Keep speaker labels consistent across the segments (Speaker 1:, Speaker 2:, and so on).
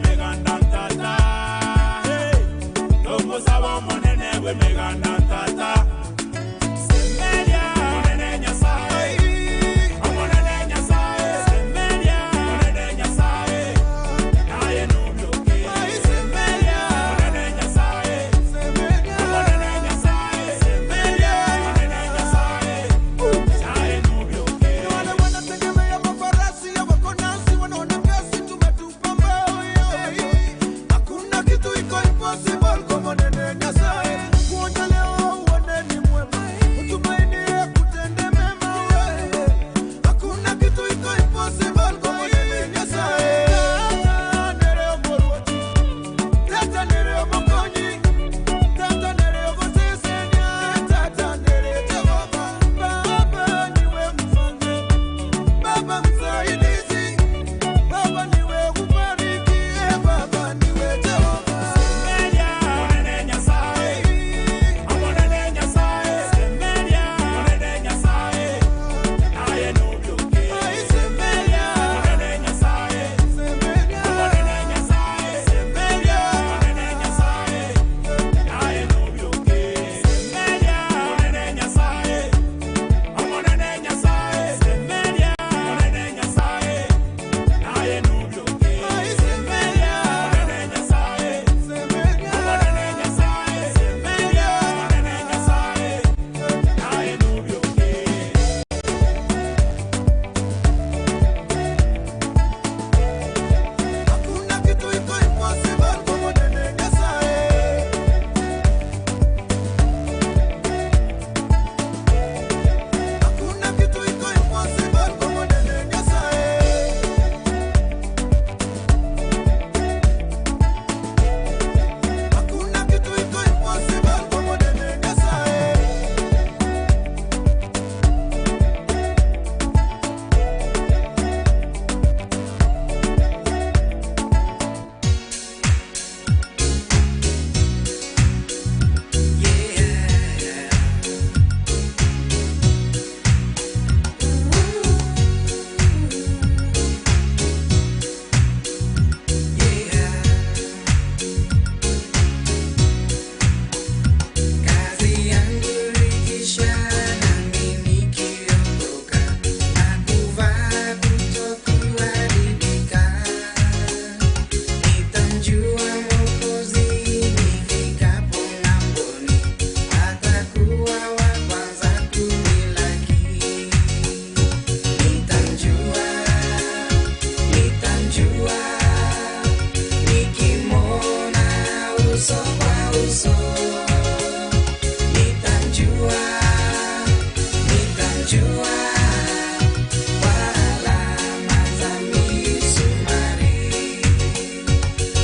Speaker 1: bw'emeganda tata. Hey, Togosaba omonene bw'emeganda tata. Semeria, omonene Nyasaye. Omonene Nyasaye. Semeria, omonene Nyasaye. Naye nobioke. Semeria, omonene Nyasaye. Omonene Nyasaye. Semeria, omonene Nyasaye. Naye nobioke.
Speaker 2: Wale wanategemea mafarasi ya wako nasi, wanaona kasi tumetupa mbao. Hakuna kitu iko impossible kwa Mwenene Nyasaye. Kuonja leo uone ni mwema, utumainie kutende mema wewe. Hakuna kitu iko impossible kwa Mwenene Nyasaye. Tata nereo moruoti, tata nereo mokonyi, tata nereo gosesenia, tata nereo Jehova. Baba niwe mfalme, Baba msaidizi, Baba niwe kubariki, Baba niwe Jehova.
Speaker 1: Semeria, omonene Nyasaye. Omonene Nyasaye. Semeria, omonene Nyasaye. Naye nobioke. Semeria, omonene Nyasaye. Omonene Nyasaye. Semeria, omonene Nyasaye. Naye nobioke. Semeria, omonene Nyasaye. Omonene Nyasaye. Semeria, omonene Nyasaye. Naye nobioke. Semeria, omonene Nyasaye. Omonene Nyasaye. Semeria, omonene Nyasaye. Naye nobioke.
Speaker 2: Hakuna kitu iko impossible kwa Mwenene Nyasaye. Hakuna kitu iko impossible kwa Mwenene Nyasaye. Hakuna kitu iko impossible kwa Mwenene Nyasaye.
Speaker 3: Kazi yangu ikiisha nami nikiondoka na kuvaa kutokuharibika, nitamjua Mwokozi nifikapo ng'amboni, atakuwa wa kwanza kunilaki. Nitamjua, nitamjua, nikimwona uso kwa uso. Nitamjua, nitamjua kwa alama za misumari.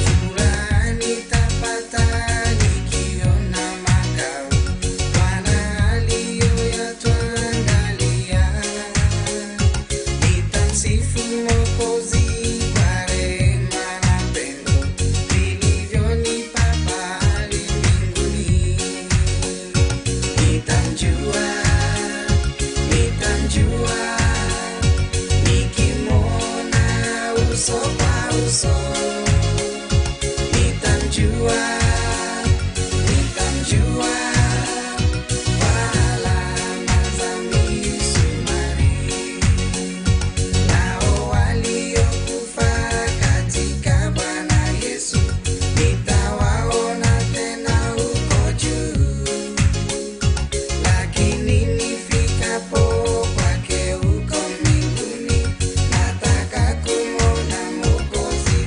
Speaker 3: Furaha nitapata nikiona makao Bwana aliyoyatuandalia. Nitamsifu Mwokozi kwa rehema na pendo vilivyonipa pahali mbinguni. Nitamjua, nitamjua, nikimwona uso kwa uso. Nitamjua, nitamjua, kwa alama za misumari. Nao waliokufa katika Bwana Yesu, nitawaona tena huko juu. Lakini nifikapo kwake huko mbinguni, nataka kumwona Mwokozi.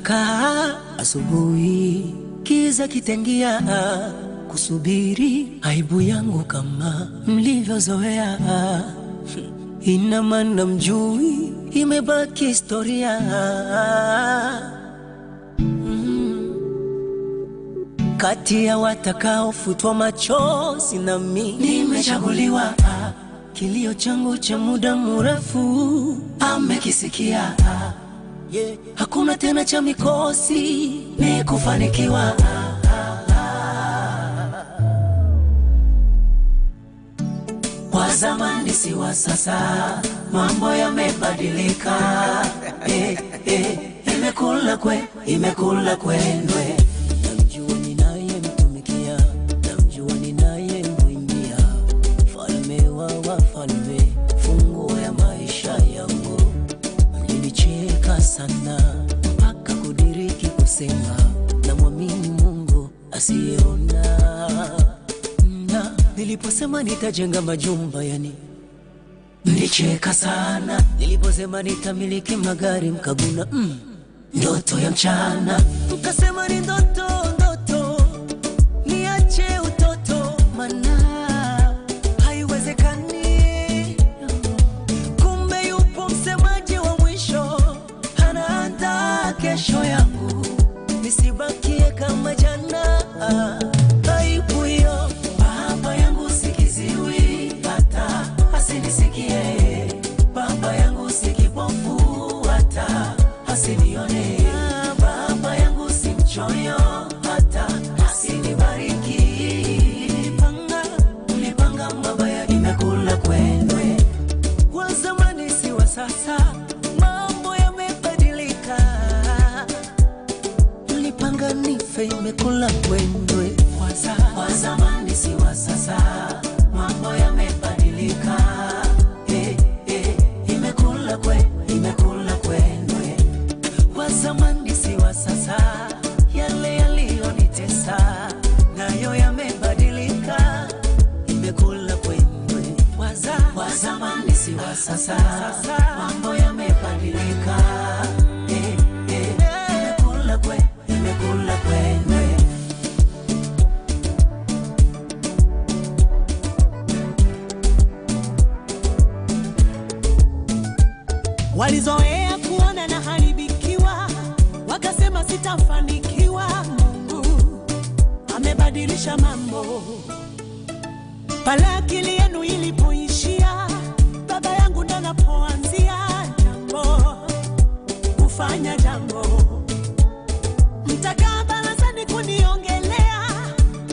Speaker 4: Nitakaa asubuhi, kiza kitengia, kusubiri aibu yangu kama mlivyozoea. Ina maana mjui, imebaki historia. Kati ya watakaofutwa machozi na mimi nimechaguliwa. Kilio changu cha muda mrefu amekisikia. Yeah. Hakuna tena cha mikosi, ni kufanikiwa. Wa zamani si wa sasa, mambo yamebadilika. Eh, eh, imekula kwe, imekula kwendwe. Namjua ninayemtumikia, namjua ninayemwimbia, falme wa wafalme, funguo ya maisha yangu. Mlinicheka sana mpaka kudiriki kusema namwamini Mungu asiyeona na niliposema nitajenga majumba yani mlicheka sana. Niliposema nitamiliki magari mkaguna, ndoto ya mchana mkasema ni ndoto ndoto, niache utoto, mana haiwezekani. Kumbe yupo msemaji wa mwisho, anaandaa kesho yangu, nisibakie kama jana. Aibu hiyo baba yangu sikiziwi, hata asinisikie. Baba yangu si kipofu, hata asinione. Baba yangu si mchoyo, hata asinibariki. Mlipanga, mlipanga mabaya, imekula kwendwe wa zamani si wa sasa, mambo yamebadilika. Mlipanga nife, imekula kwendwe. Wa zamani si wa sasa, mambo yamebadilika. Eh, eh, imekula kwe, imekula kwendwe. Wa zamani si wa sasa, yale yaliyonitesa nayo yamebadilika, imekula kwendwe. Wa zamani si wa sasa, mambo yamebadilika. Eh, eh, imekula kwe, imekula kwendwe.
Speaker 5: Walizoea kuona naharibikiwa, wakasema sitafanikiwa. Mungu amebadilisha mambo. Pale akili yenu ilipoishia, baba yangu ndo anapoanzia jambo, kufanya jambo. Mtakaa barazani kuniongelea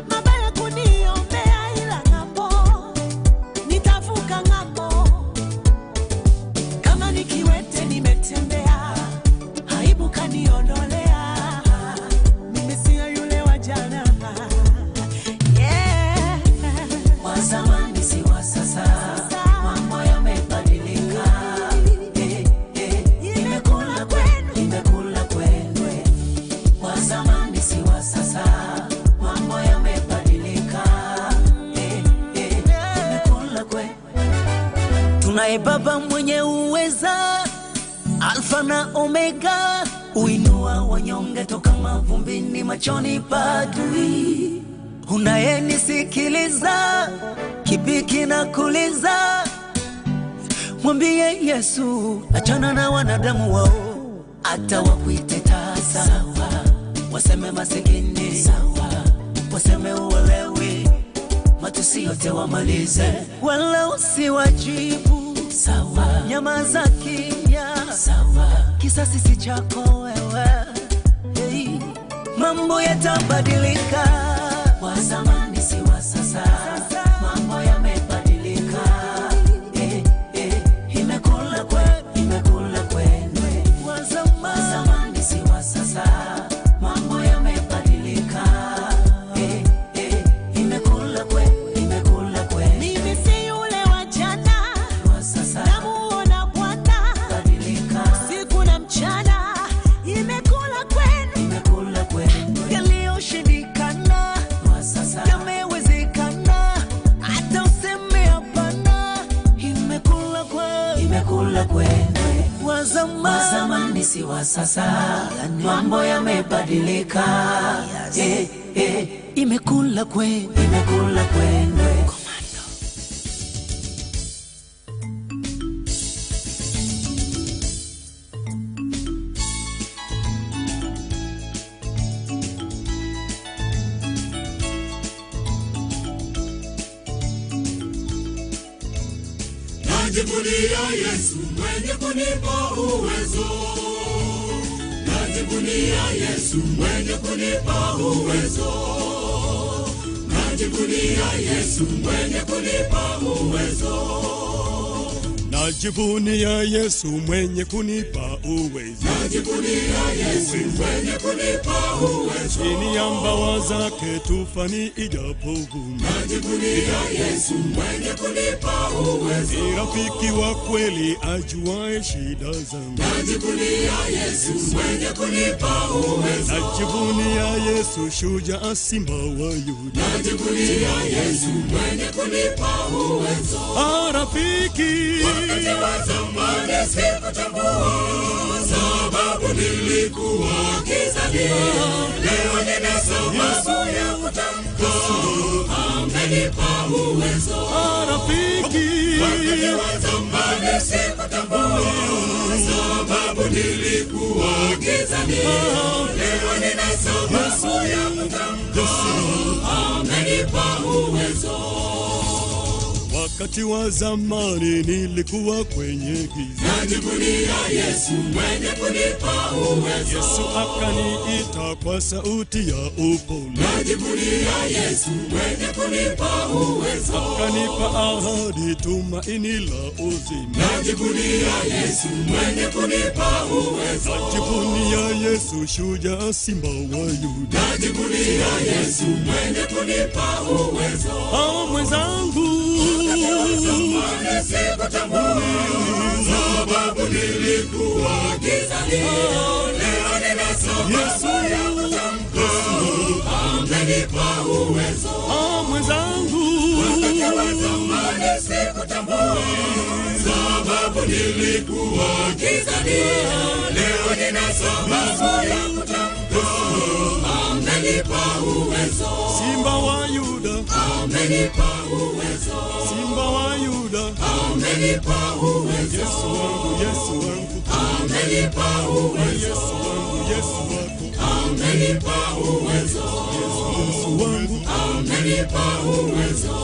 Speaker 5: mabaya, kuniombea, ila ng'ambo nitavuka ng'ambo kama nikiwete nimetembea, aibu kaniondolea. Mimi siyo yule wa jana. Yeah.
Speaker 4: Wa zamani si wa sasa, mambo yamebadilika. Eh, eh, imekula kwenu, imekula kwendwe. Wa zamani si wa sasa, mambo yamebadilika. Eh, eh, imekula kwe. Tunaye Baba mwenye uweza, Alfa na Omega, uinua wanyonge toka mavumbini, machoni pa adui. Unayenisikiliza, kipi kinakuliza? Mwambie Yesu, achana na wanadamu wao, hata wakuite tasa, sawa. Waseme masikini, sawa. Waseme uelewi, matusi yote wamalize, wala usiwajibu, sawa. Nyamaza kimya, sawa. Kisasi si chako wewe, hey. Mambo yatabadilika, wa zamani si wa sasa, mambo yamebadilika. Eh, eh, imekula kwe, imekula kwendwe. Wa zamani si wa sasa, mambo yamebadilika. Eh, eh, imekula kwe, imekula kwe.
Speaker 5: Mimi si yule wa jana,
Speaker 4: Wa sasa
Speaker 5: namuona Bwana
Speaker 4: badilika,
Speaker 5: siku na mchana, imekula kwenu.
Speaker 4: imekula kwendwe. Yaliyoshindikana sasa, mambo yamebadilika. Eh, eh, imekula kwe, imekula kwendwe. Komando.
Speaker 1: Najivunia Yesu mwenye kunipa uwezo. Najivunia Yesu mwenye kunipa uwezo. Najivunia Yesu mwenye kunipa uwezo.
Speaker 6: Najivunia Yesu mwenye kunipa uwezo.
Speaker 1: Najivunia Yesu mwenye kunipa uwezo.
Speaker 6: Chini ya mbawa zake tufani ijapovuma.
Speaker 1: Najivunia Yesu mwenye kunipa uwezo.
Speaker 6: Ni rafiki wa kweli ajuaye shida zangu.
Speaker 1: Najivunia Yesu mwenye kunipa uwezo.
Speaker 6: Najivunia Yesu shujaa simba wa Yuda.
Speaker 1: Najivunia Yesu mwenye kunipa uwezo.
Speaker 6: Ah, rafiki
Speaker 1: Wakati wa zamani sikutambua sababu nilikuwa gizani. Leo nina sababu ya kutamka amenipa uwezo.
Speaker 6: Ah, rafiki
Speaker 1: Wakati wa zamani sikutambua sababu nilikuwa gizani. Leo nina sababu ya kutamka amenipa uwezo.
Speaker 6: Wakati wa zamani nilikuwa kwenye giza.
Speaker 1: Najivunia Yesu mwenye kunipa uwezo.
Speaker 6: Yesu akaniita kwa sauti ya upole,
Speaker 1: Najivunia Yesu mwenye kunipa uwezo.
Speaker 6: akanipa ahadi, tumaini la uzima.
Speaker 1: Najivunia Yesu mwenye kunipa uwezo.
Speaker 6: Najivunia Yesu shujaa, simba wa Yuda.
Speaker 1: Najivunia Yesu mwenye kunipa uwezo.
Speaker 6: Ah, mwenzangu
Speaker 1: Zamani sikutambua sababu nilikuwa gizani. Leo nina sababu ya kutamka amenipa uwezo.
Speaker 6: ah, mwenzangu
Speaker 1: Wakati wa zamani sikutambua sababu nilikuwa gizani. Leo nina sababu ya kutamka amenipa uwezo.
Speaker 6: simba wa Yuda,
Speaker 1: Amenipa uwezo.
Speaker 6: simba wa Yuda,
Speaker 1: Amenipa uwezo.
Speaker 6: Yesu wangu, Yesu wangu,
Speaker 1: Amenipa uwezo.
Speaker 6: Yesu wangu, Yesu wako,
Speaker 1: Amenipa uwezo.
Speaker 6: Yesu wangu,
Speaker 1: Amenipa uwezo.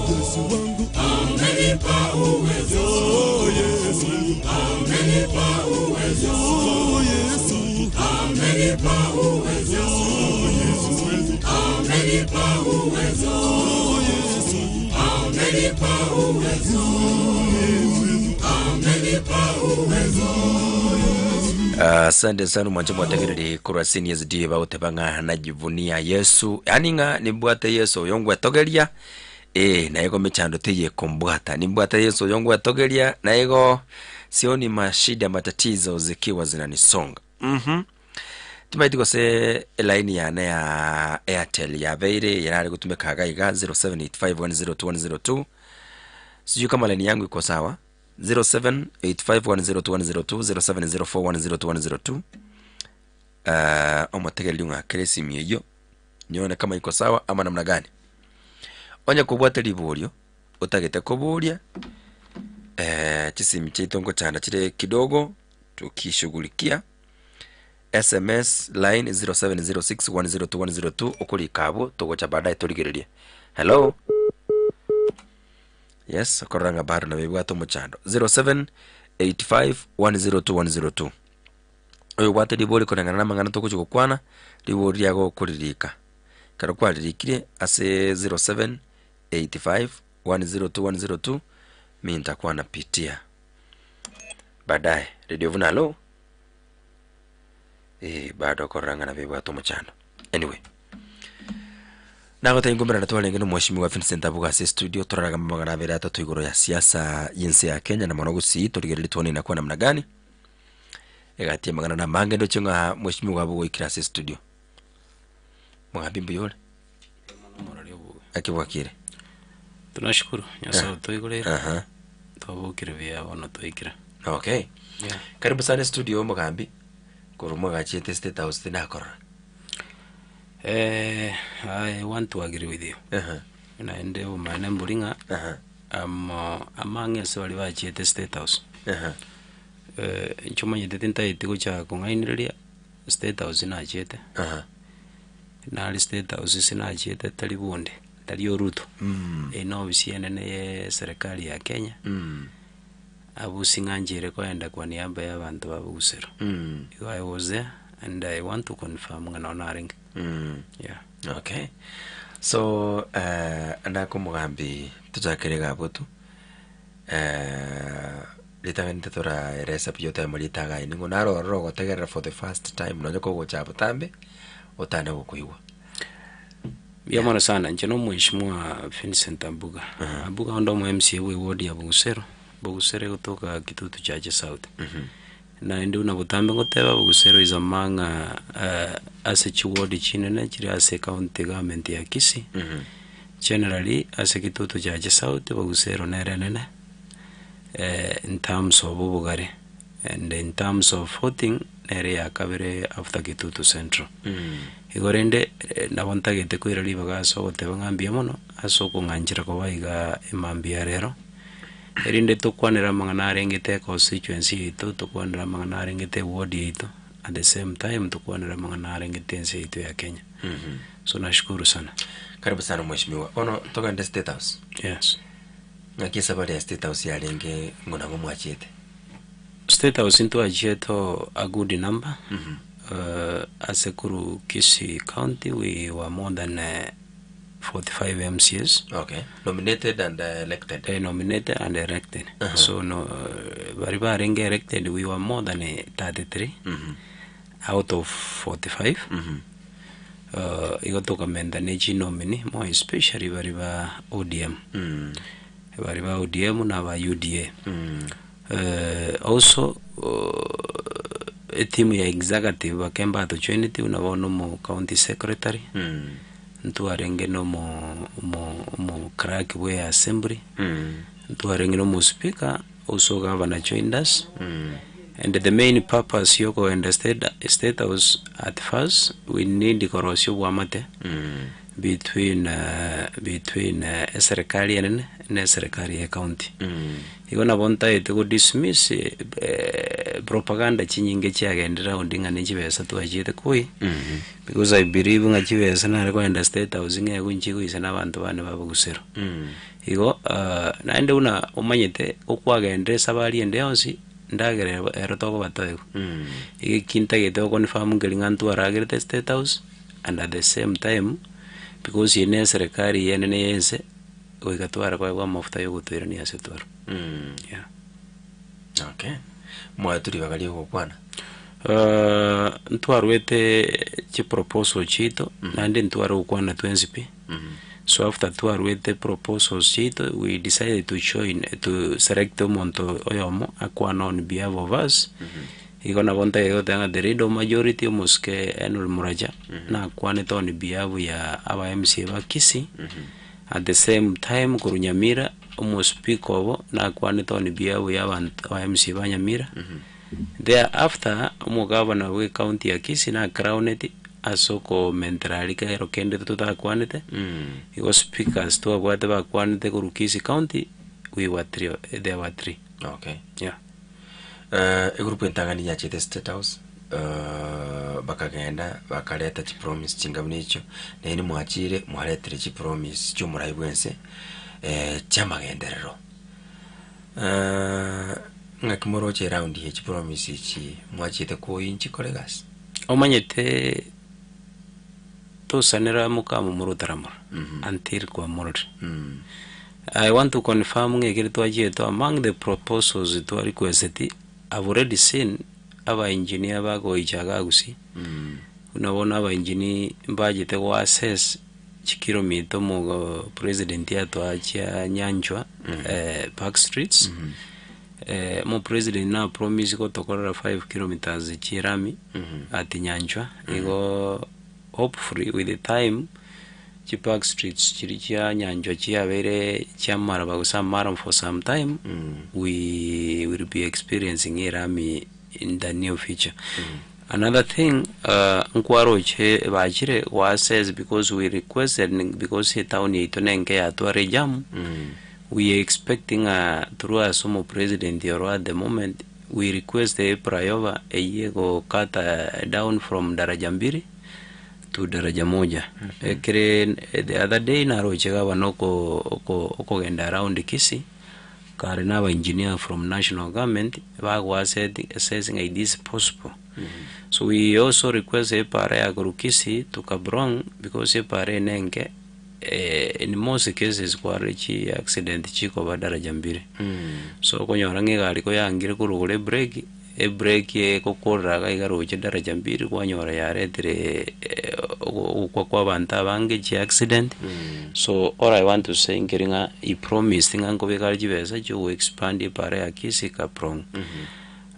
Speaker 6: Yesu wangu,
Speaker 1: Amenipa uwezo.
Speaker 6: oh Yesu,
Speaker 1: Amenipa uwezo.
Speaker 6: oh Yesu,
Speaker 1: Amenipa uwezo.
Speaker 6: Yesu,
Speaker 1: Amenipa uwezo.
Speaker 6: oh Yesu,
Speaker 1: Amenipa uwezo. Amenipa uwezo.
Speaker 7: Asante sana mwanje mwategereri korwa seniors d bagoteba ng'a najivunia yesu yaani ng'a nimbwate yesu oyo ngwetogeria eh naigo mechando teyekumbwata nimbwate yesu oyo ngwetogeria naigo sioni mashida matatizo zikiwa zinanisonga mhm timaiti gose elaini yane ya airtel yabeire yarari gutumika gaiga 0785102102 sijui kama laini yangu iko sawa 0785102102 0704102102 uh, omotegereri ng'akere esimu eywo nione kama iko sawa ama namna gani onye kobwate riborio otagete koboria eh, chisimu chiaito ngochanda chire kidogo tukishughulikia sms line 0706102102 okorika abwo togocha baadaye torigererie hello yes okorora ng'a bado nabebwate omochando 0785102102 oyo obwate ribori koreng'ana na amang'ana togochi gokwana ribori riago okoririka ekero kwaririkire ase 0785102102 mi nitakuwa napitia baadaye radio vuna alo eh, bado okorora ng'a nabebwate omochando anyway nagotebia nkomerana twarenge na omweshimiwa Vincent Abuga ase studio toraraga amang'ana abere atato igoro ya siasa yense ya Kenya na mono gusii torigererie tuone inakuwa namna gani egati amang'ana na amange ndoche ng'a mweshimiwa Abuga oikire ase studio mogambi mbuya ore akibwakire
Speaker 8: Tunashukuru Nyasaye otoigorere
Speaker 7: aha
Speaker 8: twabokire buya bono twaikire
Speaker 7: okay
Speaker 8: Yeah.
Speaker 7: karibu sana studio mogambi. Korwa mwagachiete State House tinakorora.
Speaker 8: Eh, I want to agree with you.
Speaker 7: Ehe.
Speaker 8: Naende obomaene mbori ng'a
Speaker 7: Ehe.
Speaker 8: amo amang'e ase baria bachiete State House.
Speaker 7: Ehe.
Speaker 8: Eh, inche omanyete tintageti gocha kong'ainereria, State House nachiete,
Speaker 7: Ehe.
Speaker 8: nare State House ase nachiete tari bonde, tari oruto. Eye na ofisi enene ya eserekari ya Kenya, abwo sing'ancheire koenda kwa niaba ya abanto ba Bogusero. Igo I was there and I want to confirm ng'a nonye narenge. Yeah.
Speaker 7: Okay. So, eh, nakomogambi tochakere iga abwo tu. Eh, ritang'ani totoraeresa buya oteme ritaga aye nigo naro ororo ogotegerera for the first time nonye kogocha botambe otane gokoigwa.
Speaker 8: Mbuya mono sana, inche na omweshimiwa Vincent Abuga. Abuga onde omo MCA bwe eward ya Bogusero, Bogusero egotoka Kitutu Chache South. Naende buna botambe ngoteba Bogusero is among ase chiward chinene chire ase ecounty government ya Kisii. Generally ase Kitutu Chache South, Bogusero nere enene in terms of obogare and in terms of voting nere ya kabere after Kitutu Central. Igo rende nabo ntagete koira ribaga ase ogoteba ng'a mbuya mono ase okong'anchera koba igaa emambia ya rero, erinde tokwanere amang'ana arengete econstituency yaito, tokwanere amang'ana arengete eward yaito, at the same time tokwanere amang'ana arengete ense yaito ya Kenya. So nashukuru sana.
Speaker 7: Karibu sana mheshimiwa. Bono togende State House.
Speaker 8: Yes.
Speaker 7: Ng'aki esabari ya State House yarenge ng'o nabo mwachiete?
Speaker 8: State House ntwachiete oo a good number, ase korwa Kisii County we were more than 45 MCAs.
Speaker 7: Okay. Nominated and elected.
Speaker 8: Nominated and elected. So no, baria barenge elected we were more than 33 out of 45. Igo tokamenta ne chinomini more especially baria ba ODM. Baria ba ODM na aba UDA. Also etimu ya executive bakemba batojoineti buna bono omo county secretary, ntwarenge na omo omo omo clerk bwe assembly, ntwarenge na omo speaker, also governor joined us, and the main purpose ya okogenda state state house at first we need korosia obwamate between between eserekari enene na eserekari ya ecounty. Igo nabo ntagete go dismiss propaganda chinyinge chiagendire round ng'a ne chibesa twachiete koi, because I believe ng'a chibesa nare kogenda state house ng'a ego inche goisana abanto bane babogusero. Igo naende buna omanyete okwagendire esabari ende yonsi, ndagera ero ero tokoba toegwa. Iga eki ntagete go confirm nkeri ng'a ntwaragerete state house, and at the same time, because eye ne eserekari enene ya ense, goika tware koegwa amafuta ya ogotoirania ase twarwa. Yeah.
Speaker 7: Okay. Mwaetwe ribaga ria ogokwana.
Speaker 8: Ntwarwete chiproposal chiaito, naende ntware gokwana twensi pi. So after twarwete proposals chiaito, we decided to join, to select omonto oyomo akwane on behalf of us. Igo nabo ntagete goteba ng'a the leader of majority omosike Henry Muracha, nakwanete on behalf ya aba MCA ba Kisii, at the same time korwa Nyamira, omospeaker obo nakwanete on behalf ya abanto aba MCA ba Nyamira. Thereafter, omogavana bwe county ya Kisii na crowned ase okomentera aria kero kende totakwanete, igo speakers twabwate bakwanete korwa Kisii county, we were three, there were three.
Speaker 7: Okay.
Speaker 8: Yeah.
Speaker 7: Egroup entang'ani yachete State House, bakagenda bakareta chipromise chinga buna echio, naende mwachire mwaretire chipromise chiomorai bwense chiamagenderero. Ng'aki moroche eround ye chipromise echi mwachiete kwoyia nchikore egasi?
Speaker 8: Omanyete tosanera mokamomura otaramora until kwamororire. I want to confirm ng'a ekere twachiete among the proposals twa requested, I've already seen aba engineer bagoicha iga Gusii, buna bono aba engineer mbachete go assess chikilomita omo president atoa chia Nyanchwa Park Streets, omo president na promise gotokorera 5 kilometers chie erami at Nyanchwa, igo hopefully with the time chi park streets chiria chia Nyanchwa chiabeire chiamaraba gose amaram for some time, we will be experiencing erami in the near future. Another thing nkwaroche bachire go assess because we requested because etown yaito nenke yatwara ejam, we are expecting ng'a through ase omo president oro at the moment we request a flyover eywo ego cut down from Daraja Mbili to Daraja Moja. Ekere the other day naroche gavana oko oko okogenda around Kisii. Kare na aba engineer from national government bago assess ng'a it is possible. So we also request epara ya korwa Kisii to Kaplong because epara eye nenke in most cases kwarora chi accident chikoba daraja mbiri. So okonyora ng'a egari koyangire korwa igoro ebrake, ebrake egokorera iga iga roche daraja mbiri kwanyora yaretire ogokwa kwa abanto abange chi accident. So all I want to say nkeri ng'a he promised ng'a nkobeka are chibesa chia ogo expand epara ya Kisii Kaplong.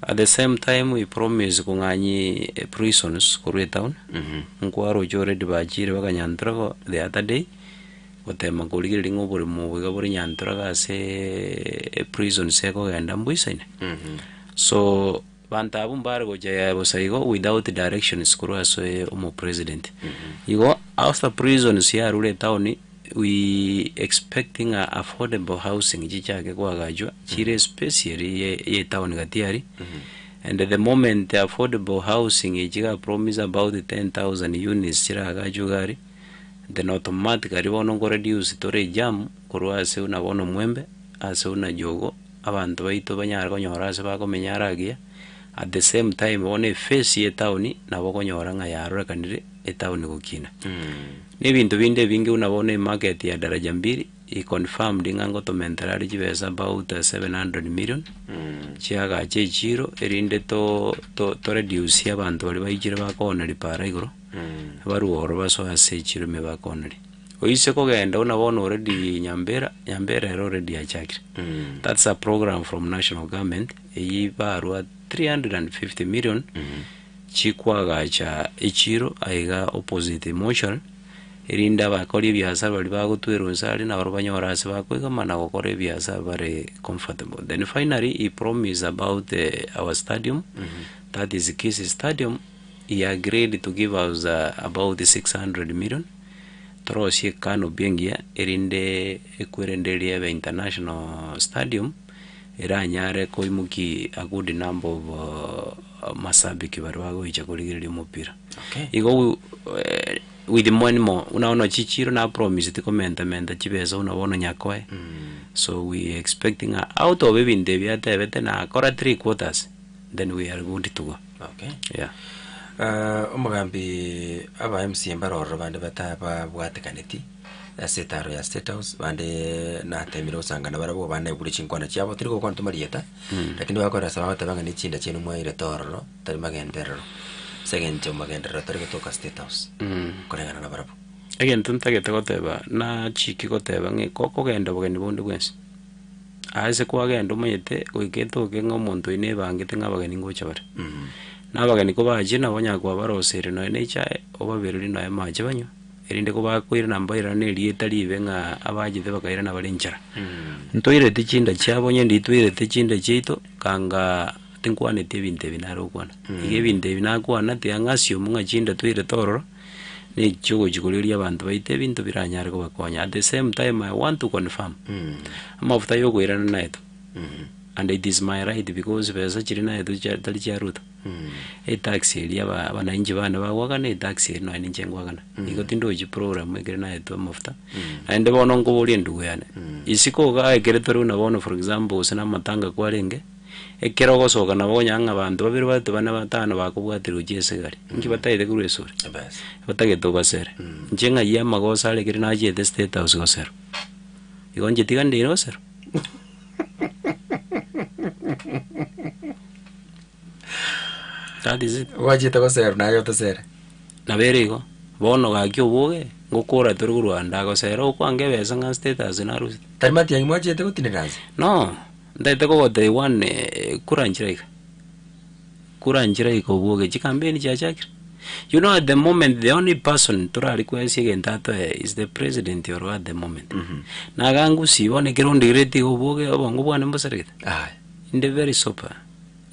Speaker 8: At the same time he promised kong'anyi prisons korwa etown, nkwaroche already bachire baka Nyanturago the other day, gotema korigereria ng'a oboremo obo iga bore Nyanturago ase eprisons ekogenda mboisaine. So banto abwo mbare gocha yaya bosa igo without directions korwa ase omopresident. Igo after prisons yarure etown we expect ng'a affordable housing chichake koagachwa chire especially ye ye etown gati aria and the moment affordable housing echi iga promise about 10,000 units chiragachwe iga aria then automatically bono nko reduce tore ejam korwa ase buna bono Mwembe ase buna Jogoo abanto baito banyare konyora ase bakomenya are agiya, at the same time bono eface ya etown nabo okonyora ng'a yarorekanire etown gokina. Na ebinto binde ebinge buna bono emarket ya Daraja Mbili, he confirmed ng'a ngotomentera are chibesa about 700 million, chiagache echiro erinde to to toreduce abanto baria baichire bakooneria para igoro, barwe ororo basoe ase echiro ime bakooneria. Oise kogenda buna bono already Nyambera, Nyambera ere already yachakire. That's a program from national government, eyio barwa 350 million chikwagacha echiro aiga opposite mortuary, erinde abakori ebiasara baria bagotwerwa inse aria nabarobwo banyore ase bakoigama na gokora ebiasara bare comfortable. Then finally he promised about our stadium, that is Kisii stadium, he agreed to give us about 600 million. Torosie ecanopy engiya erinde ekwerende eria ebe international stadium eranyare koimokia a good number of mashabiki baria bagoicha korigereria omopira.
Speaker 7: Okay.
Speaker 8: Igo with many more buna bono chichiro na promiseti komenta menta chibesa buna bono Nyakoe so we expecting ng'a out of ebinto ebi atebete nakora 3 quarters then we are good to go.
Speaker 7: Okay.
Speaker 8: Yeah.
Speaker 7: Omogambi aba MCA mbare ororo bande batababwatekaneti ase etaro ya State House bande natemire gosangana barabwo banaigure chinkwana chiabo tiri gokwana tomarieta lakini bakoresa bagoteba ng'a ne chinda chiaino mwairete ororo tari magenderero ase eng'encho magenderero tari gotoka State House koreng'ana na barabwo.
Speaker 8: Egento ntagete goteba nachiki goteba ng'a ekokogenda obogeni bonde bwensi, ase kwagenda omanyete goika etoke ng'a omonto oyio nebangete ng'a abageni ngocha bare. Na abageni kobachire nabo onyara kwabaroseria nonya na echae, obabererie nonya amache banywe, erinde kobakoirana mbairane erieta ribe ng'a abachete bakairana bare nchara. Ntoireti chinda chiabo onye ndiri toirete chinda chiaito, kanga tinkwaneti ebinto ebi nare gokwana. Iga ebinto ebi nakwana tiga ng'assume ng'a chinda toirete ororo, na echio ogochia korigereria abanto baito ebinto biranyare kobakonya. At the same time I want to confirm, amafuta ya okoirana naetwe, and it is my right because besa chiria naetwe chia tari chia Ruto. Etax eria aba abananchi bane bagoakana etax eria nonya ninche ngoakana. Igo tindochi program ekere naetwe amafuta, naende bono nkoboria endugu yane, isiko igaa ekere tore buna bono for example gose na amatanga kwarenge, ekero ogosoka nabo okonyora ng'a abanto babere batato bane batano bakobwatire gochia ase egari, inki batagete korwa esuri? Batagete obasere. Inche ng'ai amagoso are ekere nachiete state house goserwa, igo inche tiga ndire goserwa. That is it.
Speaker 7: Gwachete goserwa naye otosere.
Speaker 8: Nabo ere igo, bono gaki oboge, ngokora tore korwa ndagosera okwange ebesa ng'a status narusete.
Speaker 7: Tari matiang'i mwachete gotinera nse?
Speaker 8: No, ntaete kogotebia one kura nchire iga, kura nchire iga oboge chikampeni chiachakire. You know at the moment the only person tora request egento atoe is the president oro at the moment. Nagangusie bono ekero ondigeretie iga oboge obongo bwane mbosaregete.
Speaker 7: Aye.
Speaker 8: Inde very sober.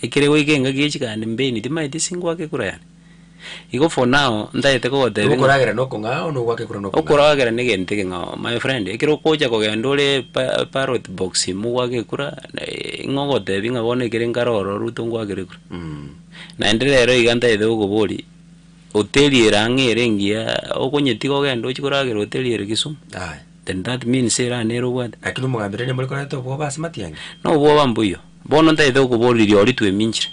Speaker 8: Ekere goika engaki ye chikampeni timaeti singwake ekura yane. Igo for now ntagete kogotebia ng'a
Speaker 7: Okoragera na okong'ao na ogwaka ekura na okong'ao.
Speaker 8: Okoragera na egento ekeng'ao my friend, ekero okocha kogenda ore pa ballot box ime ogwake ekura, ng'o ogotebia ng'a bono ekere nkare ororo Ruto ngwakere ekura. Naende rero iga ntagete gokoboria, hoteli ere ang'e ere engiya okonyetiga ogende ochie koragera hoteli ere Kisumu?
Speaker 7: Aye.
Speaker 8: Then that means ere ane ere obwate.
Speaker 7: Lakini omogambi rende mbori koreta obwoba ase matiang'i?
Speaker 8: Na obwoba mboiyo. Bono ntagete gokoboria rirorio tweminchire.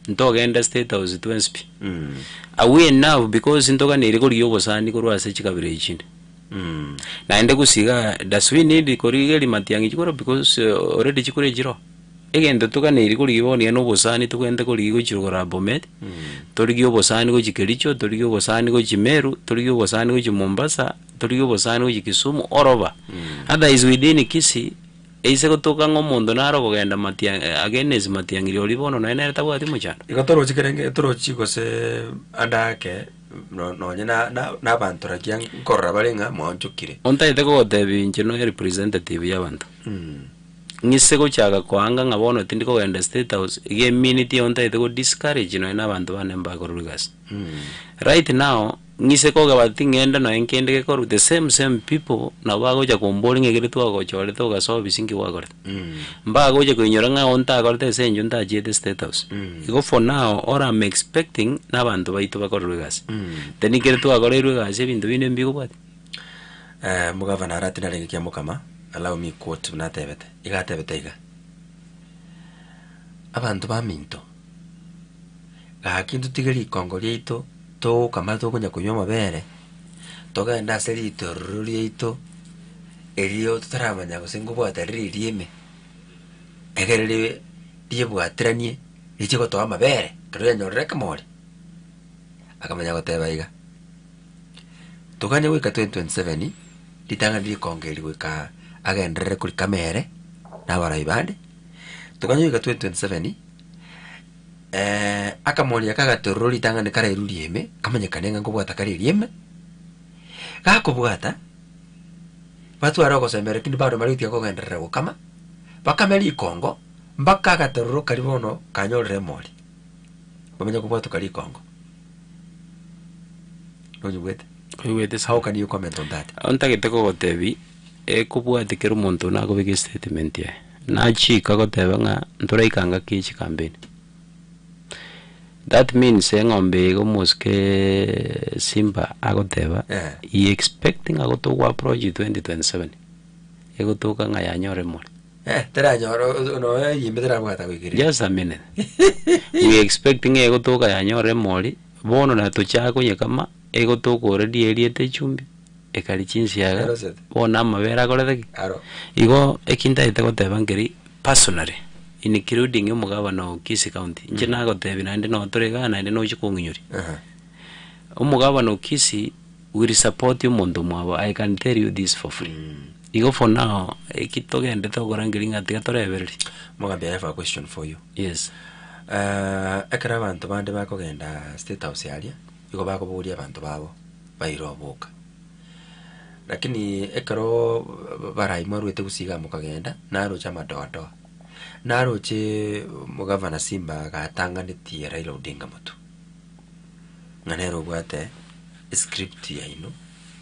Speaker 8: Ntogende state house twensi pi. Are we enough because ntoganeire korigia obosani korwa ase chikabira echi chinde. Naende gose igaa does we need korigeria matiang'i chikura because already chikura echiroo. Egento toganeiri korigia bono iga na obosani tobwenerete korigia gochia rogoro Bomet, torigie obosani gochia Kericho, torigie obosani gochia Meru, torigie obosani gochia Mombasa, torigie obosani gochia Kisumu, oroba. Otherwise within Kisii, Eise gotoka ng'a omonto nare okogenda matiang'i against matiang'i rirorio bono nonya nere tabwati omochando.
Speaker 7: Igo torochi kerenge torochi gose ande ake no- nonye na na na abanto rakia nkorora bare ng'a mwaonchokire.
Speaker 8: Ontagete kogotebia inche no representative y'abanto. Ng'ise gochaka koanga ng'a bono tindi kogenda state house, iga eminiti eye ontagete go discourage nonya na abanto bane mbakorerwa egasi. Right now. Ng'ise kogeba ting'enda nonya nkende gekorwe, the same same people nabo bagocha komboria ng'a ekere twagochorete ogasoa ofisi nki gwakorete. Mbagocha koinyora ng'a oo ntakorete ase eng'encho ntachiete state house. Igo for now all am expecting na abanto baito bakorerwe egasi. Then ekere twakoreirwe egasi ebinto binde mbikobwatia.
Speaker 7: Omogavana arati narenge Kiamokama, allow me quote buna atebete, iga atebete iga, Abanto baminto, Gaki ntotige rikongo riaito togokama tokonya konywa amabere, togende ase ritororo riaito erio totaramanya gose nkobwata rire riime, ekere ribe riebwateranie riche gotoa amabere ekero rianyorire ekemori. Akamanya goteba iga, toganye goika 2027, ritang'ani rikongo eri goika agenderere korikama ere na abarai bande, toganye goika 2027. Akamoria kagatorora ritang'ani karairwe rieme, kamanyekane ng'a nkobwata kare erieme, gakobwata, batware ogosemeria lakini bado baria gotiga kogenderera gokama, bakame rikongo, mpaka agatororo karia bono kanyorire emori, bamanye kobwatoka rikongo. Nonyigwete?
Speaker 8: Oigwete
Speaker 7: How can you comment on that?
Speaker 8: Abo ntagete kogotebia, ekobwatia kera omonto nakobeka estatement yaye. Nachika goteba ng'a ntoraika ngaki ye chikampeni. That means eng'ombe eye iga omosike Simba agoteba,
Speaker 7: Eh.
Speaker 8: he expecting ng'a gotogwa approach 2027, egotoka ng'a yanyore more.
Speaker 7: Eh, teranyora nonya eyimbe terabwata goikereria.
Speaker 8: Just a minute. We expect ng'a egotoka yanyore emori, bono natochake konyekama, egotoka already eriete echumbi. Ekari chinsiaga,
Speaker 7: Erosete.
Speaker 8: bono amabere akorete ki?
Speaker 7: Aro.
Speaker 8: Igo eki ntagete goteba nkeri personally, including omogabana o Kisii County, inche nagotebia naende noo tore igaa naende noche kong'inyoria.
Speaker 7: Aha.
Speaker 8: Omogabana o Kisii will support omonto omwabo, I can tell you this for free. Igo for now, eki togendete gokora nkeri ng'a tiga torebererie.
Speaker 7: Mogambi I have a question for you.
Speaker 8: Yes.
Speaker 7: Ekero abanto bande bakogenda state house aria, igo bakoboria abanto babo. baire oboka. Lakini ekero barai mwaruete gusii iga mokagenda, naroche amadoadoa, naroche omogavana Simba gatang'anetie Raila Odinga motwe, ng'a nere obwate escript yaino,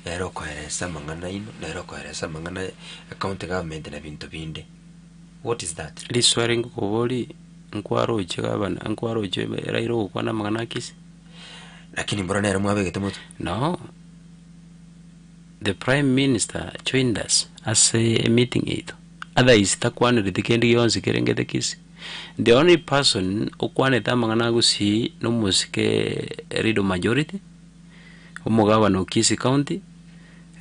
Speaker 7: nere okoeresa amang'ana aino, nere okoeresa amang'ana ya ecounty government na binto binde, what is that?
Speaker 8: Riswali ngokoboria, nkwaroche gavana, nkwaroche Raila ogokwana amang'ana a Kisii?
Speaker 7: Lakini mboro nere mwabegete motwe.
Speaker 8: No, the prime minister joined us ase emeeting yaito, otherwise takwanereti kende gionsi kerengete Kisii. The only person okwanete amang'ana a Gusii na omosike Rido majority, omogabana o Kisii county,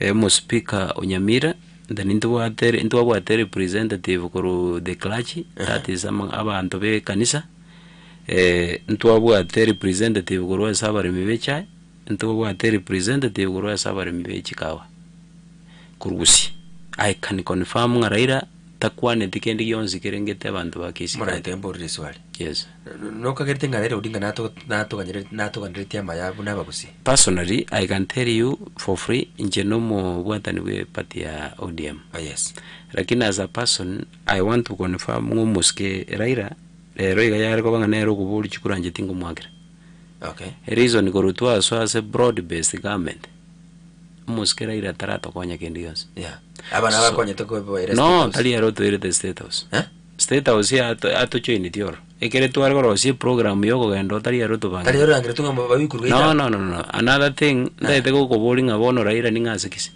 Speaker 8: omospeaker o Nyamira, then ntobwate ntwabwate representative korwa the clergy, that is ama abanto ba ekanisa. Ntwabwate representative korwa ase abaremi be echae, ntobwate representative korwa ase abaremi be chikawa korwa gusii. I can confirm ng'a Raila takwaneti kende gionsi kerengete abanto ba Kisii
Speaker 7: Moraete
Speaker 8: County.
Speaker 7: mborire eswali.
Speaker 8: Yes.
Speaker 7: Nokagerete ng'a Raila Odinga nato natoganyereti natoganeretie amaya buna abagusii?
Speaker 8: Personally, I can tell you for free, inche nomobwatani bwe party ya ODM.
Speaker 7: Oh yes.
Speaker 8: Lakini as a person, I want to confirm ng'a omosike Raila. Rero iga yare koba ng'a nere okoboria chikura inche tinkomoakera.
Speaker 7: Okay.
Speaker 8: Ereason korwa twasoa ase broad based government, omosike Raila taratokonya kende gionsi.
Speaker 7: Yeah. Aba
Speaker 8: So-
Speaker 7: nabakonyete kobaira
Speaker 8: No,
Speaker 7: State House.
Speaker 8: tari ere otoirete State House.
Speaker 7: Eh?
Speaker 8: State House yato atojoineti oro. Ekere tware korosia eprogram ya okogenda oo tari ere otobangete.
Speaker 7: Tari ere orangire tung'a babikurwe
Speaker 8: No, no, no, no. Another thing, ntaete gokoboria ng'a bono Raila ning'o ase Kisii?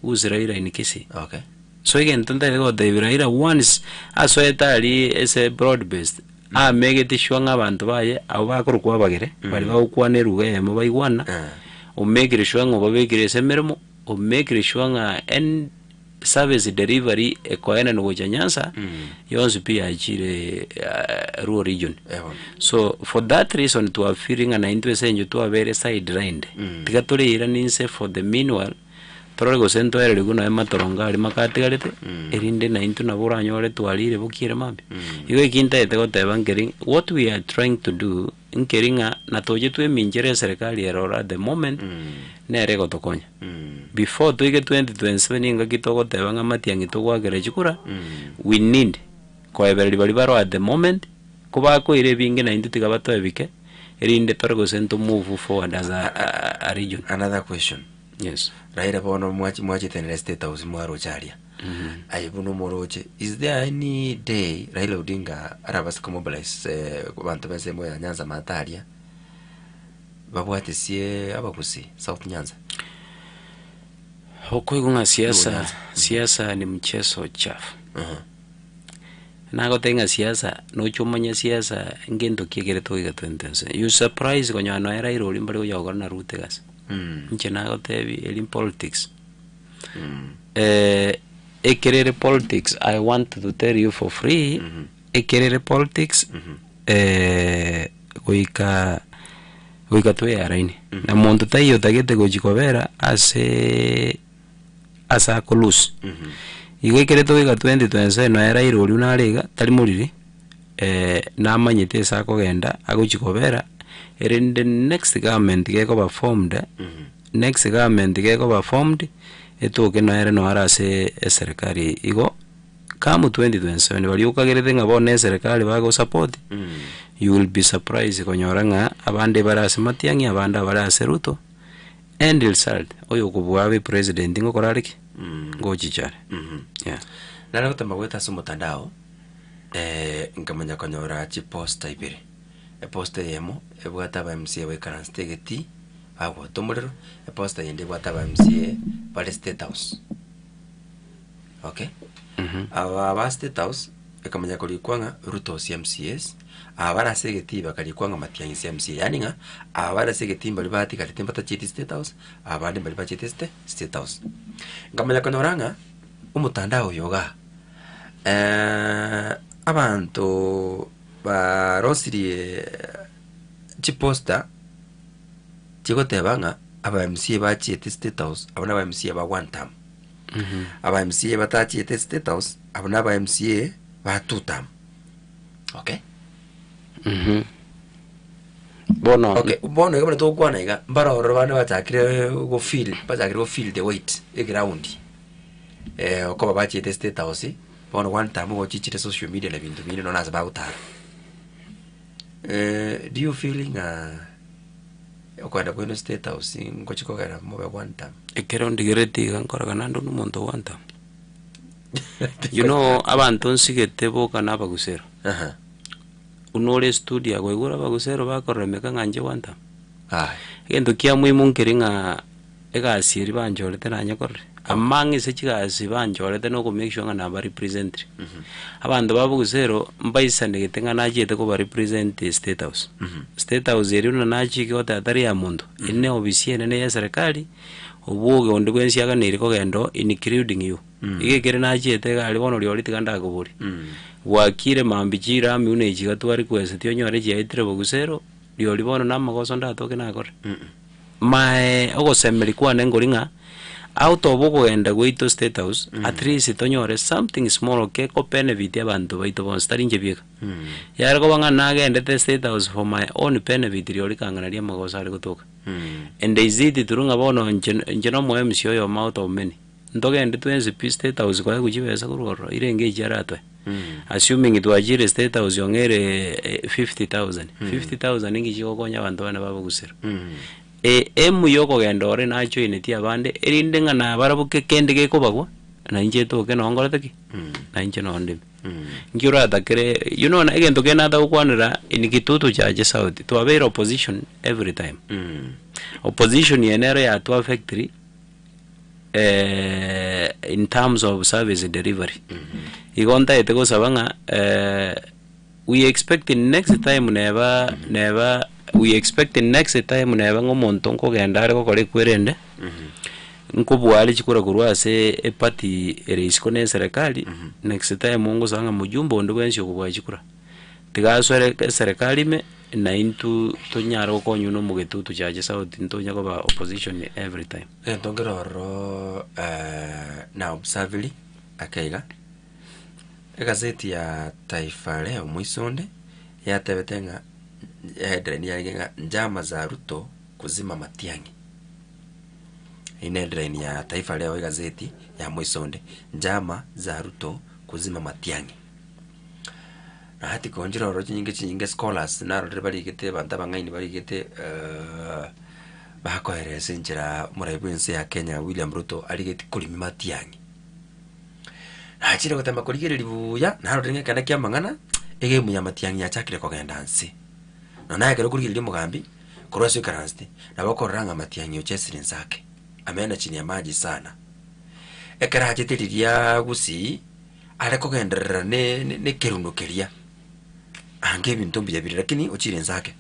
Speaker 8: Who's Raila in Kisii?
Speaker 7: Okay.
Speaker 8: So egento ntaete gotebia Raila once asoete aria ase broad based, amegete sure ng'a abanto baye abwo bakorokwa abagere, baria bagokwana eruga eyemo baigwana, omekire sure ng'a obabekire ase emeremo, omekire sure ng'a any service delivery ekoenanwa gocha Nyanza, yonsi pi yachire Luo region. So for that reason twafeelire ng'a naintwe ase eng'encho twabeire sidelined, tiga toreirane inse for the meanwhile, Torore gose ntoererigwe nonya matorongo aria makatigarete, erinde naintwe nabo oranyore twarire bokiere mambia. Igo eki ntaete goteba nkeri, what we are trying to do, nkeri ng'a natoche tweminchera eserekari ere oro at the moment, nere egotokonya. Before toike 2027 engaki togoteba ng'a matiang'i togoakera chikura, we need koebereria baria baroo at the moment, kobakoira ebinge naintwe tiga batoe bike, erinde tore gose nto move forward as a region.
Speaker 7: Another question.
Speaker 8: Yes.
Speaker 7: Raila bono mwachi mwachitenera state house mwaroche aria. Aye buna omoroche is there any day Raila Odinga arabase komobilize eh, abanto b'ensemo ya Nyanza maate aria babwatesie abagusii South Nyanza?
Speaker 8: Okoigwa ng'a siasa,
Speaker 7: Nyanza.
Speaker 8: siasa ni mchezo chafu. Nagotebia ng'a siasa, noche omanye siasa ngento ki ekere toiga 2027. You surprise konyora nonya Raila oria mbare gocha gokora na Ruto egasi. Inche nagotebia eri politics. Ekere ere politics I want to tell you for free, ekere ere politics goika goika tweyaraine. Na monto taiyo otagete gochi kobera aseee. ase ako lose. Igo ekere togoika 2027 nonya Raila oria buna are iga, tari moriri, namanyete ase akogenda agochi kobera, erinde next government gekoba formed, next government gekoba formed, etoke nonya ere noyo are ase eserekari igo, come 2027 baria okagerete ng'a bono eserekari bagosupport, you will be surprised konyora ng'a abande bare ase Matiang'i abande abare ase Ruto. End result, oyokobua abe president ngokora are ki? Ngochicha are. Yeah.
Speaker 7: Nare gotema goeta ase omotandao, nkamanya konyora chiposta ibere. Eposta eyemo ebwate aba MCA baikaransete egetii, bagwota omorero, eposta eyende ebwate aba MCA bare state house. Okay? Aba ba state house, ekamanya korikwa ng'a Ruto ase MCAs, aba bare ase egetii bakarikwa ng'a Matiang'i ase MCA. Yaani ng'a aba bare ase egetii mbari batigarete mbatachieti state house, aba bande mbari bachiete state state house. Nkamanya konyora ng'a omotandao oyo igaa, abanto barosirie chiposter chigoteba ng'a aba MCA bachiete state house, aba naba MCA ba one term. Aba MCA batachiete state house, abo naba MCA ba two term. Okay?
Speaker 8: Bono
Speaker 7: Okay, bono iga buna togokwana iga, mbare ororo bande bachakire go feel, bachakire go feel the weight, eground. Eh, okoba bachiete state house, bono one term gochichire social media na binto binde nonya ase bagotara. Eh, do you feel ng'a okoenda kwaino state house ngochi kogera mobe one term?
Speaker 8: Ekero ndigeretie iga nkorora naende onde omonto one term. You know abanto nsigete boka na abagusero.
Speaker 7: Aha.
Speaker 8: Buna ore estudio akoigure abagusero bakororemeka ng'a inche one term.
Speaker 7: Aye.
Speaker 8: Egento kia muhimu nkeri ng'a egasi eria banchorete nanyekorire. Among ase chigasi banchorete na oko make sure ng'a naba representire. Abanto ba bogusero mbaisanegete ng'a nachiete koba represent state house. State house eria buna nachike goteba tari ya monto, eri ne ofisi enene ya eserekari, obwoge onde bwensi aganeiri kogenda oo including you. Iga ekere nachiete iga aria bono rirorio tiga ndakoborie. Gwakire mambia chirami buna echi iga twa request onyore chiaetire bogusero, rirorio bono na amagoso ndatoke nakore. My ogosemeria kwane nkori ng'a out of okogenda gwaito state house at least tonyore something small geko benefit abanto baito bonsi tari inche bieka. Yare koba ng'a nagendete state house for my own benefit rirorio rikang'ana ria amagoso are gotoka. And is it true ng'a bono inche inche na omo MC oyomo out of many, ntogende twensi pi state house koegwa chibesa korwa ororo, irenge echi aratoe. Assuming twachire State House ong'e ere 50,000, 50,000 inki chigokonya abanto bane babagusera? E aim ya okogenda ore najoineti abande erinde ng'a nabarabwo ke kende gekobagwa, na inche etoke noo nkorete ki? Na inche noo ndime. Nki oratakere you know egento kende natagokwanera in Kitutu Chache South, twabeire opposition every time. Opposition eye nero yatwaffectiri in terms of service delivery. Igo ntaete gosaba ng'a we expect next time neba neba we expect next time neba ng'a omonto nkogenda are gokora ekwerende, nkobua are chikura korwa ase eparty ere isiko na eserekari, next time ngosaba ng'a mjumbe onde bwensi okobua chikura, tiga asoere eserekari ime, na intwe tonyare gokonywa na omogetutu chache sauti ntonya koba opposition every time.
Speaker 7: Egento nkere ororo na observiri ake iga, egazeti ya Taifa Leo moiso onde, yatebete ng'a headline yarenge ng'a njama za Ruto kuzima Matiang'i. Eyio ne headline ya Taifa Leo egazeti ya moiso onde, njama za Ruto kuzima Matiang'i. Nahati konchire ororo chinyinge chinyinge scholars narorire barigete abanto abang'aini barigete bakoeresa enchera omorai bwense ya Kenya William Ruto arigeti korimi Matiang'i. Nachire gotema korigereria buya, narorire ng'a ekende kia amang'ana, egemu ya Matiang'i yachakire kogenda nse. Nonya naye ekero okorigereria omogambi, korwa ase oikaransete, nabo okorora ng'a Matiang'i ochesire nse ake, ameenda chini ya maji sana. Ekero achete riria gusii, are kogenderera ne ne ekerundo keria, anga ebinto mbuya bire lakini ochire nse ake.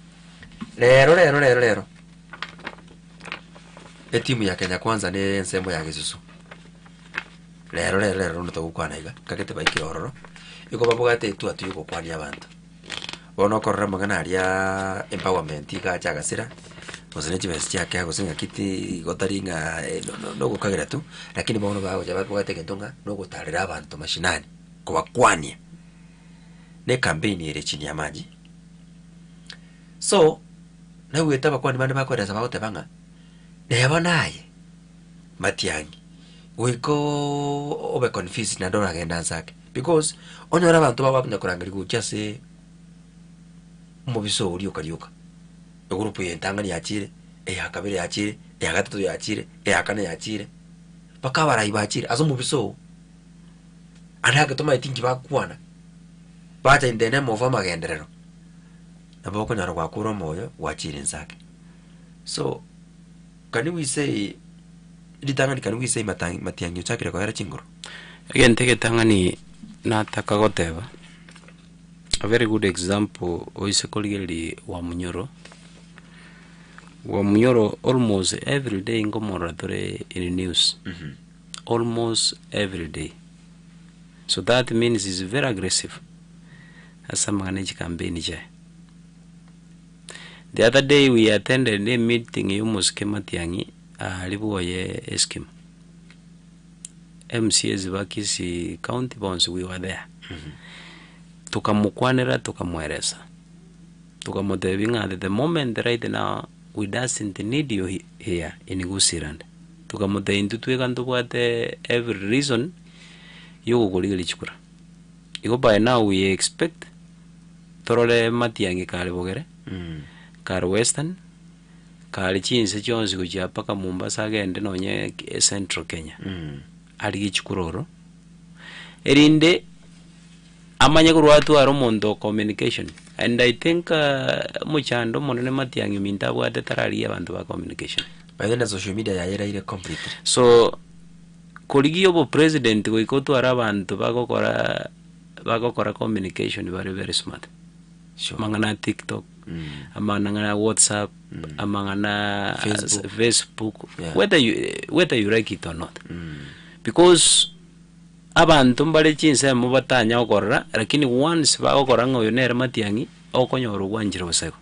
Speaker 7: Rero rero rero rero, etimu ya Kenya Kwanza nere ensemo ya Gesusu. Rero rero rero rende togokwana iga, kagete baikire ororo, igo babwate etwatu ya ogokwania abanto. Bono okorora amang'ana ariaaa empowerment iga acha agasira, gose ne chibesa chiakea gose ng'aki ti igo tari ng'a no- no- nogokagera tu, lakini bono bagocha babwate egento ng'a nogotarera abanto mashinani, kobakwania, na ecampaign ere chini ya maji. So, naigwete abakwani bande bakoeresa bagoteba ng'a, neba naye. Matiang'i, goika obe confused naende oragende anse ake, because onyore abanto bagokonya korangeria gochia ase omobisa oo rioka rioka, egroup eye entang'ani yachire, eya kabere yachire, eya gatato yachire, eya kane yachire, mpaka abarai bachire ase omobisa oo. Ande ake tomaeti nki bakwana, bacha in the name of amagenderero, nabo okonyora gwakure omoyo gwachire inse ake. So. Can we say ritang'ani can we say matang matiang'i ochakire koera chinguru?
Speaker 8: Egento egetang'ani nataka goteba, a very good example oise korigereria Wamunyoro, Wamunyoro almost every day nkomorora tore in news, almost every day. So that means he's very aggressive ase amang'ana ya chikampeni chiaye. The other day we attended a meeting ya omosike Matiang'i aria bwoye Eskimo. MCAs ba Kisii county bonsi we were there. Tokamokwanera tokamweresa, tokamotebia ng'a at the moment right now we doesn't need you here in Gusii land. Tokamotebia intwe tweka ntobwate every reason ya ogokorigeria chikura. Igo by now we expect Torore matiang'i kare bogere, kare western, kare chinse chionsi gochia mpaka Mombasa agende nonye central Kenya, arigie chikura oro, erinde amanye korwa atware omonto o communication and I think omochando omonene matiang'i ominto abwate tararigia abanto ba communication.
Speaker 7: By the way na social media yaye eraire completely.
Speaker 8: So, korigia obopresident goika otware abanto bagokora. Bagokora communication bare very smart.
Speaker 7: Sure.
Speaker 8: Amang'ana a tiktok, amang'ana a whatsapp, amang'ana a
Speaker 7: Facebook.
Speaker 8: facebook,
Speaker 7: Yeah.
Speaker 8: whether you, whether you like it or not. Because abanto mbare chinsemo batanya gokorora, lakini once bagokora ng'a oyo nere matiang'i, okonyora ogwanchire bosa igo.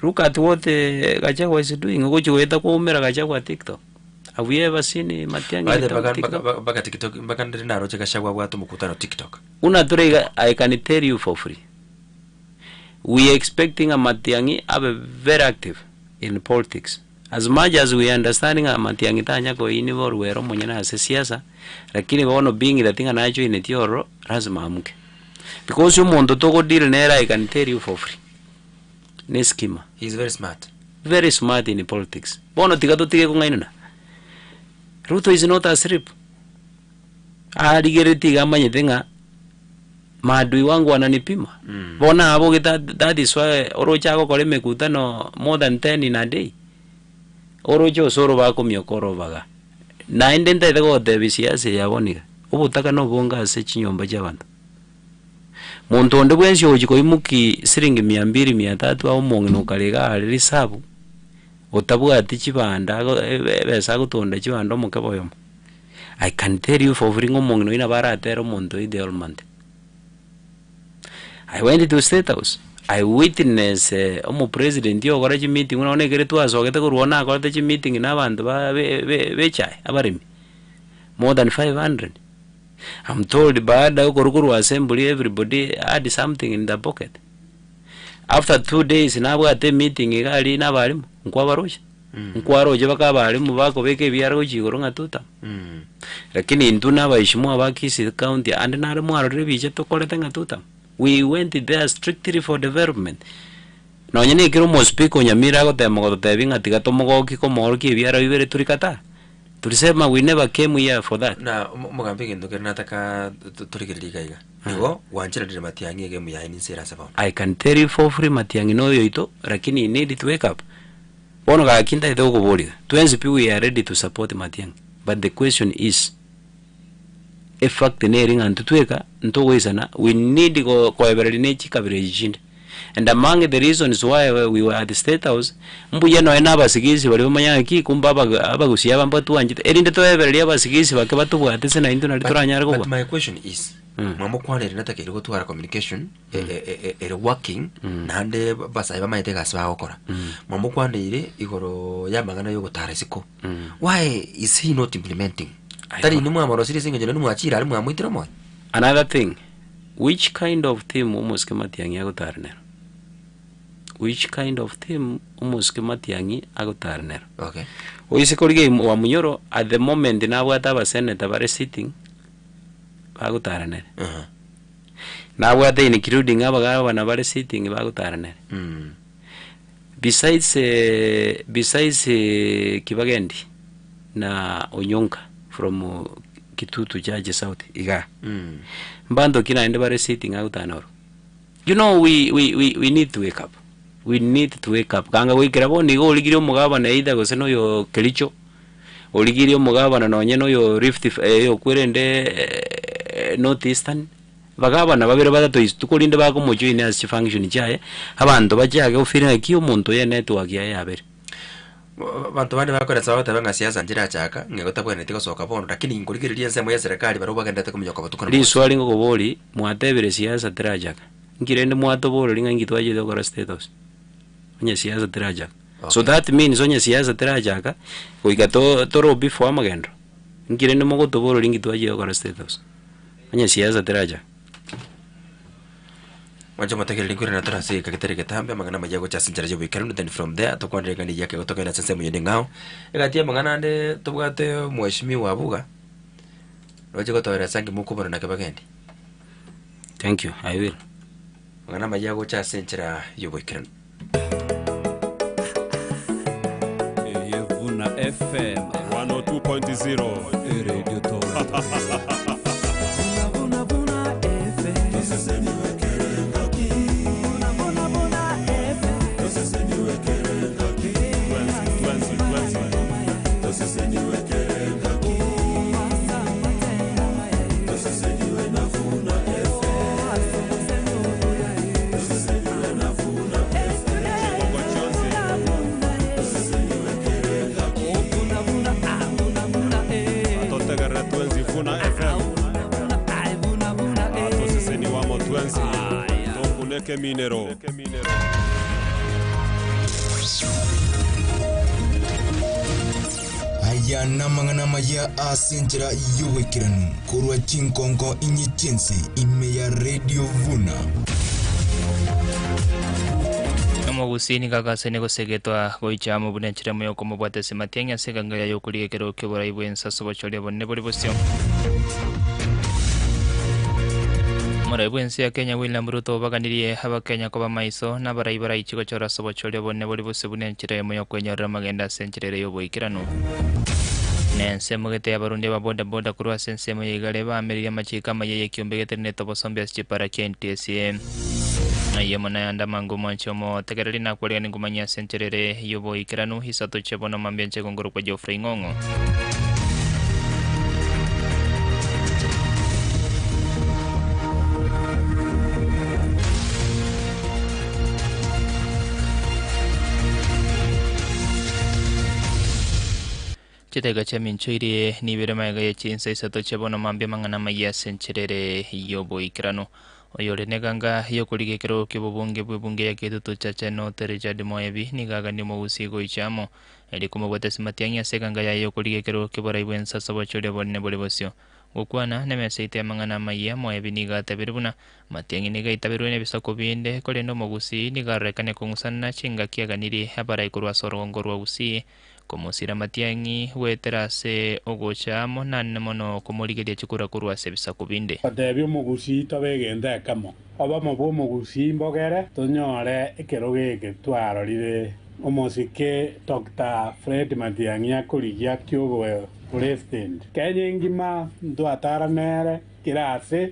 Speaker 8: Look at what Gachagua is doing, ogochi goeta koumera Gachagua tiktok. Have you ever seen Matiang'i
Speaker 7: By the
Speaker 8: without
Speaker 7: mpaka
Speaker 8: TikTok?
Speaker 7: mpaka mpaka TikTok mpaka ndire naroche Gachagua abwate omokutano TikTok.
Speaker 8: Buna tore iga I can tell you for free we expecting a Matiang'i abe very active in politics. As much as we understand ng'a Matiang'i tanya koiniba orwere omonyene ase siasa, lakini bono being that ng'a najoinetie ororo, lazima amuke. Because omonto togo deal nere I can tell you for free, ne schema.
Speaker 7: He is very smart.
Speaker 8: Very smart in politics. Bono tiga totige kong'ainana. Ruto is not asleep. Arigeretie iga amanyete ng'a maadui wangu wananipima. Bono abogete that, that is why oroche agokora emekutano more than 10 in a day. Oroche osoro bakomioka orobaga. Naende ntaete gogotebia siasa eye ya bono iga, obotaka nobonge ase chinyomba chiabanto. Monto onde bwensi ogochia koimokia siringi mia mbiri mia tatu abe omong'ina okare iga are risabu, otabwati chibanda ago ebesa agotonda chibanda omokebe oyomo. I can tell you for free ng'a omong'ina oyio nabo aratere omonto oyo the whole month. I went to state house, I witness omopresident ogokora chimeeting buna bono ekere twasogete korwa oo nakorete chimeeting na abanto ba be be bechae abaremi more than 500. I'm told baada ya okorwa korwa assembly everybody had something in their pocket. After 2 days nabwate emeeting iga aria na abalimu, nkwabaroche, nkwaroche mpaka abalimu bakobeka ebiara gochia igoro ng'a tutam. Lakini intwe na abaheshimiwa ba Kisii county ande nare mwarorire ebicha tokorete ng'a tutam. We went there strictly for development. Nonye na ekero omospeaker o Nyamira agotema gototebia ng'a tiga tomogokie komoorokia ebiara bibere torikataa. Tulisema we never came here for that.
Speaker 7: Na omogambi egento kere nataka torigererie iga iga. Igo gwancheranire Matiang'i egemu yaye ninse ere ase bono.
Speaker 8: I can tell you for free Matiang'i noyo oito lakini he need to wake up. Bono gaki ntagete gokoboria, twensi pi we are ready to support Matiang'i but the question is efact neri ng'a intwe tweka ntogoisana we need koebereria ne chikabira echi chinde. And among the reasons why we were at state house, mbuya nonya na abasigisi baria bamanye ng'aki kumbe abagusia aba mbatwanchete, erinde toebererie abasigisi bake batobwate ase naintwe nari toranyare
Speaker 7: But
Speaker 8: kobua.
Speaker 7: my question is, mwamokwanire natakeire gotwara communication ere working naende basae bamaete egasi bagokora. Mwamokwaneire igoro y'amang'ana y'ogotara isiko. Why is he not implementing? Tari inwe mwamorosirie ase eng'encho naende mwachire aria mwamoitire omoyo?
Speaker 8: Another thing, which kind of team omosike Matiang'i agotara nero? Which kind of team omosike Matiang'i agotara nero?
Speaker 7: Okay.
Speaker 8: Oise korigia Wamunyoro at the moment nabwate abasenator bare sitting bagotara nere. Nabwate including abagabana bare sitting bagotara nere. Besides besides Kibagendi na Onyonka from Kitutu Chache South igaa. Mbanto ki naende bare sitting agotara oro? You know we, we, we, we need to wake up. We need to wake up. Kanga goikera bono iga origirie omogabana either gose na oyo Kericho, origirie omogabana nonye na oyo Rift oyokwerende North Eastern, bagabana babere batato isiko rinde bakomojoin ase chifunction chiaye, abanto bachake gofeel ng'aki omonto oyo enetwork yaye yabere.
Speaker 7: Abanto bande bakoresa bagoteba ng'a siasa nchirachaka, ng'a igo tabwenereti gosoka bono, lakini nkorigereria ensemo ya serikali barabwo bagendererete kominyoka botuko na mogaso.
Speaker 8: Riswali ngokoboria, mwatebire siasa terachaka, inki rende mwatoboreria ng'a inki twachete gokora state house? Onye siasa terachaka. So that means onye siasa terachaka, goika to torobi for amagenderero, inki rende mogotoboreria inki twachire gokora state house? Onye siasa terachaka.
Speaker 7: Mwanche motegereri nkoirana tore ase egeka getari getambe, amang'ana amaya agocha ase enchera y'oboikeranu, then from there tokwanere eng'ana eyio ekero togende ase ensemo eyende eng'ao. Egati y'amang'ana ande tobwate omweshimiwa Abuga, roche gotoeresa nki mokobana naki bagendi.
Speaker 8: Thank you, I will.
Speaker 7: Amang'ana amaya agocha ase enchera y'oboikeranu.
Speaker 1: Eye Vuna FM 102.0 Eredio Town. Twensi, twensi, twensi. Chigogo chionsi. Atotegerera twensi Vuna FM. Atoseseni wamo twensi. Tokuneke minero.
Speaker 9: Aya namang'ana amaya ase enchera y'oboikeranu korwa chinkonko inye chi'ense ime ya Radio Vuna.
Speaker 10: Omogusii nigo agasaine gosegetwa goicha amo buna enchera y'okomobwata ase matiang'i ase eganga yaye y'okorigia ekerogo ki'oborai bw'ense ase obochori obonene bore bosio. Omorai bw'ense ya Kenya William Ruto obaganirie Abakenya koba maiso na abarai baraichi gochora ase obochori obonene bore bosio buna enchera eyemo y'okwenyorera amagendo ase enchera ere y'oboikeranu. Na ensemo gete y'abarundi aba boda boda korwa ase ensemo ya Igare baamereirie amachiiko amayia y'ekiombe getenenete obosombe ase chipara chia NTSA. Ayio mono ayande amange omwanche omotegereri nakwariganie nkomanyie ase enchera ere y'oboikeranu, isato chia bono mambia inche gongorokwa Geoffrey Ng'ong'o. Chidakika chiamincho irie nibere magega ye chinsa isato chia bono mambia amang'ana amayia ase enchera ere y'oboikeranu. Oyore neganga y'okorigia ekerogo ki'obobunge bw'ebunge ya Kitutu Chache North Richard Moebi nigo aganie omogusii goicha amo erio komobwata ase matiang'i ase eganga yaye y'okorigia ekerogo ki'oborai bw'ense ase obochori obonene bore bosio. Gokwana nemesa yaito y'amang'ana amayia, Moebi nigo atebire buna matiang'i nigo aitaberwe nebisaku binde, korende omogusii nigo arorekane kong'usana chingaki aganirie abarai korwa ase orogongo rwa Gusii Komosira matiang'i goetera ase ogocha amo nane mono komorigeria chikura korwa ase ebisaku binde.
Speaker 11: Batebie omogusii tobe egento ekemo. Obomo bw'omogusii mbogere tonyore ekerogo eke twarorire omosike Doctor Fred Matiang'i akorigia ki'oboe president. Kenya engima ntwatara nere kera ase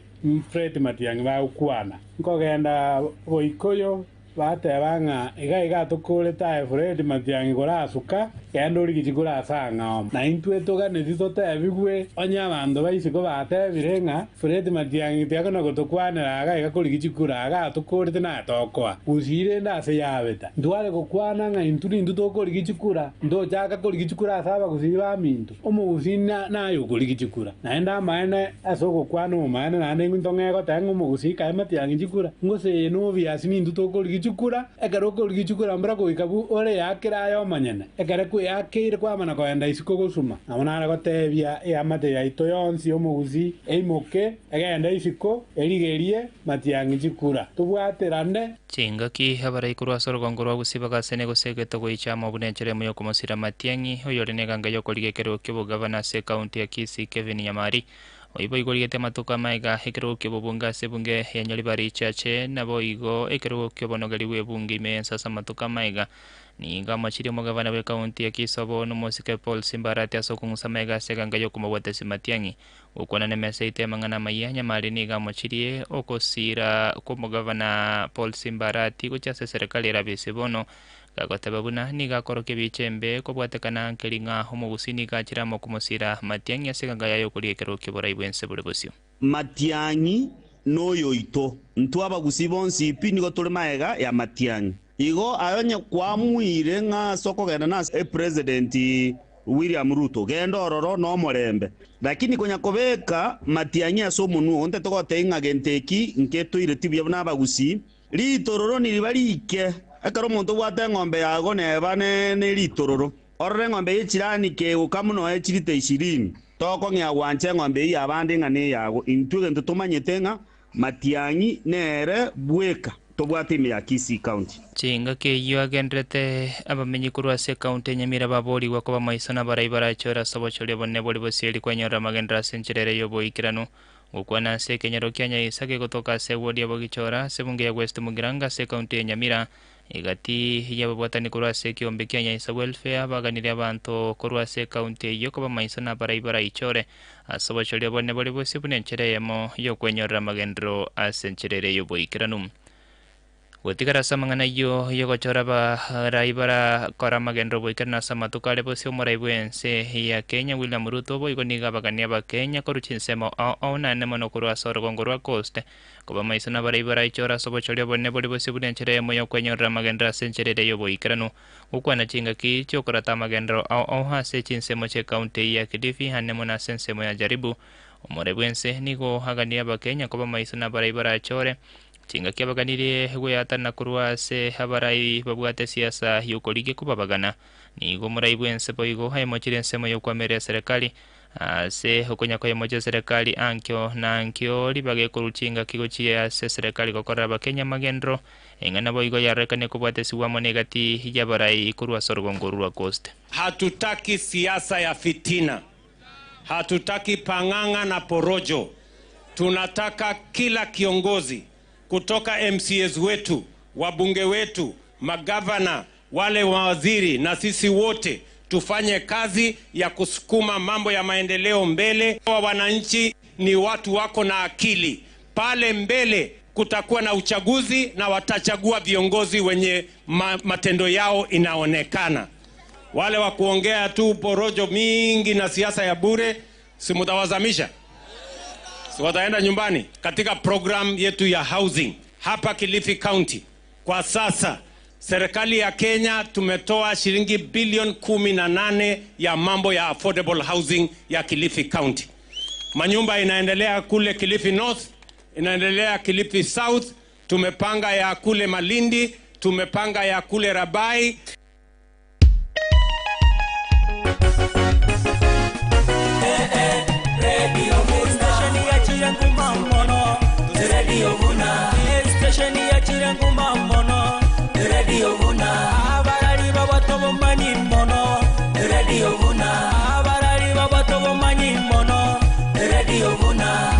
Speaker 11: Fred Matiang'i bagokwana. Nkogenda Boikoyo Bateba ng'a iga iga tokorete aye Fred Matiang'i korasuka, genda origie chikura ase ang'ao. Na intwe toganeti totebigwe onye abanto ba isiko batebire ng'a Fred Matiang'i tiakona gotokwanera iga iga korigia chikura iga atokorete naye tokoa. Gusii rende ase yabeta. Ntware gokwana ng'a intwe nintwe tokorigia chikura, ntochaka korigia chikura ase abagusii baminto. Omogusii naye okorigia chikura. Naende amaene ase ogokwana obomaene naende intong'ee goteba ng'a omogusii kae matiang'i chikura, ngose eye nobiasi nintwe tokorigia chikura, ekero okorigia chikura mbora goika bu ore eakere aye omonyene, ekere kweakeire kwamana kogenda isiko gosuma. Nabo nare gotebia eamate yaito yonsi y'omogusii eimoke, egende isiko, erigerie matiang'i chikura, tobwaterane.
Speaker 10: Chingaki abarai korwa ase orogongo rwa Gusii bagasenia gose egeto goicha amo buna enchera emo y'okomosira Matiang'i, oyore neganga y'okorigia ekerogo ki'obogavana ase ekaunti ya Kisii Kevin Nyamari, oyio boigo origete amatuko amaega ekerogo ki'obobunge ase ebunge ya Nyaribari Chache, naboigo ekerogo ki'obonogeri bw'ebunge ime y'ense ase amatuko amaega. Nigo amochirie omogavana bw'ekaunti ya Kisii obo nomosike Paul Simba Arati ase okong'usa amaega ase eganga y'okomobwatisia Matiang'i. Gokwana nemesa yaito y'amang'ana amayia, Nyamari nigo amochirie ogosiira kw'omogavana Paul Simba Arati gochia ase eserekari erabe ase bono, gagoteba buna nigo akorokia ebiicha embe kobwatekana nkeri ng'a omogusii nigo achire amo komosiira Matiang'i ase eganga yaye okoria ekerogo ki'oborai bw'ense bore bosio.
Speaker 12: Matiang'i noyoito, ntwe abagusii bonsi pi nigo tore magega ya Matiang'i. Igo aye onye kwamuire ng'a ase okogenda nase epresident William Ruto, genda ororo nomorembe. Lakini konya kobeka matiang'i ase omonwa oo, ntete gotebia ng'a gento eki nketoireti buya buna abagusii, ritororo niriba rike. Ekero omonto obwate eng'ombe yago neba ne ritororo, orore eng'ombe ye chirani kegoka noe chirita ishirini, tokong'ea gwancha eng'ombe eyio y'abande ng'a neyago. Intwe egento tomanyete ng'a Matiang'i nere bweka tobwate ime ya Kisii County.
Speaker 10: Chingaki eyio agenderete abamenyi korwa ase ekaunti ya Nyamira baborigwe koba maiso na abarai barachore ase obochori obonene bore bosieri kwenyorera amagenderero ase enchera ere y'oboikeranu. Gokwana ase ekenyoro kia Nyaisa gegotoka ase ewodi ya Bogichora ase ebunge ya West Mugirango ase ekaunti ya Nyamira Egati y'ababwatani korwa ase ekeombe kia Nyaisa Welfare baganirie abanto korwa ase ekaunti eyio koba maiso na abarai baraichore ase obochori obonene bore bosio buna enchera eyemo y'okwenyorera amagenderero ase enchera ere y'oboikeranu. Gotigara ase amang'ana ayio y'ogochora abarai barakore amagenderero oboikeranu ase amatuko are bosio omorai bw'ense ya Kenya William Ruto boigo nigo abagania abakenya korwa chinsemo ao ao naende mono korwa ase orogongo rwa Coast Koba maiso nabarai baraichore ase obochori obonene bore bosio buna enchera eyemo y'okwenyorera amagenderero ase enchera eria y'oboikeranu. Gokwana chingaki chi'okorata amagenderero ao ao ase chinsemo chi'ecounty eyio ya Kilifi ane mono ase ensemo ya Jaribu. Omore bw'ense nigo aganirie abakenya koba maiso nabarai barachore chingaki abaganirie gweatanana korwa ase abarai babwate siasa y'okorigia kobabagana. Nigo omorai bw'ense boigo aimochire ensemo y'okwamerera eserekari. Ase okonya koyemocha eserekari ankio na ankio ribaga ekorwa chingaki gochia ase eserekari gokorera abakenya amagenderero, eng'ana boigo yarorekane kobwatesigwa amo negati y'abarai korwa ase orogongo orwo rwa Coast.
Speaker 13: Hatutaki siasa ya fitina, hatutaki pang'ang'a na porojo. Tunataka kila kiongozi kutoka MCAs wetu, wabunge wetu, magavana, wale mawaziri na sisi wote tufanye kazi ya kusukuma mambo ya maendeleo mbele. Wa wananchi ni watu wako na akili. Pale mbele kutakuwa na uchaguzi na watachagua viongozi wenye matendo yao inaonekana. Wale wa kuongea tu porojo mingi na siasa ya bure, si mutawazamisha? Si wataenda nyumbani? Katika program yetu ya housing hapa Kilifi County kwa sasa, serikali ya Kenya tumetoa shilingi bilioni 18 ya mambo ya affordable housing ya Kilifi County. Manyumba inaendelea kule Kilifi North, inaendelea Kilifi South, tumepanga ya kule Malindi, tumepanga ya kule Rabai.
Speaker 4: Radio Vuna. Station ya Chiranguma mono. Radio Vuna. Abarari babatobo manyi mono. Radio Vuna. Abarari babatobo manyi mono. Radio Vuna.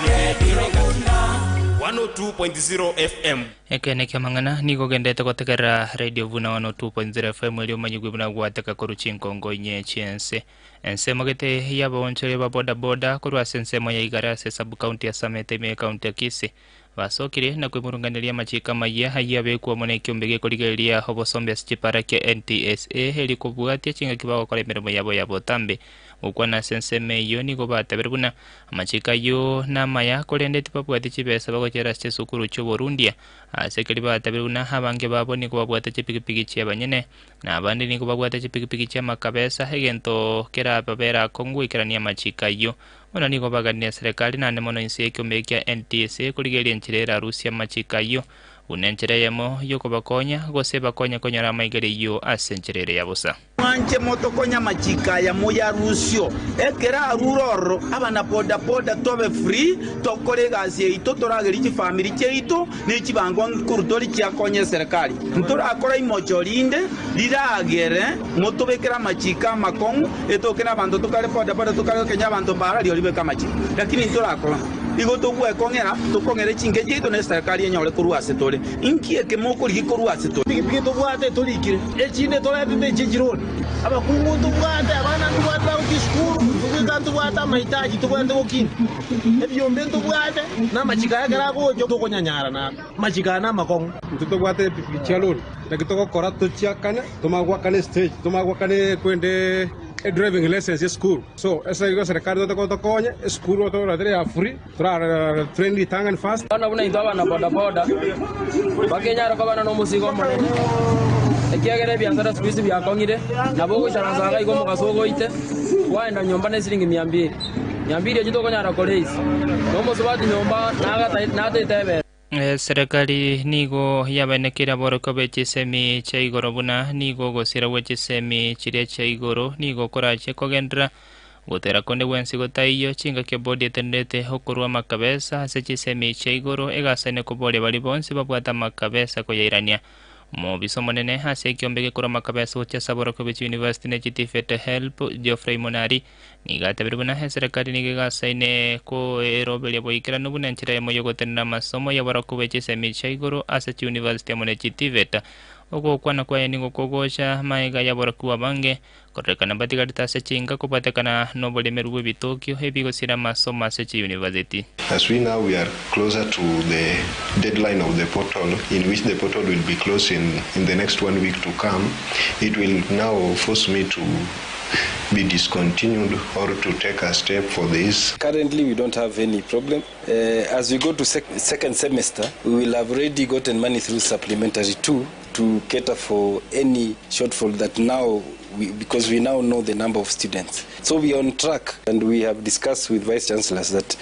Speaker 4: Radio Vuna.
Speaker 14: 102.0 FM.
Speaker 10: Ekene kia mang'ana nigo ogendete gotegerera Radio Vuna 102.0 FM erio omanyigwe buna gwateka korwa chinkongo inye chiense. Ensemo gete y'abaonchore ba boda boda korwa ase ensemo ya Igare ase sub county ya Samete ime county ya Kisii basokire na kwemurunganeria amachiko amaya ayio abekwa amo na ekiombe gekorigereria obosombe ase chipara kia NTSA eri kobwatia chingaki bagokora emeremo yabo ya botambe. Gokwana ase ensemo eyio nigo batabire buna amachiko ayio namaya korende tibabwati chibesa bagochera ase chisukuru chi'oborundia. Ase ekeri batabire buna abange babo nigo babwate chipikipiki chi'abanyene na abande nigo babwate chipikipiki chi'amakabesa egento kerababera akong'u goikerania amachiko ayio. Bono nigo baganire serikali naende mono inse y'ekiombe kia NTSA korigereria enchera erarusie amachiko ayio buna enchera eyemo y'okobakonya gose bakonye konyora amaigerio ayio ase enchera ere ya bosa.
Speaker 15: Mwanche motokonya amachiko aya moyarusio, ekero arure ororo abana bodaboda tobe free, tokore egasi yaito, toragerie chifamiri chiaito ne chibango nkorutori chiakonye eserekari. Ntorakora imocho rinde riragere motobekere amachiko amakong'u, etoke nabanto tokare bodaboda tokare gokenya abanto mbara rirorio ribeke amachiko. Lakini ntorakora igo togwekong'era, tokong'ere chinke chiaito na eserekari enyore korwa ase tore. Inki eke mokorigia korwa ase tore?
Speaker 16: Pikipiki tobwate torikire, echinde toretete eche chironi. Abakungu ntobwate, abana ntobwate bagochia esukuru, tobweka ntobwate amahitaji tobwate gokina. Ebiombe ntobwate, na amachiko aya ekero agocha tokonyanyara naro. Amachiko aya namakong'u.
Speaker 17: Intwe tobwate epikipiki chia lori, naki togokora tochiakane, tomanye goakana estage, tomanye goakana kwende edriving license esukuru. So ase igo eserekari tote tokonye, esukuru togoretere ya free, torara train ritang'ani first.
Speaker 18: Bono buna intwe abana bodaboda, bakenyara koba nomosigo omonene, ekiagera ebiasara siku hizi biakong'ire, nabo ogoisaransa iga iga omogaso ogoite, kwaenda nyomba na esiringi mia mbili. Mia mbili echio tokonyara koraise, na omosubati nyomba nagata nataete ebesa.
Speaker 10: Eserekari nigo yabaenekeire aborokigwa be chisemi chia igoro buna nigo ogosira gwe chisemi chiria chia igoro nigo korachie kogenderera gotera konde gwensi gotaiyo. Chingaki ebodi etenerete okorua amakabesa ase chisemi chia igoro egasaine koboria baria bonsi babwate amakabesa koyairania. Omobisa omonene ase ekiombe gekorwa amakabesa gochia ase aborokigwa be chiuniversity ne chitifete HELB Geoffrey Monari nigo atebirie buna eserekari nigo egasaine koeroberia boikeranu buna enchera eyemo y'ogotenena amasomo y'aborokigwa be chisemi chia igoro ase chiuniversity amo ne chitifeta. Ogokwana kwaye nigo kogocha magega y'aborokigwa abange kororekana mbatigarete ase chinka kobwatekana noboremeru bw'ebitokio ebigosira amasomo ase chiuniversity.
Speaker 19: As we now we are closer to the deadline of the portal, in which the portal will be closed in the next 1 week to come, it will now force me to be discontinued or to take a step for this.
Speaker 20: Currently, we don't have any problem. As we go to second semester, we will have already gotten money through supplementary 2 to cater for any shortfall that now we, because we now know the number of students. So we are on track, and we have discussed with vice chancellors that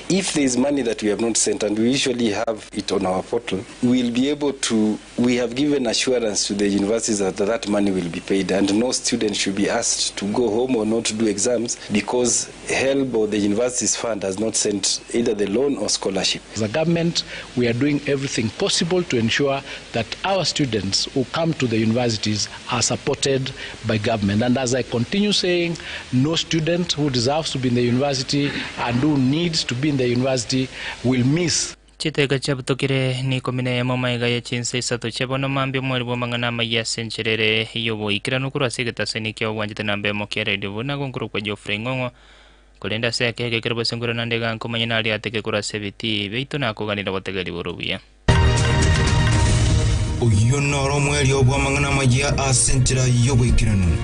Speaker 20: if there is money that we have not sent, and we usually have it on our portal, we will be able to. We have given assurance to the universities that that money will be paid, and no student should be asked to go home or not to do exams because HELB or the university's fund has not sent either the loan or scholarship.
Speaker 21: As a government, we are doing everything possible to ensure that our students who come to the universities are supported by government. And as I continue saying, no student who deserves to be in the university and who needs to be in the university will miss
Speaker 10: Chidakika chiabutokire n'ikomi na eyemo amaiga ye chinsa isato chia bono mambia omweri bw'amang'ana amayia ase enchera ere y'oboikeranu korwa ase egetaseni kia obwanchete namba emo kia radio buna gonkorokwa Geoffrey Ng'ong'o korende ase ekegekero kere bosengwe naende iga nkomanya naria ateke korwa ase ebitii biaito nakoganera obotegeri bore obuya.
Speaker 9: Oyio noro omoerio bw'amang'ana amayia ase enchera y'oboikeranu.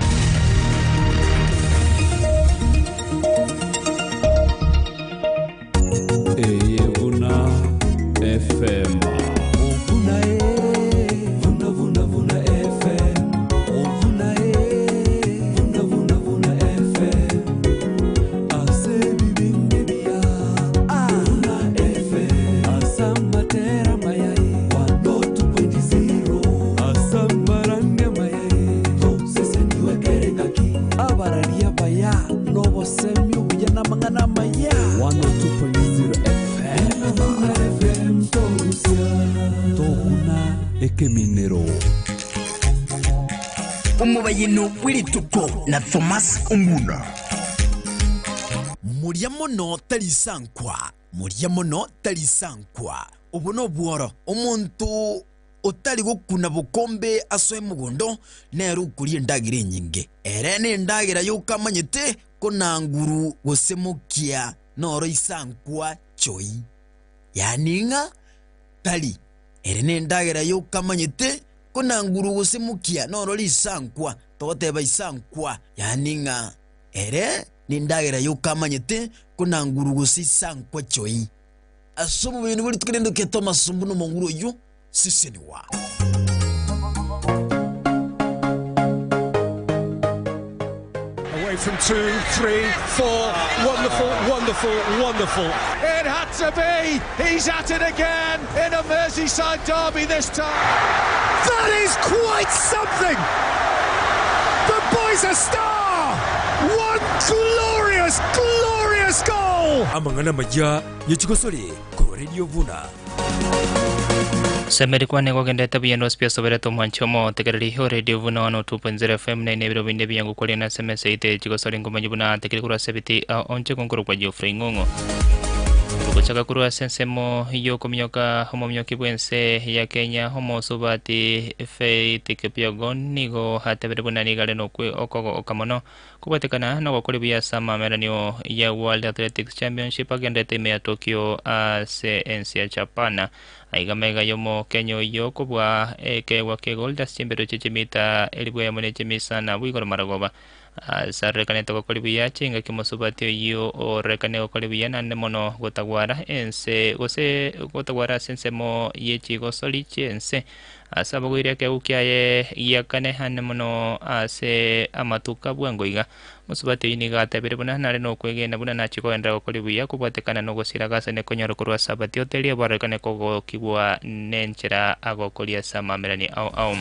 Speaker 1: Eye buna FM. Buna e, buna buna buna FM. Buna e, buna buna buna FM. Ase bibinde bia. Buna FM. Asamatera mayai. 102.0. Asamaranga mayai. Toseseniwe kerengaki. Abararia baya nobosemi obuya n'amang'ana amaya. 102.0 FM. Buna FM torusia. Tokuna ekeminero.
Speaker 22: Omobayeno bw'rituko na Thomas Omuna. Moria mono tarisankwa, moria mono tarisankwa. Obo nobworo, omonto otari gokuna bokombe asoe mogondo, nere okoria endagera enyinge. Ere nendagera yoka amanyete, ko nanguru gose mokia noro isankwa choi. Yaani ng'a tari ere nendagera yoka amanyete, ko nanguru gose mokia noro risankwa, togoteba isankwa, yaani ng'a ere nendagera yoka amanyete, ko nanguru gose isankwa choi. Ase omobere bwe rituko rende okete amasombo nomonguru oyio, sesenigwa.
Speaker 1: Away from two, three, four. Wonderful, wonderful, wonderful. It had to be. He's at it again in a Merseyside derby this time.
Speaker 2: That is quite something. The boy's a star. What glorious, glorious goal.
Speaker 7: Amang'ana amaya ye chigosori korwa Radio Buna.
Speaker 10: Semeri kwane gogendete buya ndosipia soberete omwanchi omotegereri o radio buna 102.0 FM naine ebiro binde buya ngokoria na SMS ite chigosori ngomanyi buna atekire korwa ase ebiti ao onche gonkoro kwa Geoffrey Ng'ong'o. Togochaka korwa ase ensemo y'okominyoka omominyoki bw'ense ya Kenya omosubati Faith Kipyegon nigo atebire buna nigo are nokwe okogoka mono Kobwatekana nogokora buya ase amameranio ya World Athletics Championship agenderete ime ya Tokyo ase ense ya Japan. Aiga amaiga y'omokenya oyio kobua ekeegwa ki'egold ase chimbero chie chimita elifu eyemo ne chimisana bwa igoro marogoba. Ase arorekanete gokora buya chingaki mosubati oyio ororekane gokora buya naende mono gotagwara ense gose gotagwara ase ensemo ye chigosori chi'ense. Ase abagoire ekeegwa kiaye gia kane ane mono ase amatuko a bwango iga. Mosubati oyio nigo atebire buna nare nokwegena buna nachie kogenderera gokora buya kobwatekana nogosira gase nekonyora korwa ase abatioteria barorekane kogokigwa nenchera agokoria ase amamerani ao ao.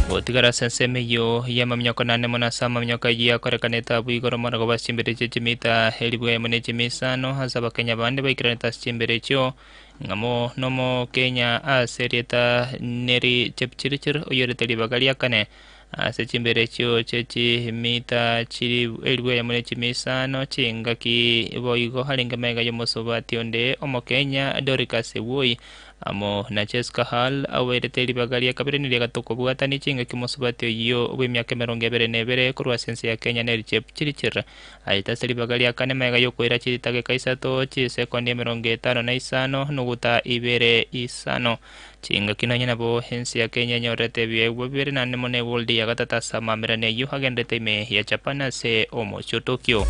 Speaker 10: Gotigara ase ensemo eyio y'amaminyoko nane mono ase amaminyoko ayio akorekanete abwo igoro mono goba ase chimbere chie chimita elifu eyemo ne chimia isano ase Abakenya bande baikeranete ase chimbere echio, ng'amo nomokenya ase erieta Neri Chepchirchir oyorete ribaga ria kane. Ase chimbera echio chie chimita chilifu elifu eyemo ne chimia isano chingaki boigo arenge magega y'omosubati onde Omokenya, Dorcas Ewoi, Amo na Jessica Hall aoerete ribaga ria kabere neria gatato kobwatania chingaki mosubati oyio bw'emiaka 21 korwa ase ense ya Kenya Neri Chepchirchir aete ase ribaga ria kane magega y'okoira chitageka isato chisekondi 55 nuguta ibere isano. Chingaki nonye nabo ense ya Kenya enyorerete ebiegwa bibere naende mono egold ya gatato ase amamerani ayio agenderete ime ya Japan ase omochie o Tokyo.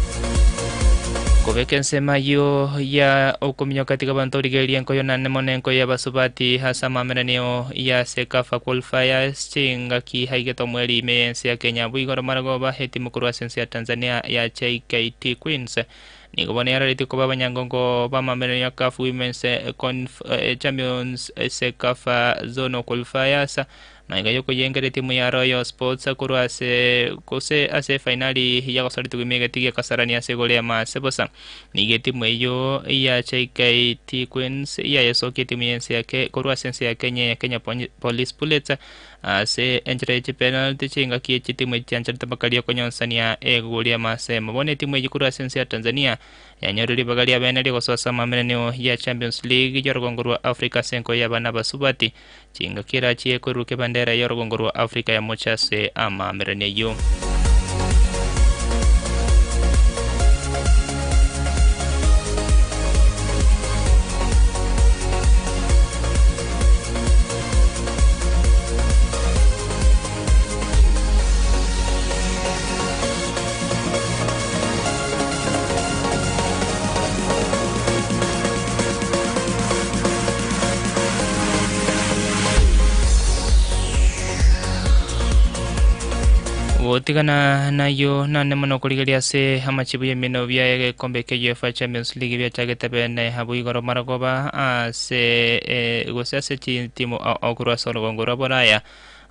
Speaker 10: Kobeka ensemo ayio ya okominyoka tiga abanto origererie enkoyo naende mono enkoyo y'abasubati ase amameranio ya Cecafa Qualifiers chingaki aigete omweri ime y'ense ya Kenya abwo igoro marogoba etimu korwa ase ense ya Tanzania ya JKT Queens Nigo bono yararetie koba abanyangongo b'amamerero ya CAF Women's Conf Champions Cecafa Zonal Qualifiers magega y'okoyengera etimu ya Royal Sports korwa ase gose ase efainali ya gosoretigwa ime egeti gia Kasarani ase igoro y'amase bosa. Nigo etimu eyio ya JKT Queens yayesokia etimu y'ense ya Ke korwa ase ense ya Kenya ya Kenya Police Bullets Ase enchera ye chipenalty chingaki echi timu echi chiancherete mpaka ria okonyonsania egori y'amasemo. Bono etimu eyio korwa ase ense ya Tanzania yanyorire ribaga ria bene rigosoa ase amamenenio ya Champions League y'orogongo rwa Africa ase enkoyo y'abana abasubati. Chingaki erachie koiruruka ebendera y'orogongo rwa Africa yamocha ase amaamererania ayio. Gotigana nayio nane mono korigeria ase amachibu y'emino bia egekombe kia UEFA Champions League biachagete bene abwo igoro marogoba ase gose ase chitimu ao ao korwa ase orogongo rwa Boraya.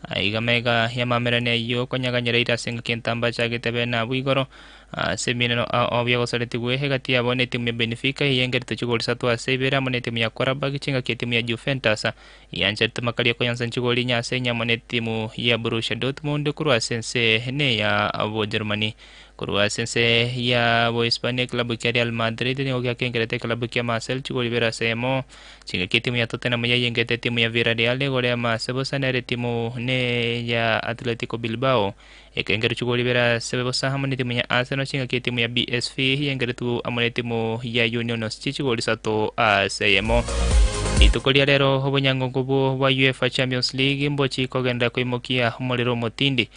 Speaker 10: Aiga mega y'amamerani ayio konyaganyera ire ase engaki entambe achagete bene abwo igoro ase emineno ao ao biagosaretigwe egati yabo netimu ya Benfica eyengerete chigori isato ase ibere amo netimu ya Qarabag chingaki etimu ya Juventus yancherete makari okonyansa chigori inye ase enye amo netimu ya Borussia Dortmund korwa ase ense neya Bojerumani. Korwa ase ense ya Bohispania eklabu kia Real Madrid nigo giakengerete eklabu kia Marseille chigori ibere ase eyemo. Chingaki etimu ya Tottenham yayengete etimu ya Villarreal igoro y'amase bosa nere etimu ne ya Atletico Bilbao ekengerwa chigori ibere ase bosa amo netimu ya Arsenal chingaki etimu ya BSV yengeretwe amo netimu ya Union Oschi chigori isato ase eyemo. Rituko ria rero obonyangongo bwa UEFA Champions League mbochi kogenderera koimokia omorero omotindi.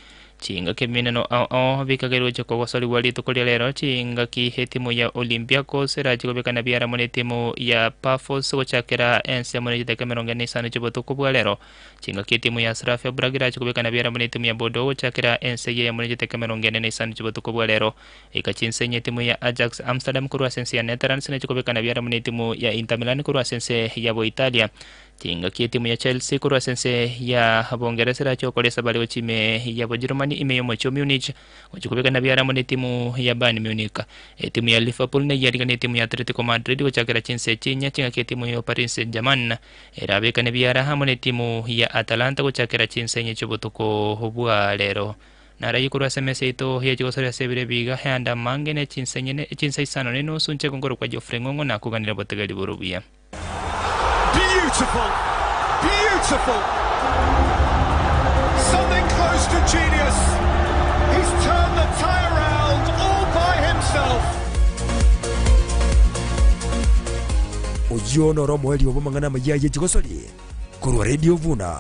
Speaker 10: Chingaki ebimeneno ao ao bikagerwe gochia kogosorigwa rituko ria rero, chingaki etimu ya Olympiacos erachie kobekana biara amo netimu ya Pafos gochakera ensemo ne chidakika 45 chi'obotuko bwa rero. Chingaki etimu ya Slavia Prague erachie kobekana biara amo netimu ya Bordeaux gochakera ense eyemo ne chidakika 45 chi'obotuko bwa rero. Eka chinsenyi etimu ya Ajax Amsterdam korwa ase ense ya Netherlands neche kobekana biara amo netimu ya Inter Milan korwa ase ense ya Boitalia. Chingaki etimu ya Chelsea korwa ase ense ya Bongeresa erache gokora esabari gochia ime ya Bojerumani ime y'omochie o Munich gochia kobekana biara amo netimu ya Bayern Munich. Etimu ya Liverpool neyariganie etimu ya Atletico Madrid gochakera chinse chinya chingaki etimu ya Paris Saint-Germain erabekane biara amo netimu ya Atalanta gochakera chinse inye chi'obotuko bwa rero. Narayie korwa ase emesa yaito ye chigosori ase ebiro ebiga, eanda amange ne chinsa inye chinsa isano ne enusu inche nkorokwa Geoffrey Ng'ong'o nakoganire obotegeri bore obuya.
Speaker 1: Beautiful, beautiful. Something close to genius. He's turned the tie around all by himself.
Speaker 22: Oyio noro omoerio bw'amang'ana amaya ye chigosori korwa Radio Vuna.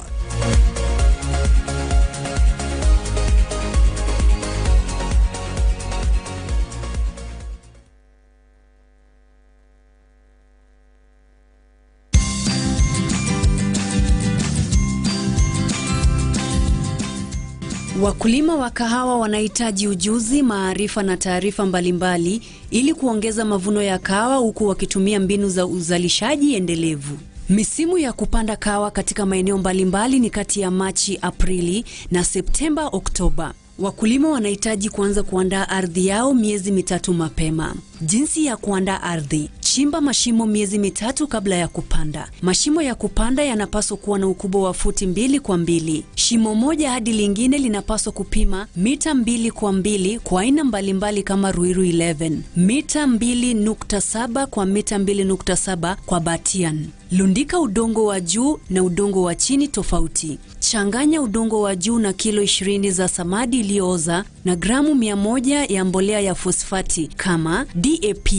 Speaker 3: Wakulima wa kahawa wanahitaji ujuzi, maarifa na taarifa mbalimbali ili kuongeza mavuno ya kahawa huku wakitumia mbinu za uzalishaji endelevu. Misimu ya kupanda kahawa katika maeneo mbalimbali ni kati ya Machi, Aprili na Septemba, Oktoba. Wakulima wanahitaji kuanza kuandaa ardhi yao miezi mitatu mapema. Jinsi ya kuandaa ardhi: chimba mashimo miezi mitatu kabla ya kupanda. Mashimo ya kupanda yanapaswa kuwa na ukubwa wa futi 2 kwa 2. Shimo moja hadi lingine linapaswa kupima mita 2 kwa 2 kwa aina mbalimbali kama Ruiru 11, mita 2.7 kwa mita 2.7 kwa Batian. Lundika udongo wa juu na udongo wa chini tofauti. Changanya udongo wa juu na kilo 20 za samadi iliyooza na gramu 100 ya mbolea ya fosfati kama DAP,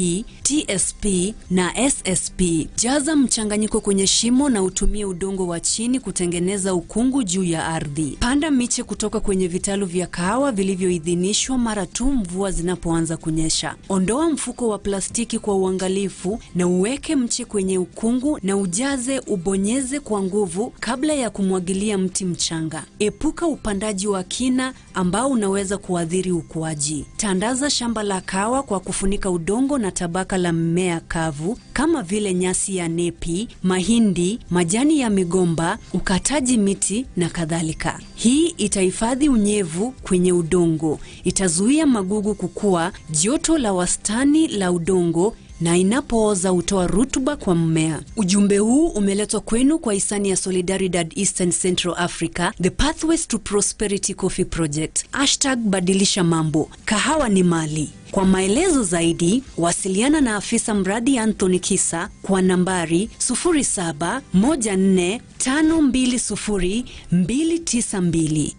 Speaker 3: TSP na SSP. Jaza mchanganyiko kwenye shimo na utumie udongo wa chini kutengeneza ukungu juu ya ardhi. Panda miche kutoka kwenye vitalu vya kahawa vilivyoidhinishwa mara tu mvua zinapoanza kunyesha. Ondoa mfuko wa plastiki kwa uangalifu na uweke mche kwenye ukungu na ujaze, ubonyeze kwa nguvu kabla ya kumwagilia mti mchanga. Epuka upandaji wa kina ambao unaweza kuathiri ukuaji. Tandaza shamba la kahawa kwa kufunika udongo na tabaka la mmea kavu kama vile nyasi ya nepi, mahindi, majani ya migomba, ukataji miti na kadhalika. Hii itahifadhi unyevu kwenye udongo, itazuia magugu kukua, joto la wastani la udongo na inapooza hutoa rutuba kwa mmea. Ujumbe huu umeletwa kwenu kwa hisani ya Solidaridad Eastern Central Africa, The Pathways to Prosperity Coffee Project. Hashtag badilisha mambo. Kahawa ni mali. Kwa maelezo zaidi, wasiliana na afisa mradi Anthony Kisa kwa nambari 0714520292.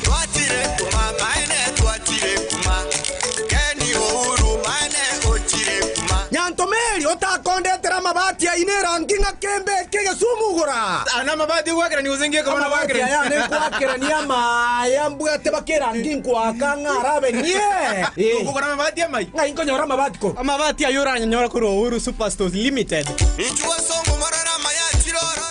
Speaker 2: Twatire kuma maene twatire kuma Keni Uhuru maene ochire kuma
Speaker 5: nyantomeri otakondetera mabati aine erangi ng'a kembe kegesumugura
Speaker 6: Ana mabati gwakera niuzingie kama
Speaker 5: Amabati
Speaker 6: gwakera.
Speaker 5: aya nenkwakerania amaya mbwate bakerangi nkwaka ng'arabe nie
Speaker 6: Ukugora mabati amai
Speaker 5: ng'ai nkonyora amabati ko
Speaker 6: Amabati ayo oranyonyora korwa Uhuru Superstores Limited.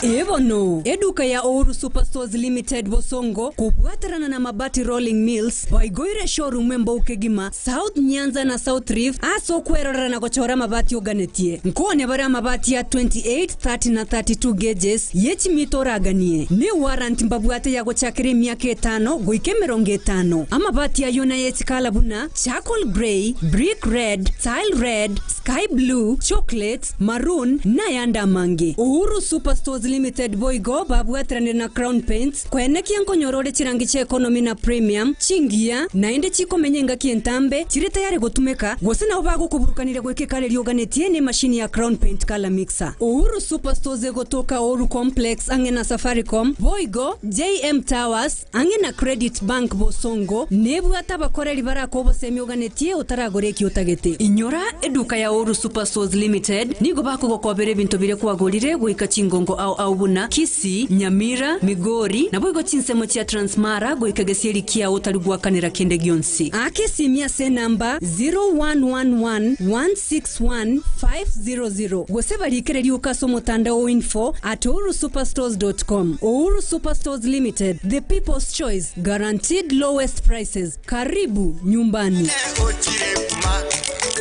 Speaker 3: Ebono eduka ya Uhuru Superstores Limited Bosongo kubwatarana na Mabati Rolling Mills waigoire showroom embouke gima South Nyanza na South Rift ase okwerorera na gochora amabati oganetie nkone bare amabati ya 28 30 na 32 gauges yechimita oraganie ni warranty mbabwate ya gochakera emiaka etano goika emerongo etano amabati ayo na yechikala buna charcoal grey brick red tile red sky blue chocolate maroon nayanda amange Uhuru Superstores Limited boigo babwateranire na Crown Paints kwenekia nkonyorore chirangi chia economy na premium chingiya naende chikomenya engaki entambe chiri tayari gotumeka gose nabo bagokoburukanire goika ekare rioganetie ne mashini ya Crown Paint Color Mixer. Uhuru Superstores egotoka Uhuru Complex ang'e na Safaricom boigo JM Towers ang'e na Credit Bank Bosongo nebwate abakoreri baraka obosemi oganetie otaragora eki otagete. Inyora eduka ya Uhuru Superstores Limited nigo bakogokobera ebinto biria kwagorire goika chingongo ao ao buna Kisii, Nyamira, Migori nabo igo chinsemo chia Transmara goika gesieri kiao otari gwakanera kende gionsi. Ake simia se namba 0111161500 gose barikere riuka ase omotandao info at uhurusuperstores.com. Uhuru Superstores Limited, the people's choice, guaranteed lowest prices. Karibu nyumbani.
Speaker 2: Ochire kuma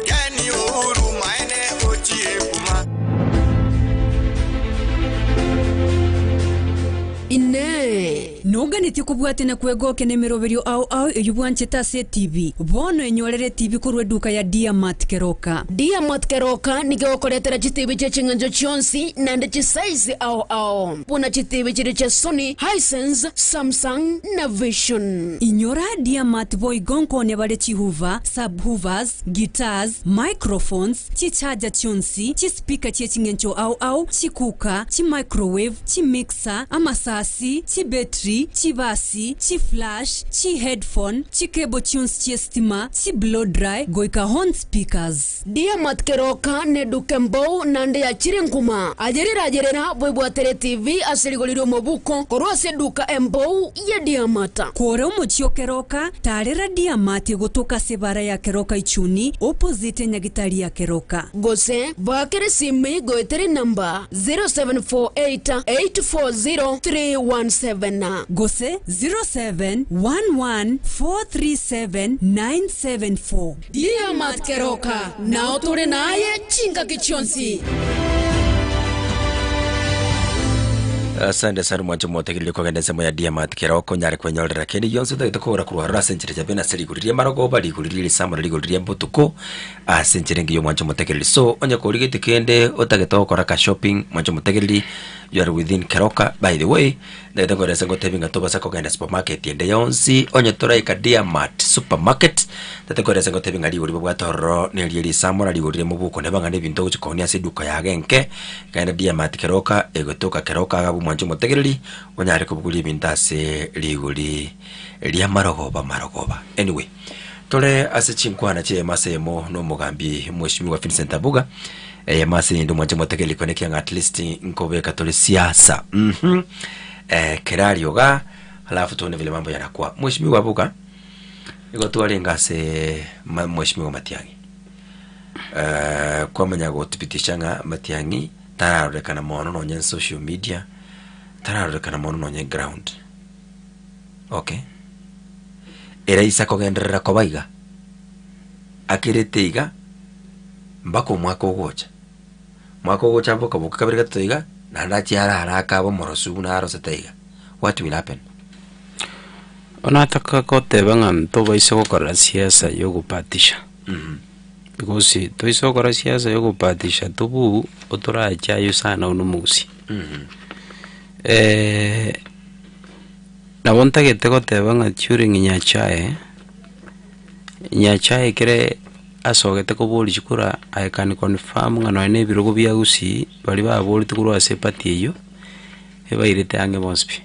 Speaker 2: Keni Uhuru maene ochire kuma
Speaker 3: Ine noganĩtie kũbwate na kwegoke na mĩroberio ao ao ĩyu bwanchete ase TV bono enyorere TV korwa eduka ya Diamat Keroka.
Speaker 23: Diamat Keroka nigĩgũkũretera chitibi chia ching'encho chionsi naende chisize ao ao buna chitibi chiri chia Sony, Hisense, Samsung na Vision.
Speaker 3: Inyora Diamat boigo nkone bare chihuva subhoovers guitars microphones chichaja chionsi chispika chie ching'encho ao ao chikuka chimicrowave chimixer amasasi chibetri chibasi chiflash chiheadphone chikebo chionsi chiestima chiblow dry goika horn speakers.
Speaker 23: Diamat Keroka nĩ nduka mbou naende yachire nkuma ajerera ajerera bwebwatere TV ase rigori ria omobuko korwa ase eduka embou ya Diamata.
Speaker 3: Kore omochio Keroka tarera Diamati gotoka ase ebara ya Keroka Ichuni opposite nyagitari ya Keroka.
Speaker 23: Gose bakere simi goetere namba 0748 840 317.
Speaker 3: Gose 0711437974.
Speaker 23: Diamat Keroka nao tore naye chingaki chionsi.
Speaker 7: Asante sana mwancho motegereri kogenda ensemo ya Diamart kera okonyare kwenyorera kende gionsi otagete kogora korwa aroro ase enchera chabe nase rigori ria marogoba rigori ria risamora rigori ria botuko ase enchera engiya omwancho motegereri so onye korigeti kende otagete gokora ka shopping mwancho motegereri you are within Keroka by the way ndagete nkoerese ngotebi ng'a tobasa kogenda supermarket ende yonsi onye toraika Diamart supermarket ndagete nkoerese ngotebi ng'a rigori babwate ororo nerie risamora rigori ria mobuko neba ng'a nebinto ogochi koonia ase eduka yago enke Genda Diamart Keroka, egotoka Keroka agabe omwancho omotegereri, onyare kobogoria ebinto ase rigori ri'amarogoba marogoba. Anyway, tore ase chinkwana chi'eyemo ase eyemo na omogambi Mheshimiwa Vincent Abuga, eyemo ase eyende omwancho omotegereri kwane ekiagera at least nkobeka tore siasa mhm eh, kerario igaa alafu tuone vile mambo yanakuwa. Mheshimiwa Abuga, igo twarenge ase ma Mheshimiwa Matiang'i. Kwamanya gothibitisha ng'a Matiang'i tararorekana mono nonye in social media, tararorekana mono nonye ground. Okay. Eraisa kogenderera koba iga, akerete iga, mpaka omwaka ogocha. Omwaka ogocha boka boka kabere gatato iga, naende achie arare akabe omorosu buna arosete iga. What will happen?
Speaker 8: Onataka goteba ng'a ntobaise gokora siasa ya ogopatisha. Because toise gokora siasa ya ogopatisha tobuu otorache aywo sana buna omogusii. Nabo ntagete goteba ng'a during Nyachae, Nyachae ekere asogete koboria chikura I can confirm ng'a nonye na ebirogo bia gusii baria baboretie korwa ase eparty eywo, ebairete ang'e bonsi pi.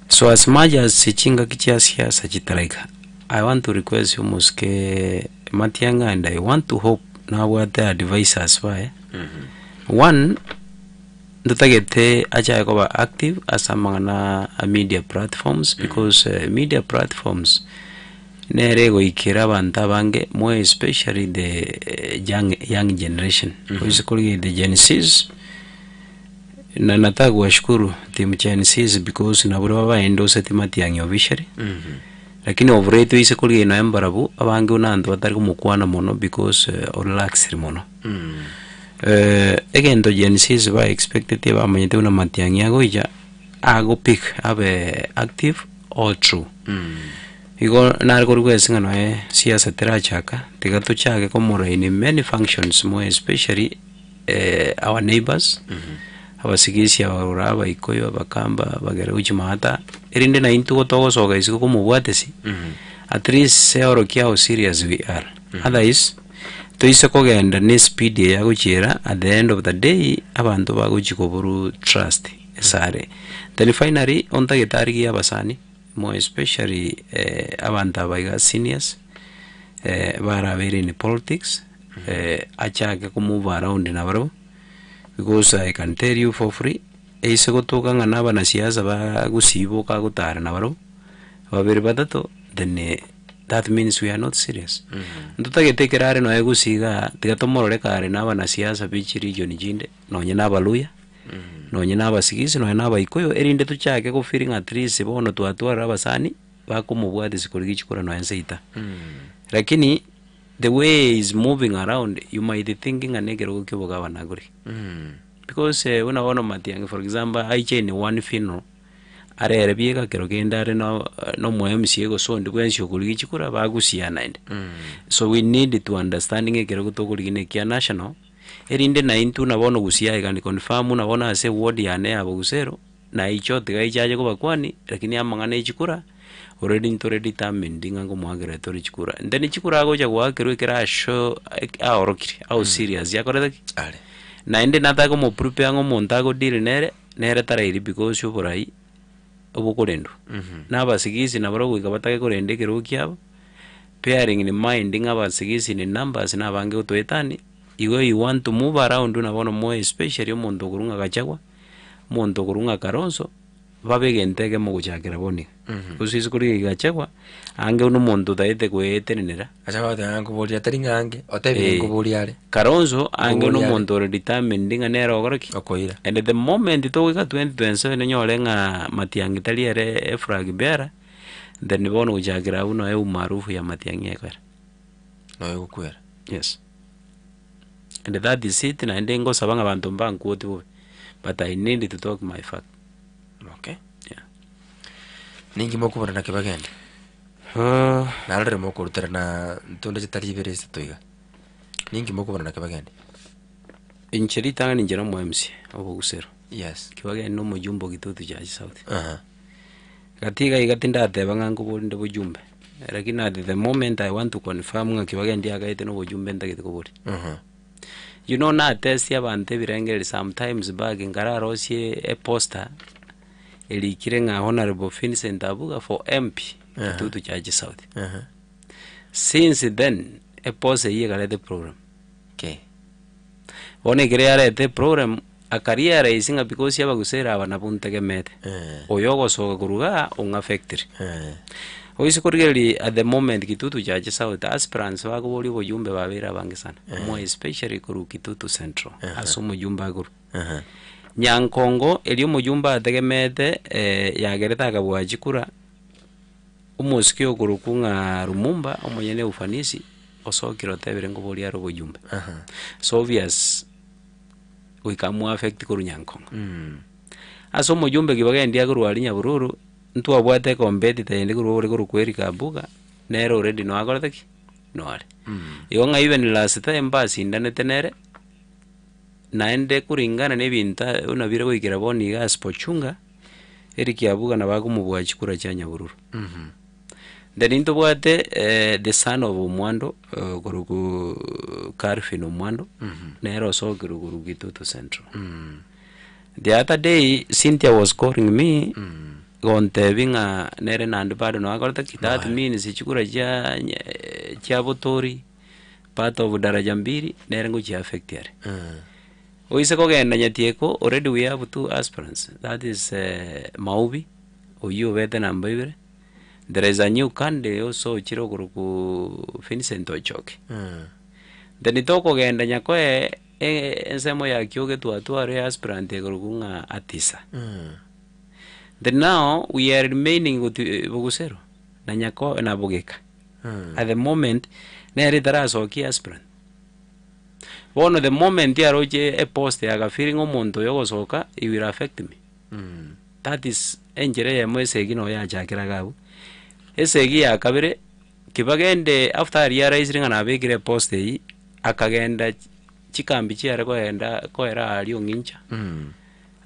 Speaker 8: So as much as chingaki chia siasa chitaraika, I want to request omosike Matiang'i and I want to hope nabwate advisors baye, one, ntotagete achake koba active ase amang'ana a media platforms because media platforms nere egoikera abanto abange more especially the young, young generation, oise korigereria the Gen Zs. Na nataka kuwashukuru team Gen Zs because nabwo babaendoseti Matiang'i officially lakini of late oise korigereria nonya mbarabwo abange buna abanto batari komokwana mono because orelaxed mono. Egento Gen Zs ba expecteti bamanyete buna Matiang'i agoicha ago pick abe active all through. Igo nare korwa ase ng'a nonya siasa terachaka tiga tochake komorora in many functions more especially our neighbours, abasigisi abarora, abaikoyo, abakamba, abagere gochia maata, erinde naintwe igo togosoka isiko komobwatesi, at least eorokie how serious we are. Otherwise, toise kogenda na espeed eye agochiera, at the end of the day, abanto bagochi koborwa trust asare. Then finally, ontagete arigie abasani, more especially abanto aba iga seniors, barabeire in politics. Achake ko move around nabarabwo, because I can tell you for free, eise gotoka ng'a na abanasiasa ba gusii boka agotara nabarabwo, babere batato, then that means we are not serious. Ntotagete ekero are nonya gusii igaa, tiga tomorore kare na abanasiasa be chiregion chinde, nonye na abaluhya, nonye na abasigisi, nonye na abaikuyu, erinde tochake go feel ng'a at least bono twatwarire abasani, bakomobwatisia korigia chikura nonya nseita. Lakini. The way he is moving around you might think ng'a nekerogo kia obogabana agore. Because buna bono Matiang'i for example aiche in one funeral, arere bieka kero kende are no na omo MCA gose onde bwensi okorigia chikura bagusia naende. So we need to understand ng'a ekerogo tokorigia na ekia national, erinde naintwe buna bono gusii I can confirm buna bono ase eward yane ya Bogusero, naiche otiga aiche ache kobakwani, lakini amang'ana ya chikura. Already ntore determined ng'a nkomoakera tore chikura. Then chikura agocha goakerwa ekero asho aorokire how serious akorete ki?
Speaker 7: Are.
Speaker 8: Naende nataka komoprepare ng'a omonto ago deal nere, nere tarairi because oborai obokorendwa. Na abasigisi nabarabwo goika batake korenda ekerogo kiabo, bearing in mind ng'a abasigisi in numbers nabange gotoetania, igo you want to move around buna bono more especially omonto okorwa ng'a Gachagua, omonto okorwa ng'a Kalonzo. Babe egento ekemo gochakera bono iga. Gose isiko riria rigachegwa, ange buna omonto otaete goetenenera.
Speaker 7: Acha goteba ng'a nkoboria tari ng'a ange, otebire
Speaker 8: Eh.
Speaker 7: nkoboria are.
Speaker 8: Kalonzo ange
Speaker 7: Nkoboria are.
Speaker 8: nomonto ore determined ng'a nere ogokora ki?
Speaker 7: Okoira.
Speaker 8: And the moment togoika 2027 onyore ng'a Matiang'i tari ere eflag bearer, then bono gochakera abwo noe umaarufu ya Matiang'i ekoera.
Speaker 7: Noyo ogokwera.
Speaker 8: Yes. And that is it, naende ngosaba ng'a abanto mbanquote bobe. But I need to talk my fact.
Speaker 7: Okay.
Speaker 8: Yeah.
Speaker 7: Ninki mokobora naki bagende? Narorire mokorutera na ntonde chitari ibere isato iga. Ninki mokobora naki bagende?
Speaker 8: Inche ritang'ani inche nomo MC obogusero.
Speaker 7: Yes.
Speaker 8: Kibageni na omojumbe o Kitutu Church South.
Speaker 7: Aha.
Speaker 8: Gati iga iga tindateba ng'a nkobori nde bojumbe, lakini at the moment I want to confirm ng'a Kibageni ndiagaete na obojumbe ntagete koboria.
Speaker 7: Aha.
Speaker 8: You know natestie abanto ebirengererio sometimes back nkararosie eposter erikire ng'a Honourable Vincent Abuga for MP Kitutu Church South.
Speaker 7: Aha.
Speaker 8: Since then eposter eyio ekareta eproblem.
Speaker 7: Okay.
Speaker 8: Bono ekero yareta eproblem akarealise ng'a because abaguseri aba nabwo ntegemete, oyo ogosoka korwa igaa ong'affectire. Oise korigereria at the moment Kitutu Church South aspirants bakoboria obojumbe babeire abange sana, more especially korwa Kitutu Central ase omojumbe akorwa. Nyankongo eria omojumbe ategemete yagerete akabua chikura, Omosike okorokwa ng'a Lumumba, omonyene ufanisi, osokire otebire nkoboria are obojumbe. So obvious goika amoaffect korwa Nyankongo. Ase omojumbe kibagendia korwa aria Nyabururu, ntwabwate ecompetitor ende korwa ore korokwa Eric Abuga, nere already no akorete ki? No are. Igo ng'a even last time mbasindanete nere, naende kulingana na ebinto buna bire goikera bono iga asipochunga. Eric Abuga nabo akomobua chikura chia Nyabururu. Then ntobwate the son of Omwando okorokwa Calvin Omwando, nere osokire korwa Kitutu Central. The other day Cynthia was calling me, gontebia ng'a nere naende bado nabo akorete ki, that means chikura chia chia Botori, part of Daraja Mbili, nere ngochia affect are. Oise kogenda Nyatieko already we have two aspirants that is Maubi oyio obete namba ibere, there is a new candidate also ochire okorokwa Vincent Ochoki. Then tokogenda Nyakoe ensemo ya Kioge twatware aspirant ekorokwa ng'a Atisa. Then now we are remaining goti Bogusero na Nyakoe na Bogeka. At the moment nere etarasokia aspirant. Bono the moment aroche epost ya gafeeling omonto oyo ogosoka he will affect me. That is enchera eyemo esegi noyo yachakera iga abwo. Esegi ya kabere, kibagende after aria araisire ng'a nabekire epost eywo, akagenda chikambi chiare kogenda koera aria ong'incha,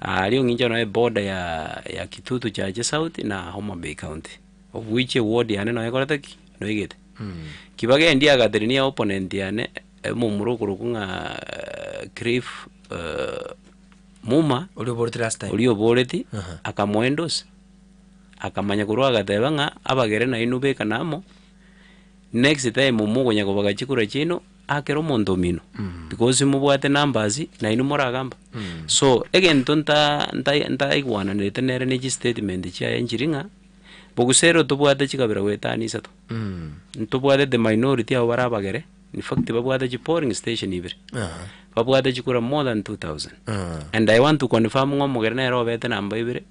Speaker 8: aria ong'incha noe eborder ya ya Kitutu Chache South na Homabay County, of which eward yane noyo ekorete ki? Noigete. Kibagendi agatenenia opponent yane. Omomura okorokwa ng'a Cliff Muma,
Speaker 7: Oria oboreti last time.
Speaker 8: oria oboreti, akamoendorse, akamanya korwa agateba ng'a abagere nainwe bekane amo, next time mokonya kobaga chikura chiaino, akere omonto omino, because mobwate numbers nainwe moragamba. So, egento nta nta ntaigwananete nere ne chistatement chiaye nchiria ng'a, bogusero tobwate chikabira goetania isato, ntobwate the minority abwo bare abagere. In fact babwate chi polling station ibere, babwate chikura more than 2000 and I want to confirm ng'a omogere nere obete namba ibere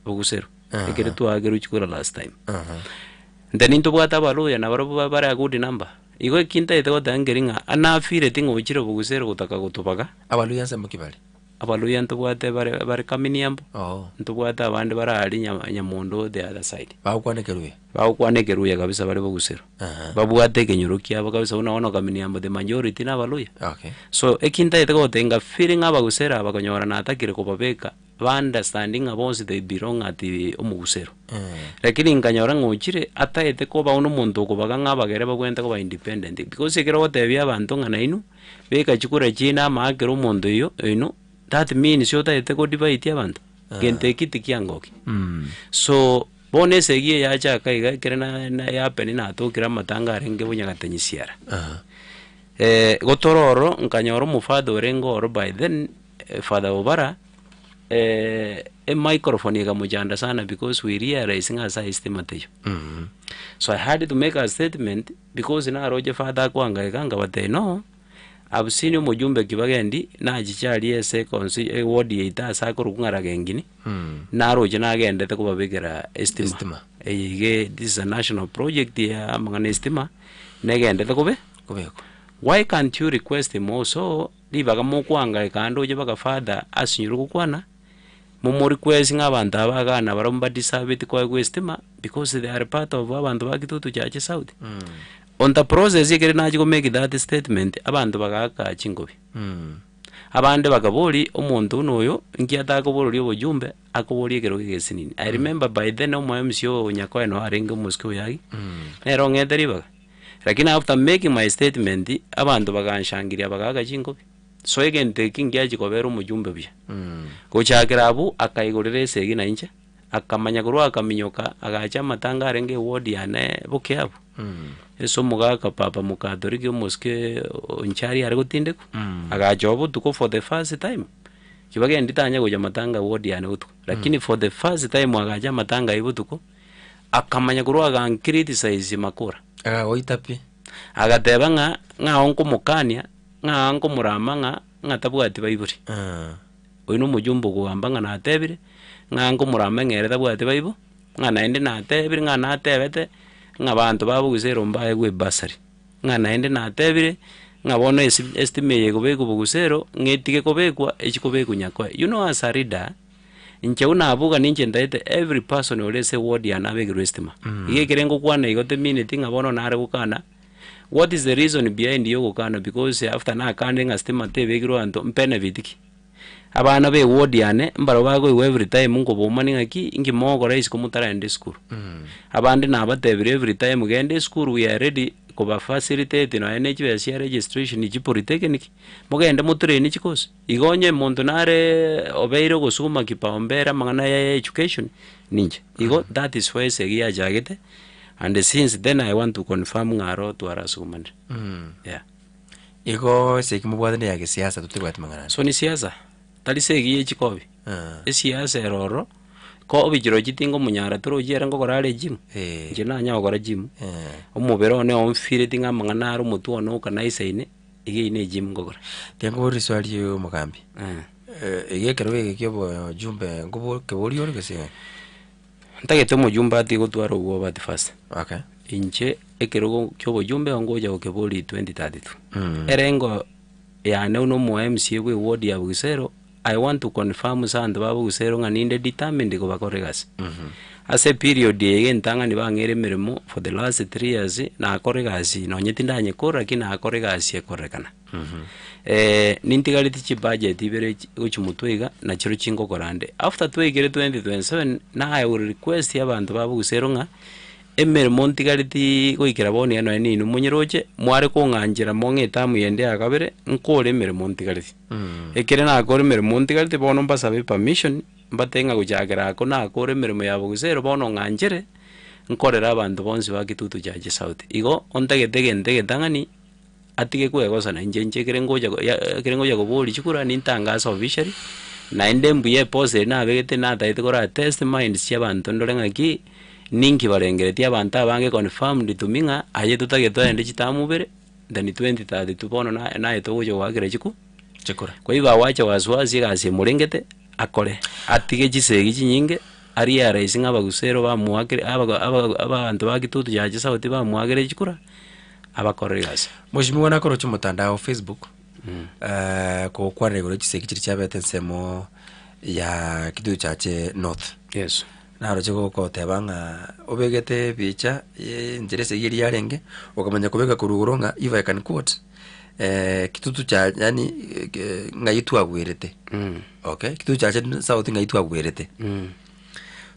Speaker 8: obusero, ekere twakerwe chikura last time. Then ntobwate abaluhya nabarobwo ba- bare a good number, igo eki ntagete goteba nkeri ng'a anafeeleti ng'a ochire obogusero gotaka gotobaga.
Speaker 7: Abaluhya nsemo ki bare?
Speaker 8: Abaluhya ntobwate bare bare Kaminiambo, ntobwate abande bare aria Nya- Nyamondo the other side.
Speaker 7: Bagokwana ekeruya?
Speaker 8: Bagokwana ekeruya kabisa bare bogusero. Babwate ekenyoro kiabo kabisa buna bono Kaminiambo the majority na abaluhya.
Speaker 7: Okay.
Speaker 8: So eki ntagete goteba nga feeling abagusero aba konyora natakire kobabeka ba understand ng'a bonsi they belong at omogusero. Lakini nkanyora ng'a ochire atagete koba buna omonto okobaga ng'a abagere babwenerete koba independent because ekero ogotebia abanto ng'a nainwe. Beka chikura chiaino amaakere omonto oyio oino, that means otagete ko divide abanto, gento eki tikiangokia. So, bono esegi eye yachaka iga ekere na na ehappen natokire amatanga arenge bonyagatenyi siara. Gotora oro nkanyora omofather orenge oro by then, Father Obara, emicrophone ekamochanda sana because we realize ng'a ase aye stima teiyo. So I had to make a statement. Because naroche father akoangaika nkabatebia no, I've seen omojumbe Kibagendi nachiche aria ase econsi eward yaito ase akorokwa ng'a Ragengini, naroche nagendete kobabekera estima.
Speaker 7: Estima.
Speaker 8: Eye iga this is a national project ya amang'ana ya estima, negendete kobe
Speaker 7: Kobekwa.
Speaker 8: Why can't you request him also? Ribaga mokoangaika ande oche mpaka father asinyirwe gokwana, momo request ng'a abanto aba igaa nabarabwo mba deserveti koegwa estima because they are part of abanto ba Kitutu Chache South. On the process ekere nachia ko make that statement, abanto bagaaka chinkobi. Abande bakaboria omonto buna oyo nki atakobororia obochumbe akoboria ekerogo egesinini. I remember by then omo MC o Nyakoe noo arenge omosike oyagi, nere ong'ete ribaga. Lakini after making my statement, abanto baganshangiria bagaaka chinkobi. So egento eki ngiachia kobera omochumbe buya. Gochakera abwo, akaigorera esegi na inche, akamanya korwa akaminyoka, agacha amatanga arenge eward yane boke abwo. Ase omogaka papa mokatoriki omosike onchari are gotindekwa, agacha oo botuko for the first time, kibagendi tanya gocha matanga ward yane botuko, lakini for the first time agacha amatanga aywo botuko, akamanya korwa agancriticize makora.
Speaker 7: Agagoita pi.
Speaker 8: Agateba ng'a ng'ao nkomokania, ng'a nkomorama ng'a ng'a tabwati baibori. Oyio na omojumbe okogamba ng'a natebire, ng'a nkomorama ng'a ere tabwati baibo, ng'a naende natebire ng'a natebete, ng'a abanto ba bogusero mbaegwe ebursary, ng'a naende natebire, ng'a bono esi estima eye ekobekwa bogusero, ng'a etige kobekwa echi kobekwa nyakoe. You know as a leader, inche buna abwo iga ninche ntaete every person ore ase eward yane abekerwe estima. Iga ekere ngokwana igo temineti ng'a bono nare gokana, what is the reason behind ya ogokana because after nakanire ng'a stima tebekirwe abanto mbenefit ki? Abana ba eward yane mbarabwo bakoigwa every time nkobaumani ng'aki inki mogokora isiko motaragenda esukuru. Abande nabatebirie every time genda esukuru we are ready koba facilitate nonya ne chibesa chia registration chi polytechnic, mogende motrain chikosi. Igo onye omonto nare obeire ogosukuma kipaumbele amang'ana ya education ninche. Igo that is why esegi yachagete and since then I want to confirm ng'a aro twarasukumanire, yeah.
Speaker 7: Igo esegi mobwate neya gesiasa totebwati mang'ana ande.
Speaker 8: So ni siasa, tari segi ye chikobi, esiasa ere ororo, kobi chirochio tingomonyara torochi ere ngokora are egym, inche nanya gokora gym, omobere one omfireti ng'a amang'ana are omotwe one okanaisaine, iga eyio ne egym ngokora.
Speaker 7: Tiga nkoborie riswali omogambi, iga ekerogo eke kia obojumbe nkobo keboria ore gose?
Speaker 8: Ntagete omojumbe atige gotwara obwoba at first.
Speaker 7: Okay.
Speaker 8: Inche ekerogo kia obojumbe igo ngocha gokeboria 2032. Erengo yane buna omo MCA bwa eward ya Bugisero, I want to confirm ase abanto ba Bugisero ng'a ninde determined kobakora egasi. Ase eperiod eye iga entang'ani bang'eire emeremo for the last 3 years, nakora egasi nonye tindanyekora lakini nakora egasi ekorekana. Nintigareti chibudget ibere gochia motwe iga, nachiro chingokora ande. After twaikire 2027, na I will request abanto ba Bogusero ng'a, emeremo ntigareti goikera bono iga nonye ninwe monyeroche, mware kong'anchera mong'e etamu yende ya kabere, nkore emeremo ntigareti. Ekere nakora emeremo ntigareti bono mbasabe permission, mbatebie ng'a gochakera ako nakore emeremo ya Bogusero bono ng'anchere, nkorere abanto bonsi ba Kitutu Chache South. Igo, ontagete egento egetang'ani. atige kwegosana, inche inche ekere ngocha ya ekere ngocha koboria chikura nintangase officially, naende mbuya epost eye nabegete natagete kora test minds chia abanto ndore ng'aki, ninki barengeretie abanto abange confirmed to me ng'a aye totagete toende chitamu ibere, then 2032 bono na naye togocha goakera chiku
Speaker 7: Chikura.
Speaker 8: Kwa hivyo awache wasiwasi egasi emorengete, akore, atige chisegi chinyinge, arealize ng'a abagusero bamoakire abaga aba abanto ba Kitutu Chache South bamoakire chikura. abakorere egasi.
Speaker 7: Mheshimiwa nakoroche omotandao Facebook gokwanera igoro chisegi chiria chiabete ensemo ya Kitutu Chache North.
Speaker 8: Yes.
Speaker 7: Naroche gogoteba ng'a obegete ebicha ye enchera esegi eria yarenge, okamanya kobeka korwa igoro ng'a if I can quote Kitutu Chache yaani ng'ai twagwerete. Okay, Kitutu Chache South ng'ai twagwerete.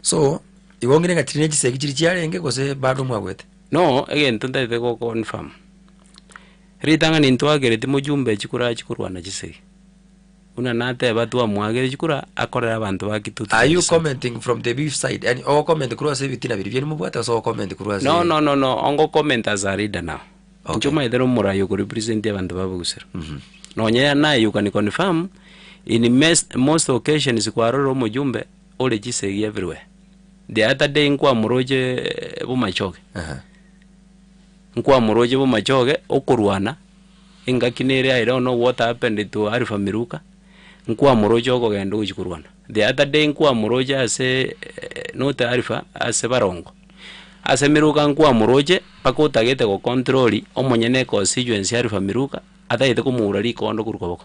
Speaker 7: So, igo ng'ire ng'a chiria ne chisegi chiria chiarenge gose bado mwagwete?
Speaker 8: No egento ntagete go confirm, ritang'ani ntwakereti mojumbe chikura achie korwana chisegi, buna nateba twamoakire chikura akorere abanto ba Kitutu
Speaker 7: Are you
Speaker 8: chisegi.
Speaker 7: commenting from the beef side? Yaani ogo comment korwa ase ebitina biria biaria mobwate gose ogo comment korwa ase
Speaker 8: No no no no ongo comment as a leader now.
Speaker 7: Okay.
Speaker 8: Inche omanyete na omorai oko represent abanto ba Bogusero. Nonye naye you can confirm in mes most occasions kwarorire omojumbe ore chisegi everywhere. The other day nkwamoroche bomachoge, nkwamoroche bomachoge okorwana, engaki nere I don't know what happened to Alpha Miruka, nkwamoroche okogenda ogochia korwana. The other day nkwamoroche ase not Alpha, ase Barongo, ase Miruka nkwamoroche mpaka otagete go control omonyene econstituency Alpha Miruka, atagete komoura rikondo korwa koboko.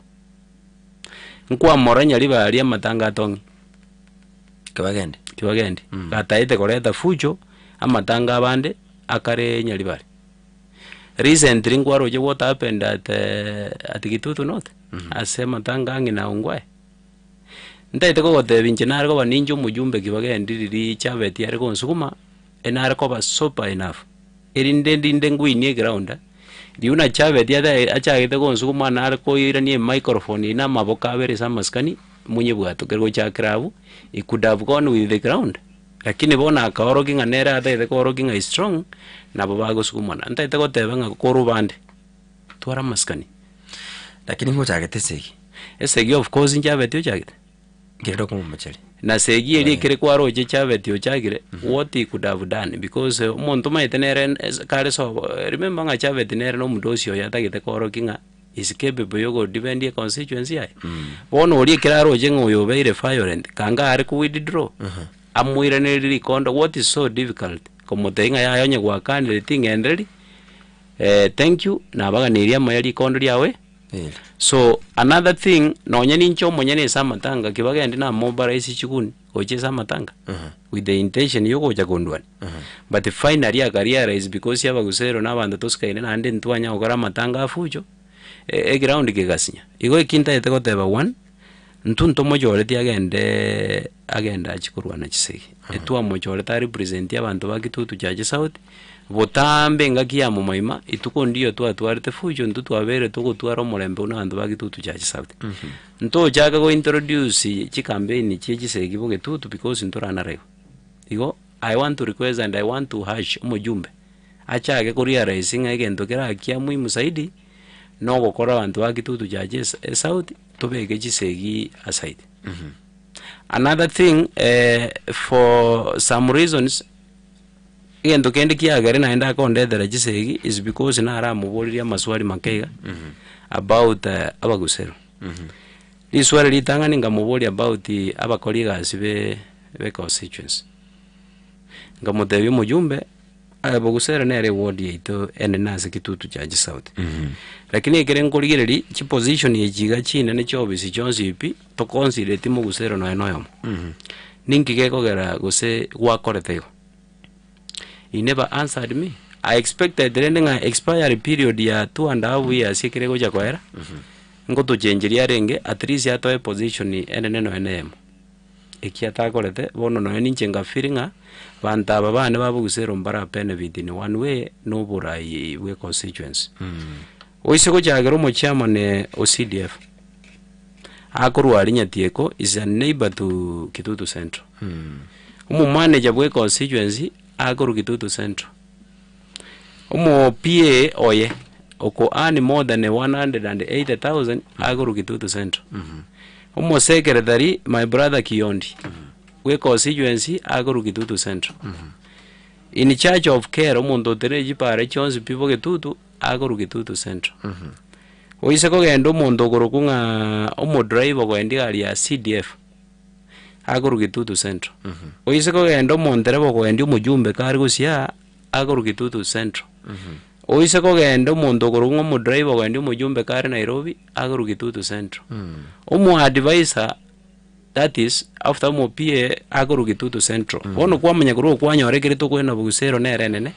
Speaker 8: Nkwamora Nyaribari amatanga atong'e.
Speaker 7: Kibagendi.
Speaker 8: Kibagendi. Gataete koreta fujo, amatanga abande akare Nyaribari. Recently nkwaroche what happened at at Kitutu North, ase amatanga ang'e na Ongwae. Ntaete kogotebia inche nare koba ninche omojumbe Kibagendi riria Chabeti are gonsuguma, enare koba sober enough, erinde ndinde ngwinie eground, riria buna Chabeti ata achagete gonsuguma nare koirania emicrophone eye na amaboko abere ase amasikani, monyebwate kere gochakera abwo, he could have gone with the ground, lakini bono akaorokia ng'a nere atagete koorokia ng'a is strong, nabo bagosugumana. Ntaete goteba ng'a korwa bande, twara amasikani.
Speaker 7: Lakini ngochagete esegi.
Speaker 8: Esegi of course Chabeti ochagete.
Speaker 7: Nkerire okomomocheria.
Speaker 8: Na segi eria ekere kwaroche Chabeti ochagire, what he could have done because omonto omanyete nere kare sobo, remember ng'a Chabeti nere na omodosi oye atagete koorokia ng'a is capable ya ogodefend econstituency yaye. Bono oria ekero aroche ng'a oyo obeire violent, kanga are ko withdraw, amoiranerie rikondo, what is so difficult komotebia ng'a yaya onye gwakanire ting'endereri, thank you, nabaganeirie amaya rikondo riawe. So another thing nonye ninche omonyene ase amatanga ki bagende na mobilize chiguni gocha ase amatanga with the intention ya ogocha kondwania but finally aka realize because abagusero na abanto tosikaine naende ntwanya gokora amatanga a fujo eground kegasinya. Igo eki ntagete goteba one, intwe ntomochoreti agendeee agende achie korwana chisegi, etwamochorete a represent abanto ba Kitutu Church South. Botambe engaki ya momoima, ituko ndiyo twatwarete fujo intwe twabeire togotwara omorembe buna abanto ba Kitutu Church South. Ntochake go introduce chicampaign chie chisegi bogetutu because ntoranarigwe. Igo I want to request and I want to urge omojumbe, achake ko realize ng'a egento kera kia muhimu zaidi, nogokora abanto ba Kitutu Church South tobeke chisegi aside. Another thing for some reasons. Egento kende kiagere naende akondetera chisegi is because naramoboririe amaswali make iga about abagusero. Riswali ritang'ani nkamoboria about abakori egasi be be constituency. Nkamotebia omojumbe aye bogusero nere eward yaito enene ase Kitutu Church South. Lakini ekere nkorigereria chiposition echi iga chinene chiofisi chionsi pi, toconsidereti mogusero nonya na oyomo. Ninki gekogera gose gwakorete igo? He never answered me. I expected rende ng'a expiry period ya two and half years ekere egocha koera, ngotochengeria arenge at least atoe position enene nonya na eyemo. Eki atakorete, bono nonya ninche nga feel ng'a banto aba bane ba bogusero mbara benefit in one way na oborai bwe constituency. Oise gochakera omochairman o CDF. Akorwa aria Nyatieko is a neighbor to Kitutu Central. Omomanager bwe constituency akorwa Kitutu Central. Omo PA oye oko earn more than 180,000 akorwa Kitutu Central. Omo secretary my brother Kiondi bwe constituency akorwa Kitutu Central. In charge of care omonto otenenire chipara chionsi pi bo Kitutu akorwa Kitutu Central. Oise kogenda omonto okorokwa ng'a omodriver okoenda egari ya CDF, akorwa Kitutu Central. Oise kogenda omontereba okoendia omojumbe kare gosiaa, akorwa Kitutu Central. Oise kogenda omonto okorokwa ng'a omodriver okoendia omojumbe kare Nairobi, akorwa Kitutu Central. Omoadvisor that is after omo PA akorwa Kitutu Central. Bono kwamanya korwa okwanyora ekere tokoenda bogusero nere enene.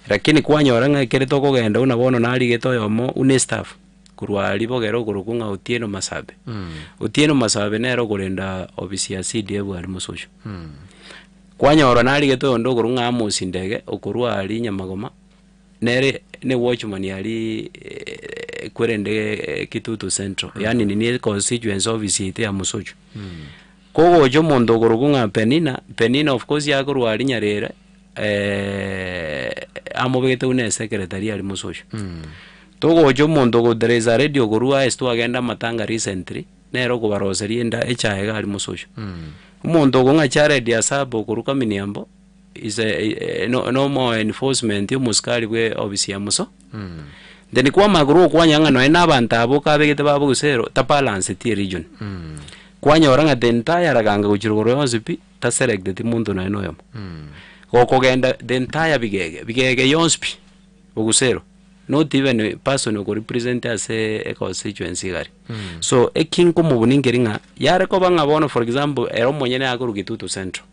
Speaker 8: Lakini kwanyora ng'a ekere tokogenda buna bono narigete oyomo buna estaff korwa aria bogere okorokwa ng'a Otieno Masabe. Otieno Masabe nere okorenda ofisi ya CDF aria Mosocho. Kwanyora narigete oyonde okorokwa ng'a Amos Ndege okorwa aria Nyamagoma, nere ne watchman aria kwerende Kitutu Central, yaani nini econstituency office yaito ya Mosocho. Kogocha omonto okorokwa ng'a Penina, Penina of course akorwa aria Nyarere. amobegete buna esecretary aria Mosocho. Togocha omonto ogoteresa radio korwa ase twagenda amatanga recently, nere okobaroseria enda echae iga aria Mosocho. Omonto okong'a Jared Asaba okorwa Kaminiambo, is a no nomo enforcement omosikari bwe ofisi ya Moso. Then kwamanya korwa okwanyora ng'a nonye na abanto abwo okabegete ba bogusero, tabalanceti eregion. Kwanyora ng'a the entire Raganga gochia rogoro yonsi pi. taselecteti monto nonya noyomo. Gokogenda the entire bigege, bigege yonsi pi, bogusero. Not even person oko represent ase e constituency igare. So eki nkomobuna nkeri ng'a yare koba ng'a bono for example ere omonyene akorwa Kitutu Central.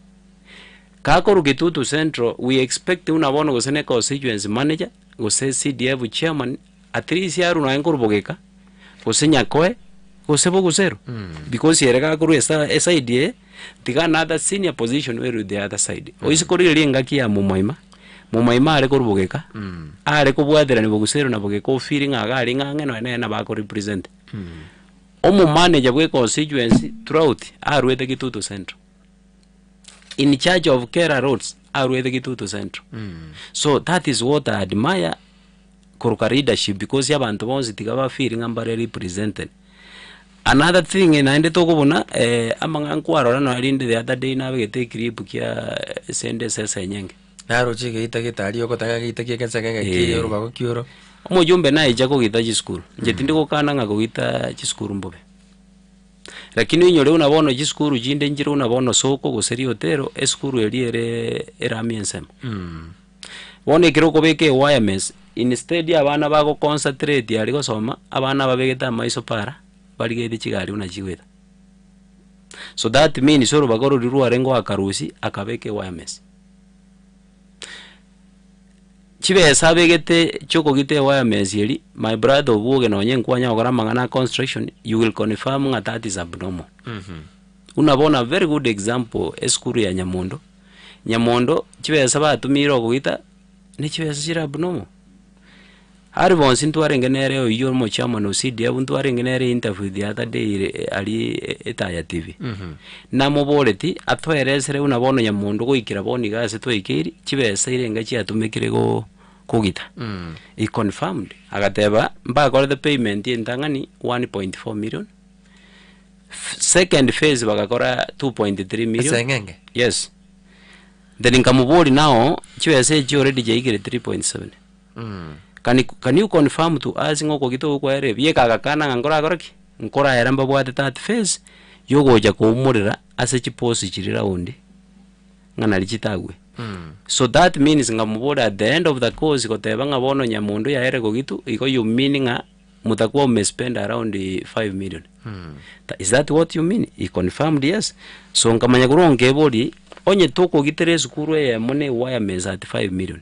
Speaker 8: Gakorwa Kitutu Central we expect buna bono gose ne constituency manager gose CDF chairman at least arwe nonye nkorwa Bogeka gose Nyakoe gose Bogusero because ere gakorwa esa eside eye tiga another senior position werwe the other side. Oise korigereria engaki ya Momoima, Momoima are korwa Bogeka are kobwaterania Bogusero na Bogeka ofeeli ng'a iga are ng'ang'e nonye nere nabo ako represent. Omomanager bwe constituency throughout arwete Kitutu Central. In charge of Kera roads arwete Kitutu Central. So that is what I admire koroka leadership because abanto bonsi tiga ba feel ng'a mbare represented. Another thing naende tokobuna amang'ana nkwarora nonya rinde the other day nabegete eclip kia esende esese enyenge.
Speaker 7: Naroche egeita getari ogotaka egeita kia egensa kenge kiria orobago kioro.
Speaker 8: Omojumbe naicha kogita chisukuru, inche tindi gokana ng'a kogita chisukuru mbobe. Lakini oinyore buna bono chisukuru chinde nchire buna bono soko gose riotero, esukuru eria ere erami ensemo. Bono ekero okobeka ewiremess, instead abana bago concentrate aria gosoma, abana babegete amaiso para, barigetie chigari buna chigoeta. So that means orobaga roria rwarenge goakarusia, akabeka ewiremess. Chibesa abegete chiokogita ewiremess eria, my brother obwoge nonye nkwanya gokora amang'ana a construction, you will confirm ng'a that is abnormal. Buna bono a very good example, esukuru ya Nyamondo, Nyamondo chibesa batumiire okogita, ne chibesa chire abnormal. Aria bonsi ntwarenge nere oyio omochairman o CDF ntwarenge nere interview the other day ere aria Etaya TV. Namoboreti atoeresere buna bono Nyamondo goikera bono iga ase twaikeire, chibesa irenga chiatumekire go kogita. He confirmed, agateba mbakorete payment entang'ani 1.4 million, Second phase bagakora 2.3 million.
Speaker 7: Eseng'enge?
Speaker 8: Yes. Then nkamoboria nao chibesa echi already chiaikire 3.7. Can, can you confirm to us ng'a okogita ogo kwaerire? Bieka agakana ng'a nkorakore ki? Nkoraera mbabwate that phase yogocha koumorera ase chiposi chiria round ng'a nari chitagwe. So that means nkamoboria at the end of the course goteba ng'a bono nyamonto yaerire kogitwa igo you mean ng'a Mutakuwa mmespend around 5 million. Is that what you mean? He confirmed yes. So nkamanya korwa nkeboria, onye tokogitera esukuru eyemo ne wiremess at 5 million,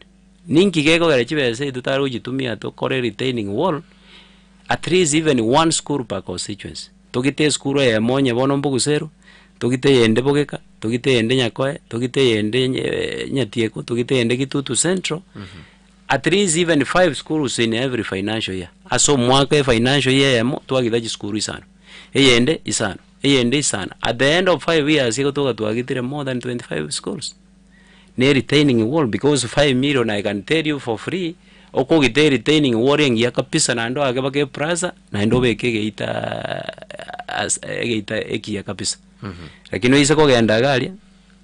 Speaker 8: ninki gekogera chibesa echi totare gochitumia tokore retaining wall at least even one school per constituency. Togite esukuru eyemo onye bono Mbuguseru, togite eyende Bogeka, togite eyende Nyakoe, togite eyende Nyatieko, togite eyende Kitutu Central. At least even five schools in every financial year. Ase omwaka efinancial year eyemo twagita chisukuru isano, eyende isano, eyende isano. At the end of 5 years igo toka twagitire more than 25 schools. Ne retaining wall because 5 million I can tell you for free, okogita eretaining wall engiya kabisa naende oake mpaka eplaza naende obeke egeita as egeita ekiya kabisa. Lakini oise kogenda iga aria,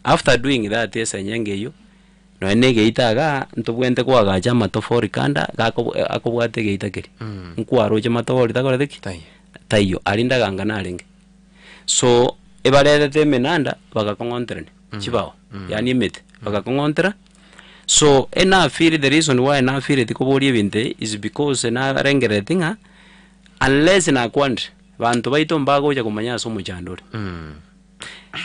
Speaker 8: after doing that esenyenge eywo. Nonya negeita igaa, ntobwenerete koagacha amatofori kanda gako akobwata egeita keria. Nkwaroche matofori takorete ki? Taiyo. Aria ndaganga narenge. So, ebarerete emenanda bagakong'onterania chibao, yaani emete, bagakong'ontera. So, enafeel the reason why nafeeleti koboria ebinto ebi is because narengerereti ng'a unless nakwanire, banto baito mbagocha komanya ase omochando ore.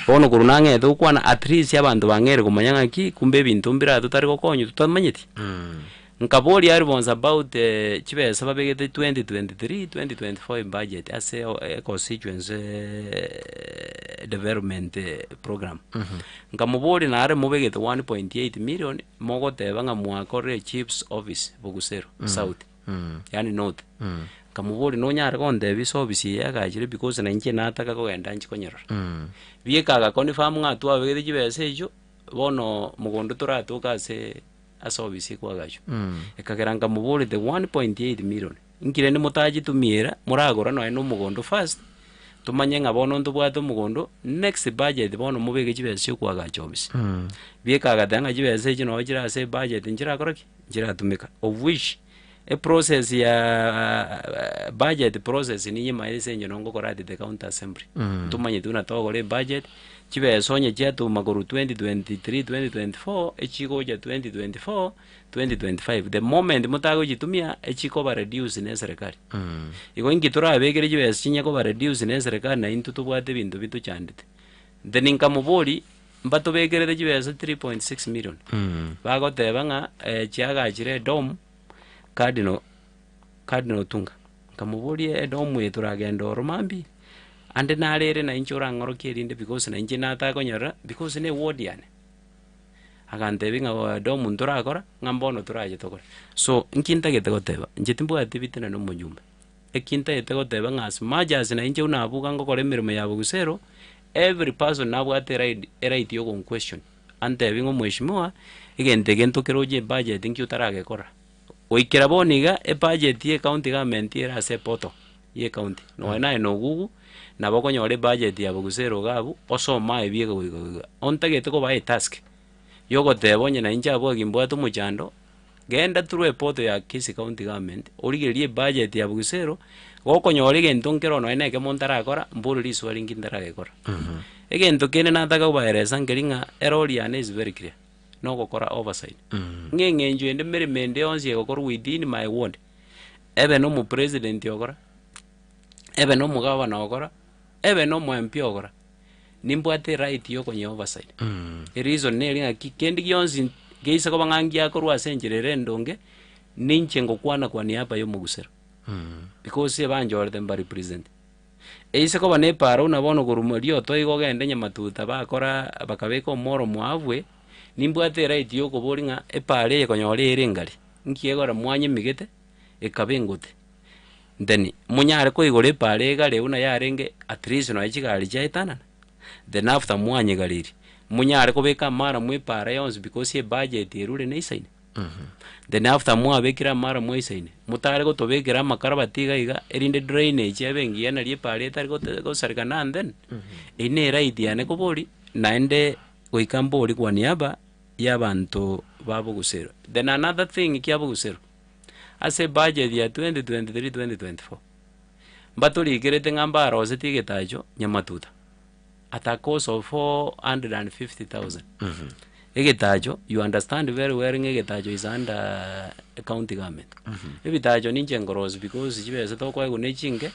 Speaker 8: Bono korwa nang'ete gokwana at least abanto bang'eire komanya ng'aki kumbe ebinto mbire aa totari gokonywa totamanyeti. Nkaboria aria bonsi about chibesa babegete 2023, 2024 ebudget ase econstituency development program. Nkamoboria nare mobegete 1.8 million mogoteba ng'a mwakorire chief's office Bogusero south. Yaani north. Nkamoboria nonyare gontebia ase ofisi eye yagachire because na inche nataka kogenda nchi konyerora. Bieka aga confirm ng'a twabegete chibesa echio, bono mogondo toratoke ase ase ofisi ekwagachwa. Ekagera nkamoboria the 1.8 million, inki rende motachitumia moragora nonye na omogondo first, tomanye ng'a bono ntobwate omogondo, next budget bono mobeke chibesa chia okoagacha ofisi. Bieka agateba ng'a chibesa echio nabo chire ase ebudget nchirakora ki? Nchiratumeka, of which. Eprocess ya budget process ninyemaete ase eng'encho nogokora at the county assembly. Ntomanyeti buna togokora ebudget, chibesa onye chiatuma korwa 2023, 2024, echigocha 2024, 2025. The moment motagochitumia, echikoba reduced na eserekari. Igo inki torabekere chibesa chinye koba reduced na eserekari na intwe tobwate ebinto bitochandete. Then nkamoboria, mbatobekerete chibesa 3.6 million, bagoteba ng'a chiagachire edom, Cardinal, Cardinal Otunga, nkamoboria edom eye toragenda oro mambia, ande narere na inche orang'orokie erinde because na inche natakonyora because ne eward yane. Agantebia ng'a edom ntorakora, ng'a mbono torache tokore. So, nki ntagete goteba, inche timbwati ebitina na omojumbe, eki ntagete goteba ng'a as much as na inche buna abuga ngokora emeremo ya bogusero, every person nabwate eright eright ya ogonquestion. Antebie ng'a omweshimiwa, egento eke ntokeroche ebudget nki otaragekora. Goikera bono iga, ebudget ya ecounty government ere ase eportal ya ecounty, nonya naye na Google, nabo okonyora ebudget ya Bogusero iga abwo, osome aye bieka goika goika. Ontagete kobaa etask, ya ogoteba onye na inche abwo gimbwate omochando, genda through eportal ya Kisii county government, origererie ebudget ya Bogusero, gokonyora egento nkero nonya na ekemo ntarakora, mbore riswali nki ntaragekora. Egento kende nataka kobaeresa nkeri ng'a erori yane is very clear, nogokora oversight. Ng'a eng'encho ende meremo ende yonsi egokorwa within my ward, ebe na omopresident ogora, ebe na omogavana ogora, ebe na omo MP ogora, nimbwate eright ya okonya oversight. Ereason nere ng'aki kende gionsi geise koba ng'a ngiakorwa ase enchera ere endonge, ninche ngokwana kwa niaba ya omogusero. Because ebanchorete mbarepresent. Eise koba nepaaro buna bono korwa rioto igo ogende nyamatuta bakora bakabeka omoro mwabwe, nimbwate eright ya okoboria ng'a epaaro eye konyora ere engari, nki egora mwanyemigete ekaba engote. Then monyare koigora epaaro egare buna yarenge at least nonye chigari chiaetanana, then after mwanyegareiri, monyare kobeka amaramu epaara yonsi because ebudget erure neisaine. Then after mwabekire amaramu aisaine, motare gotobekera amakarabati iga iga, erinde drainage ebe engiya naria epaara etari gote gosareka now and then, eywo ne eright yane koboria, naende goika mbori kwa niaba ya abanto ba Bogusero. Then another thing kia Bogusero, ase ebudget ya 2023 2024, mbatorikerete ng'a mbarosetie egetacho nyamatuta. at a cost of 450,000. Egetacho, you understand very well ng'a egetacho is under county government. Ebitacho ninche nkorosia because chibesa tokoegwa na echinke,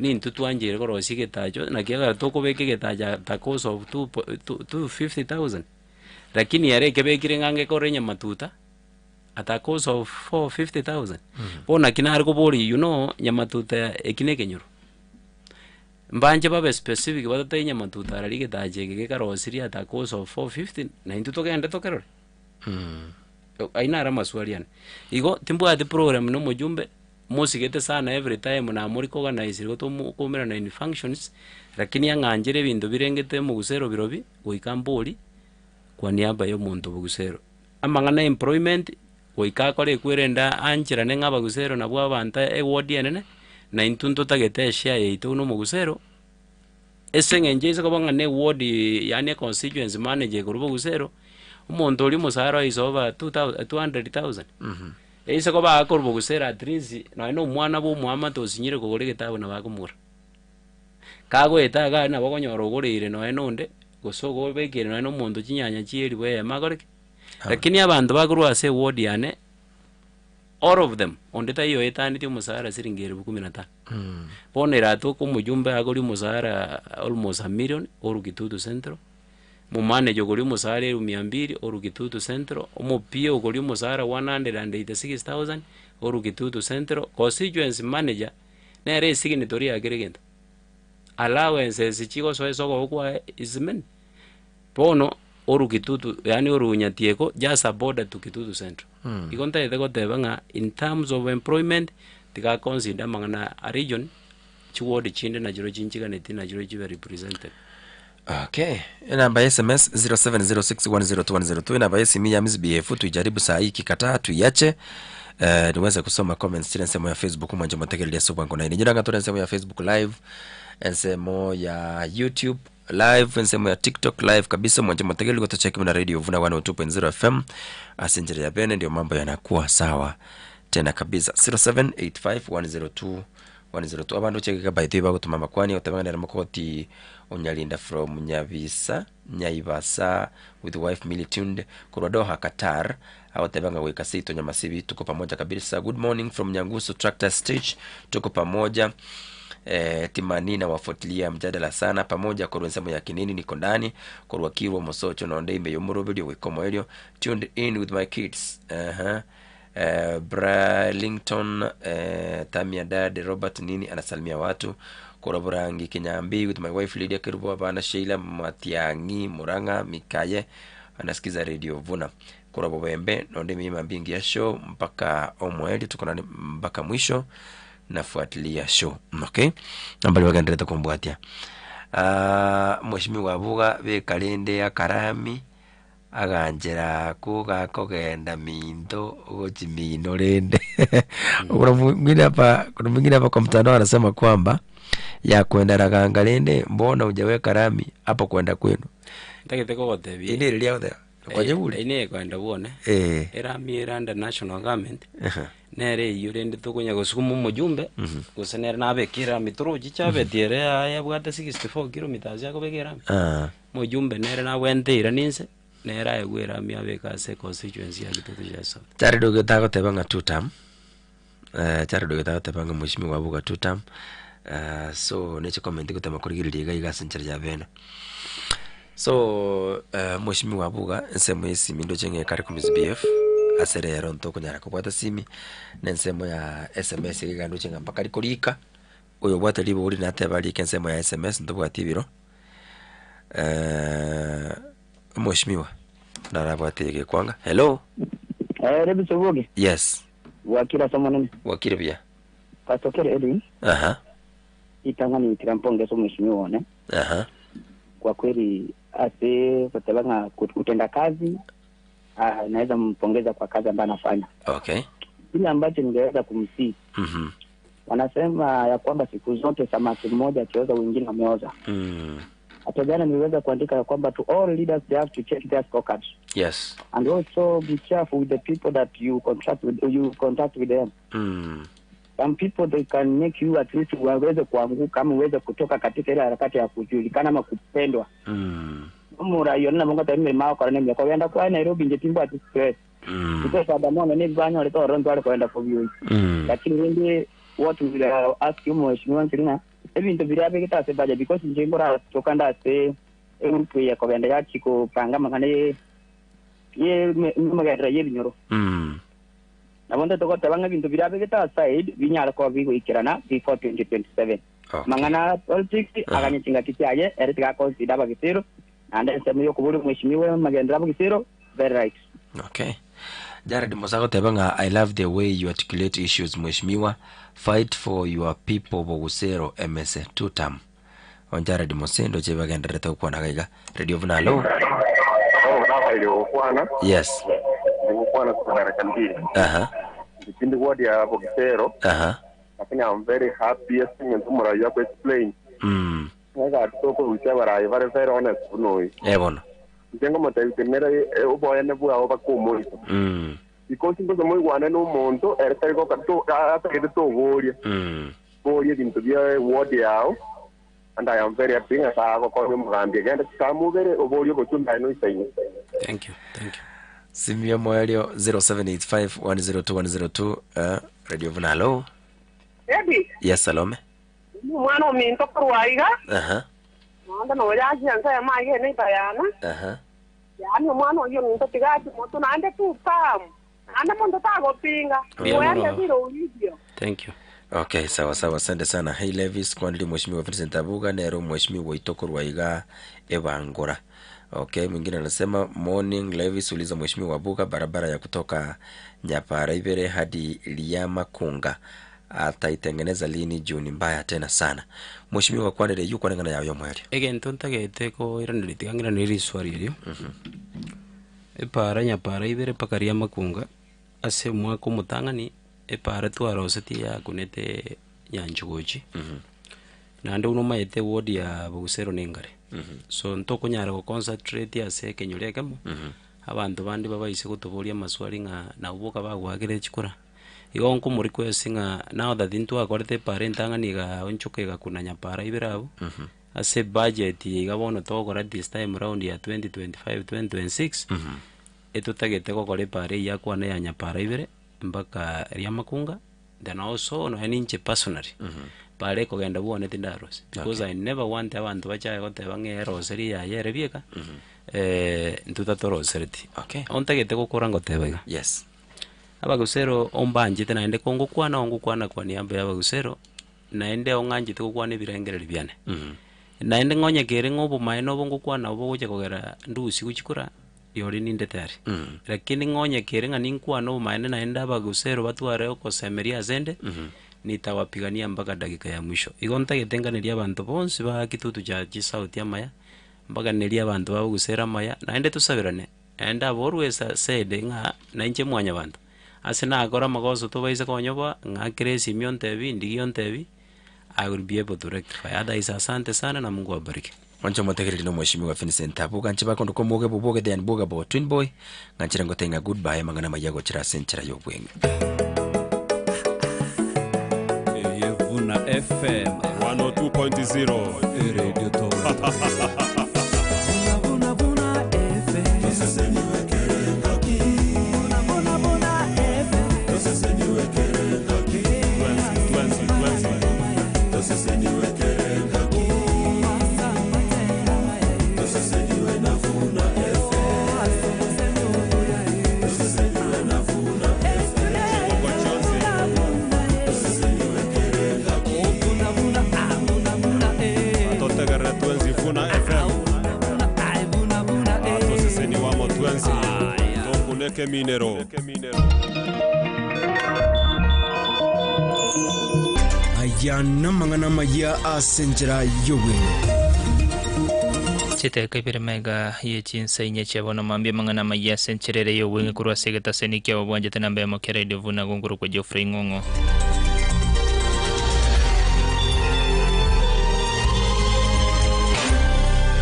Speaker 8: nintwe twancheire korosia egetacho, naki ekero tokobeka egetacho at a cost of two po two 250,000, lakini ere ekebekire ng'a ngekore nyamatuta at a cost of 450,000. Bono naki nare koboria you know nyamatuta eki na ekenyoro. Mbanche babe specific batatebie nyamatuta arari egetacha eke gekarosirie at a cost of 450 na intwe togende tokerore. Ayio naro amaswali ane. Igo timbwati program na omojumbe, mosigete sana every time namorikoganizire igo tomo koumerana in functions, lakini ang'anchere ebinto birengete omogusero birobi, goika mbori kwa niaba ya omonto bogusero. Amang'ana ya employment, goika akore ekwerende ancherane ng'a abagusero nabwo abanto eward enene, na intwe ntotagete eshare yaito buna omogusero, ase eng'encho ase koba ng'a na eward yaani econstituency manager ekorwa bogusero, omonto oria omosara oye is over two thou 200,000. Eise koba akorwa bogusero at least nonye na omwana bwa omoamate osinyire kogora egetabu nabo akomogora. Kagoeta iga aria nabo okonyora ogoreire nonye na onde, gose ogobekeire nonye na omonto chinyanya chi'eribu eyemo akore ki? Lakini abanto bakorwa ase eward yane, all of them, onde taiyo oetanetie omosara siringi elfu kumi na tano. Bono eratoke omojumbe akoria omosara almost a million korwa Kitutu Central, omomanager okoria omosara elfu mia mbili korwa Kitutu Central, omo-PA okoria omosara 186,000 korwa Kitutu Central, constituency manager nere esignatory ya kera egento. Allowances chigosoa ase okoboko kwaye is many. Bono oru Kitutu yaani oru Nyatieko just a border to Kitutu Central. Igo ntagete goteba ng'a in terms of employment tiga consider amang'ana a region, chiward chinde nachirobio chinchiganeti nachirobio chibe represented.
Speaker 7: Okay, enamba ya SMS 0706102102 enamba ya simu ya MSBF tuijaribu saa hii ikikataa tuiache. Eh, niweze kusoma comments chire ensemo ya Facebook mwanche motegererie ase obwango naende nyora ng'a tore ensemo ya Facebook live ensemo ya YouTube Live ensemo ya TikTok live kabisa mwanche motegereri gotocheki buna Radio Vuna 102.0 FM ase enchera ya bene ndio mambo yanakuwa sawa. Tena kabisa 0785 102 102 abanto chegeka by the way bagotoma amakwani goteba ng'a nere mokogoti onyarinda from Nyabisa Nyaibasa with wife Milly tuned korwa Doha Qatar agoteba ng'a goika seito Nyamasibi tuko pamoja kabisa good morning from Nyangusu tractor stage tuko pamoja eh, Timani na wafuatilia mjadala sana pamoja korwa ensemo ya Kinini niko ndani korwa Kirwa Mosocho nonde ime yomoroberio goika omoerio tuned in with my kids uh-huh. Eh, Bralington eh, Tamia Dad Robert nini anasalimia watu korwa Burangi Kinyambi with my wife Lydia Kerubo abana Sheila Matiang'i Murang'a Mikaye anasikiza Radio Vuna korwa Bobembe nonde mima mbingi ya show mpaka omweri tuko nani mpaka mwisho nafuatilia show okay nambali wagenderete kumbwatia uh, mheshimiwa abuga bekarende akarami aganchera kugakogenda minto gochimino rende kuna mwingine hapa kuna mwingine hapa kwa mtandao anasema kwamba ya kwenda raganga rende mbona hujaweka rami hapo kwenda kwenu
Speaker 8: Ntagete kogotebia
Speaker 7: Ine riria oteba kwanyebure
Speaker 8: ine kwenda bwone
Speaker 7: Eh.
Speaker 8: erami eranda national government
Speaker 7: Aha.
Speaker 8: nere eywo rende tokonya gosukuma omojumbe
Speaker 7: Mhm.
Speaker 8: gose nere nabeke erami torochi chabeti ere yabwate 64 kilometers yakobeka erami
Speaker 7: Ah.
Speaker 8: mojumbe nere nabwenteire ninse nere aegwe erami abeke ase constituency ya Kitutu Chache South
Speaker 7: Jared ogeta goteba ng'a two term eh, Jared ogeta goteba ng'a mheshimiwa abuga two term eh, so neche comment gotema korigereria iga iga ase enchera ya bene so eh, mheshimiwa abuga ensemo ya esimi ndoche ng'a ekare komisbehave ase rero ntokonyara kobwata simi na ensemo ya sms iga iga ndoche ng'a mpaka rikorika oyo obwate ribori nateba rike ensemo ya sms ntobwati ebiro eh, mheshimiwa narabwate egekwanga hello
Speaker 11: Eh, Rebi Soboge,
Speaker 7: yes
Speaker 11: wakira somonene.
Speaker 7: wakire buya
Speaker 11: Pastor Kere Edwin,
Speaker 7: aha
Speaker 11: itangani tirampongeza mheshimiwa one.
Speaker 7: aha
Speaker 11: Kwa kweli ase kutebanga kutenda kazi ah, naweza mpongeza kwa kazi ambayo anafanya.
Speaker 7: okay
Speaker 11: Kile ambacho ningeweza kumsii,
Speaker 7: mhm
Speaker 11: wanasema ya kwamba siku zote samaki mmoja akioza wengine wameoza.
Speaker 7: mm.
Speaker 11: Hata jana niliweza kuandika ya kwamba to all leaders they have to check their scorecards
Speaker 7: yes
Speaker 11: and also be careful with the people that you contract with, you contact with them.
Speaker 7: mm.
Speaker 11: Some people they can make you at least waweze kuanguka ama uweze kutoka katika ile harakati ya kujulikana ama kupendwa
Speaker 7: Mm.
Speaker 11: muraiona mungu taimire makora nemia kogenda kwa Nairobi nje timbo ati stress
Speaker 7: Mm.
Speaker 11: because adamono ni banyo le toro ntware kwenda kubyuyi
Speaker 7: Mm.
Speaker 11: lakini rindi what we will ask you mheshimiwa Nkirina ebintu biria bigita se budget because nje ngora tokanda ase egroup ya kogenda yachiko panga mangana ye ye magendera ye binyoro
Speaker 7: Mm.
Speaker 11: nabonde togotebanga ebinto biria bigita aside binyara kuba bigoikerana before 2027
Speaker 7: Okay.
Speaker 11: mang'ana politics aganyechinga kichaye ere tigaconsider abagisiro naende ensemo yokobori mheshimiwa magendera abagisiro very right
Speaker 7: okay jared musa goteba ng'a i love the way you articulate issues mheshimiwa fight for your people bogusero ms two term on jared mose ndoche bagenderete gokwana iga radio vuna hello
Speaker 12: nabaire gokwana
Speaker 7: yes
Speaker 12: ndigokwana kudaraka mbili
Speaker 7: aha
Speaker 12: ndikindi ward ya bogisero
Speaker 7: aha
Speaker 12: lakini I'm very happy esing'entu omurayi aku explain
Speaker 7: mm
Speaker 12: ng'agati tokorusia abarayi bare very honest bunoyi
Speaker 7: eh bono
Speaker 12: inche ngomotebitemere oboene bwabo bakomoisa
Speaker 7: mm
Speaker 12: because ngose moigwane na omonto ere tari goka atagete toboria
Speaker 7: mm
Speaker 12: boria ebinto bia ward yao and I am very happy ng'a sagokonya omogambi egende tikamubere oboria obochumbe noisaine
Speaker 8: thank you thank you
Speaker 7: simio moelio 0785 102 102 radio vuna hello
Speaker 13: Ebi,
Speaker 7: yes salome
Speaker 13: mwana ominto korwa iga,
Speaker 7: aha
Speaker 13: nonde noyagia nse maige neibayana,
Speaker 7: aha
Speaker 13: yaani omwana oyo ominto tigachi moto naende tutamu, naende monto tagopinga,
Speaker 7: Mbuya
Speaker 13: wende
Speaker 7: mono.
Speaker 13: bire ulivyo.
Speaker 8: thank you
Speaker 7: okay sawa sawa asante sana hey levis kwandiri mheshimiwa vincent abuga nero mheshimiwa waitokorwa iga ebangora okay mwingine anasema morning levis uliza mheshimiwa abuga barabara ya kutoka nyapara ibere hadi liamakunga ataitengeneza lini juu ni mbaya tena sana mheshimiwa kwandire yukwanengana yayo mweri
Speaker 8: egento ntagete koiraneri tiga riswari erio epara nyapara ibere mpaka ria makunga ase omwaka omotang'ani epara twarosetie yakunete nyanchugochi naende buna omaete ward ya bogusero na engare so ntokonyara goconcentrate ase ekenyoro ekemo abanto bande babaise gotoboria amaswali ng'a nabo boka bagwakire chikura Igo nkomorequest ng'a now that ntwakorete epara entang'ani igaonchoka egakuna nyapara ibere abwo, ase ebudget eye iga bono togokora this time round ya 2025 2026, etotagete gokora epara eywo yakwana ya nyapara ibere, mpaka riamakunga, then also nonya ninche personally, pare ekogenda bwane tindarosia, because I never want abanto bachaye goteba ng'a eroserie yaye ere bieka, intwe tatorosereti.
Speaker 7: Okay.
Speaker 8: Ontagete gokora ngoteba iga.
Speaker 7: Yes.
Speaker 8: Abagusero ombanchete naende kongokwana ongokwana kwa niaba ya abagusero, naende ong'anchete gokwana ebirengererio biane. Naende ng'onye kere ng'a obomaene obo ngokwana obo bogocha kogera ndusie gochia kora, rirorio ninde tayari. Lakini ng'onye kere ng'a ninkwane obomaene naende abagusero batware okosemeria asende, nitawapigania mpaka dakika ya mwisho. Igo ntagete nganerie abanto bonsi ba kitutu cha chisauti amaya, mbaganerie abanto ba bogusero amaya, naende tosaberane. Naende aborwe ase ng'a nainche mwanyabanto, ase nakore amagoso tobaise konyoboa, ng'akere esimi ontebi, ndigie ontebi, I will be able to rectify. Otherwise asante sana na Mungu awabariki.
Speaker 7: Mwanche omotegereri na omweshimiwa Vincent Abuga nche bakonde komoge boboge the unbogable twin boy ng'anchire ngote ng'a goodbye amang'ana amaya gochera ase enchera y'obweng'e.
Speaker 4: Eye Vuna FM
Speaker 14: 102.0
Speaker 4: Radio
Speaker 14: Atotegerere twensi Vuna FM. Atoseseniwe amo twensi tokuneke eminero.
Speaker 9: Aya namang'ana amaya ase enchera y'obweng'e.
Speaker 10: Chidakika ibere magega ye chinsa inye chia bono mambia amang'ana amayia ase enchera ere y'obweng'e korwa ase egetaseni kiabo bwanchete namba eyemo kia Radio Vuna gongorokwa Geoffrey Ng'ong'o.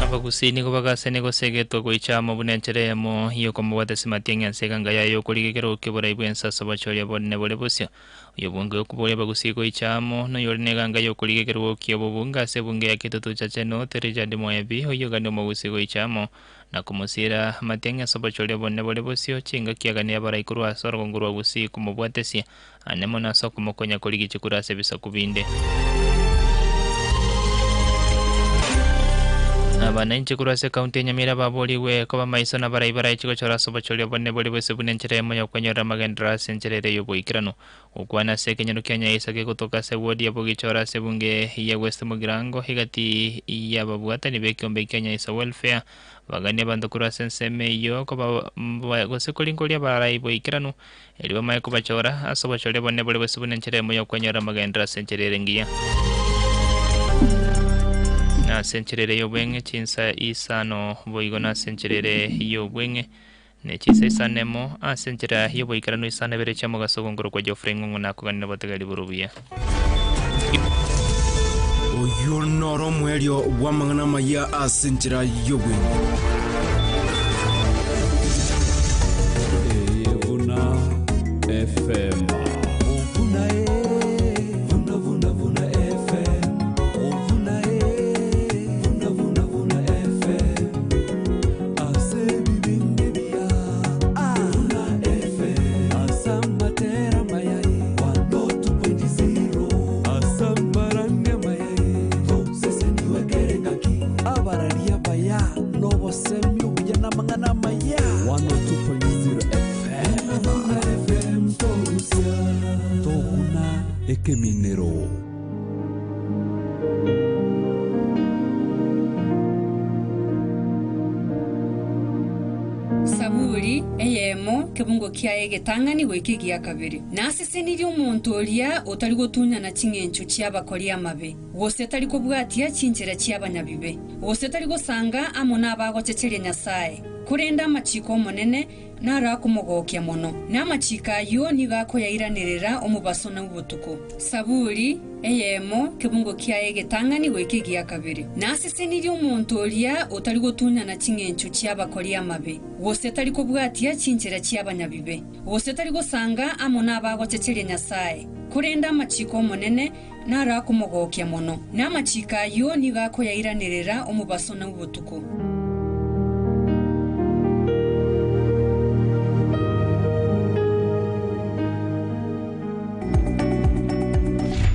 Speaker 10: Abagusii nigo bagasenia gosegetwa goicha amo buna enchera eyemo y'okomobwata Matiang'i ase eganga yaye y'okorigia ekerogo ki'oborai bw'ense ase obochoria bonene bore bosio. Oyobunge okoboria abagusii goicha amo noyore neganga y'okorigia ekerogo ki'obobunge ase ebunge ya Kitutu Chache North, Richard Mwaebi, oyio ogania omogusii goicha amo na komosiira Matiang'i ase obochoria obonene bore bosio, chingaki aganie abarai korwa ase orogongo rwa Gusii komobwatesia ane mono ase okomokonya korigia chikura ase ebisaku binde. Abananchi korwa ase ekaunti ya Nyamira baborigwe koba maiso na abarai baraeche gochora ase obochori obonene bore bw'ese buna enchera eyemo y'okwenyorera amagenderero ase enchera ere y'oboikeranu. Gokwana ase ekenyoro kia Nyaisa gegotoka ase ewodi ya Bogichora ase ebunge ya West Mugirango egati y'ababwatani b'ekeombe kia Nyaisa Welfare baganie abanto korwa ase ensemo eyio koba gose koringoria abarai boikeranu Erio bamanye kobachora ase obochori obonene bore bosio buna enchera eyemo y'okwenyorera amagenderero ase enchera ere engiya. Na ase enchera ere y'obweng'e chinsa isano boigo nase enchera ere y'obweng'e ne chinsa isano nemo ase enchera y'oboikeranu isano ibere chi'omogaso ogongorokwa Geoffrey Ng'ong'o nakoganire obotegeri bore obuya.
Speaker 9: Oyio noro omoerio bw'amang'ana amaya ase enchera y'obweng'e.
Speaker 4: Eye buna FM.
Speaker 2: Abararia abaya nobosemia obuya namang'ana amaya. 102.0 FM toguna ekeminero.
Speaker 15: Saburi eyemo, kebungo kiaye egetang'ani goika egia kabere. Nasesenirie omonto oria otari gotunyana ching'encho chi'abakori amabe, gose tari kobwatia chinchera chi'abanyabibe, gose tari gosanga amo nabagochecheria Nyasae. Korende amachiko 'Omonene naro akomogokia mono, na amachiko ayio nigo akoyairanerera omobaso na obotuko. Saburi eyemo, kebungo kiaye egetang'ani goika egia kabere. Nasesenirie omonto oria otari gotunyana ching'encho chi'abakori amabe, gose tari kobwatia chinchera chi'abanyabibe, gose tari gosanga amo nabagochecheria Nyasae. Korende amachiko 'Omonene naro akomogokia mono, na amachiko ayio nigo akoyairanerera omobaso na obotuko.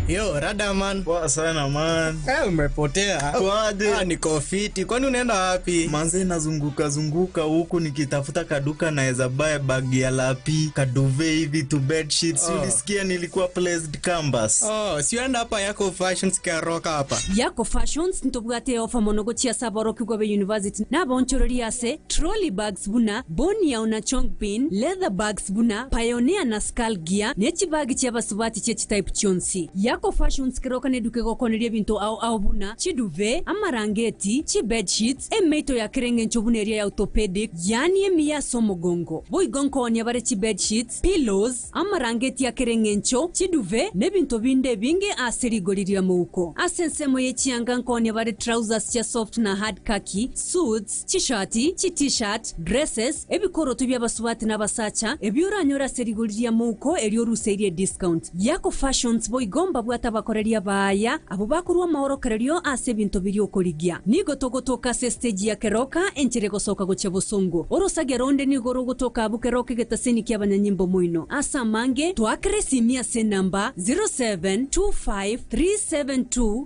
Speaker 6: Yo, rada man.
Speaker 16: Poa sana man.
Speaker 6: Eh, umepotea.
Speaker 16: Kwaje?
Speaker 6: Ah, niko fiti. Kwani unaenda wapi?
Speaker 16: Manze nazunguka zunguka huku nikitafuta kaduka naweza buy bag ya lapi, kaduvet hivi tu bed sheets.
Speaker 6: Oh.
Speaker 16: Ulisikia nilikuwa placed canvas.
Speaker 6: Oh, si uenda hapa yako fashions Keroka hapa.
Speaker 3: Yako Fashions ntobwate ofa mono gochia ase aborokigwa be university na abaonchoreria ase trolley bags buna Boniao na Chongpin, leather bags buna Pioneer na Skull Gear, ne chibagi chi'abasubati chie chitype chionsi. Yako Fashions keroka neduka egokoneria ebinto ao ao buna chiduvet, amarangeti, chibedsheets, emeito ya kera engencho buna eria ya orthopedic, yaani emiya ase omogongo. Boigo nkoonia bare chibedsheets, pillows, amarangeti a kera engencho, chiduvet, na ebinto binde ebinge ase rigori ri'amouko. Ase ensemo ye chianga nkoonia bare trousers chia soft na hard khaki, suits, chishati, chi-t-shirt, dresses, ebikoroto bi'abasubati na abasacha, ebi oranyore ase rigori ri'amouko erio oruseirie ediscount. Yako Fashions boigo mbabwate abakoreria abaaya, abwo bakorua amaorokererio ase ebinto biria okorigia. Nigo togotoka ase estage ya Keroka, enchera egosoka gochia bosongo. Orosagia ronde nigo rogotoka abwo Keroka egetaseni ki'abanyanyimbo moino. Ase amange, toakere esimi ase enamba 0725 372.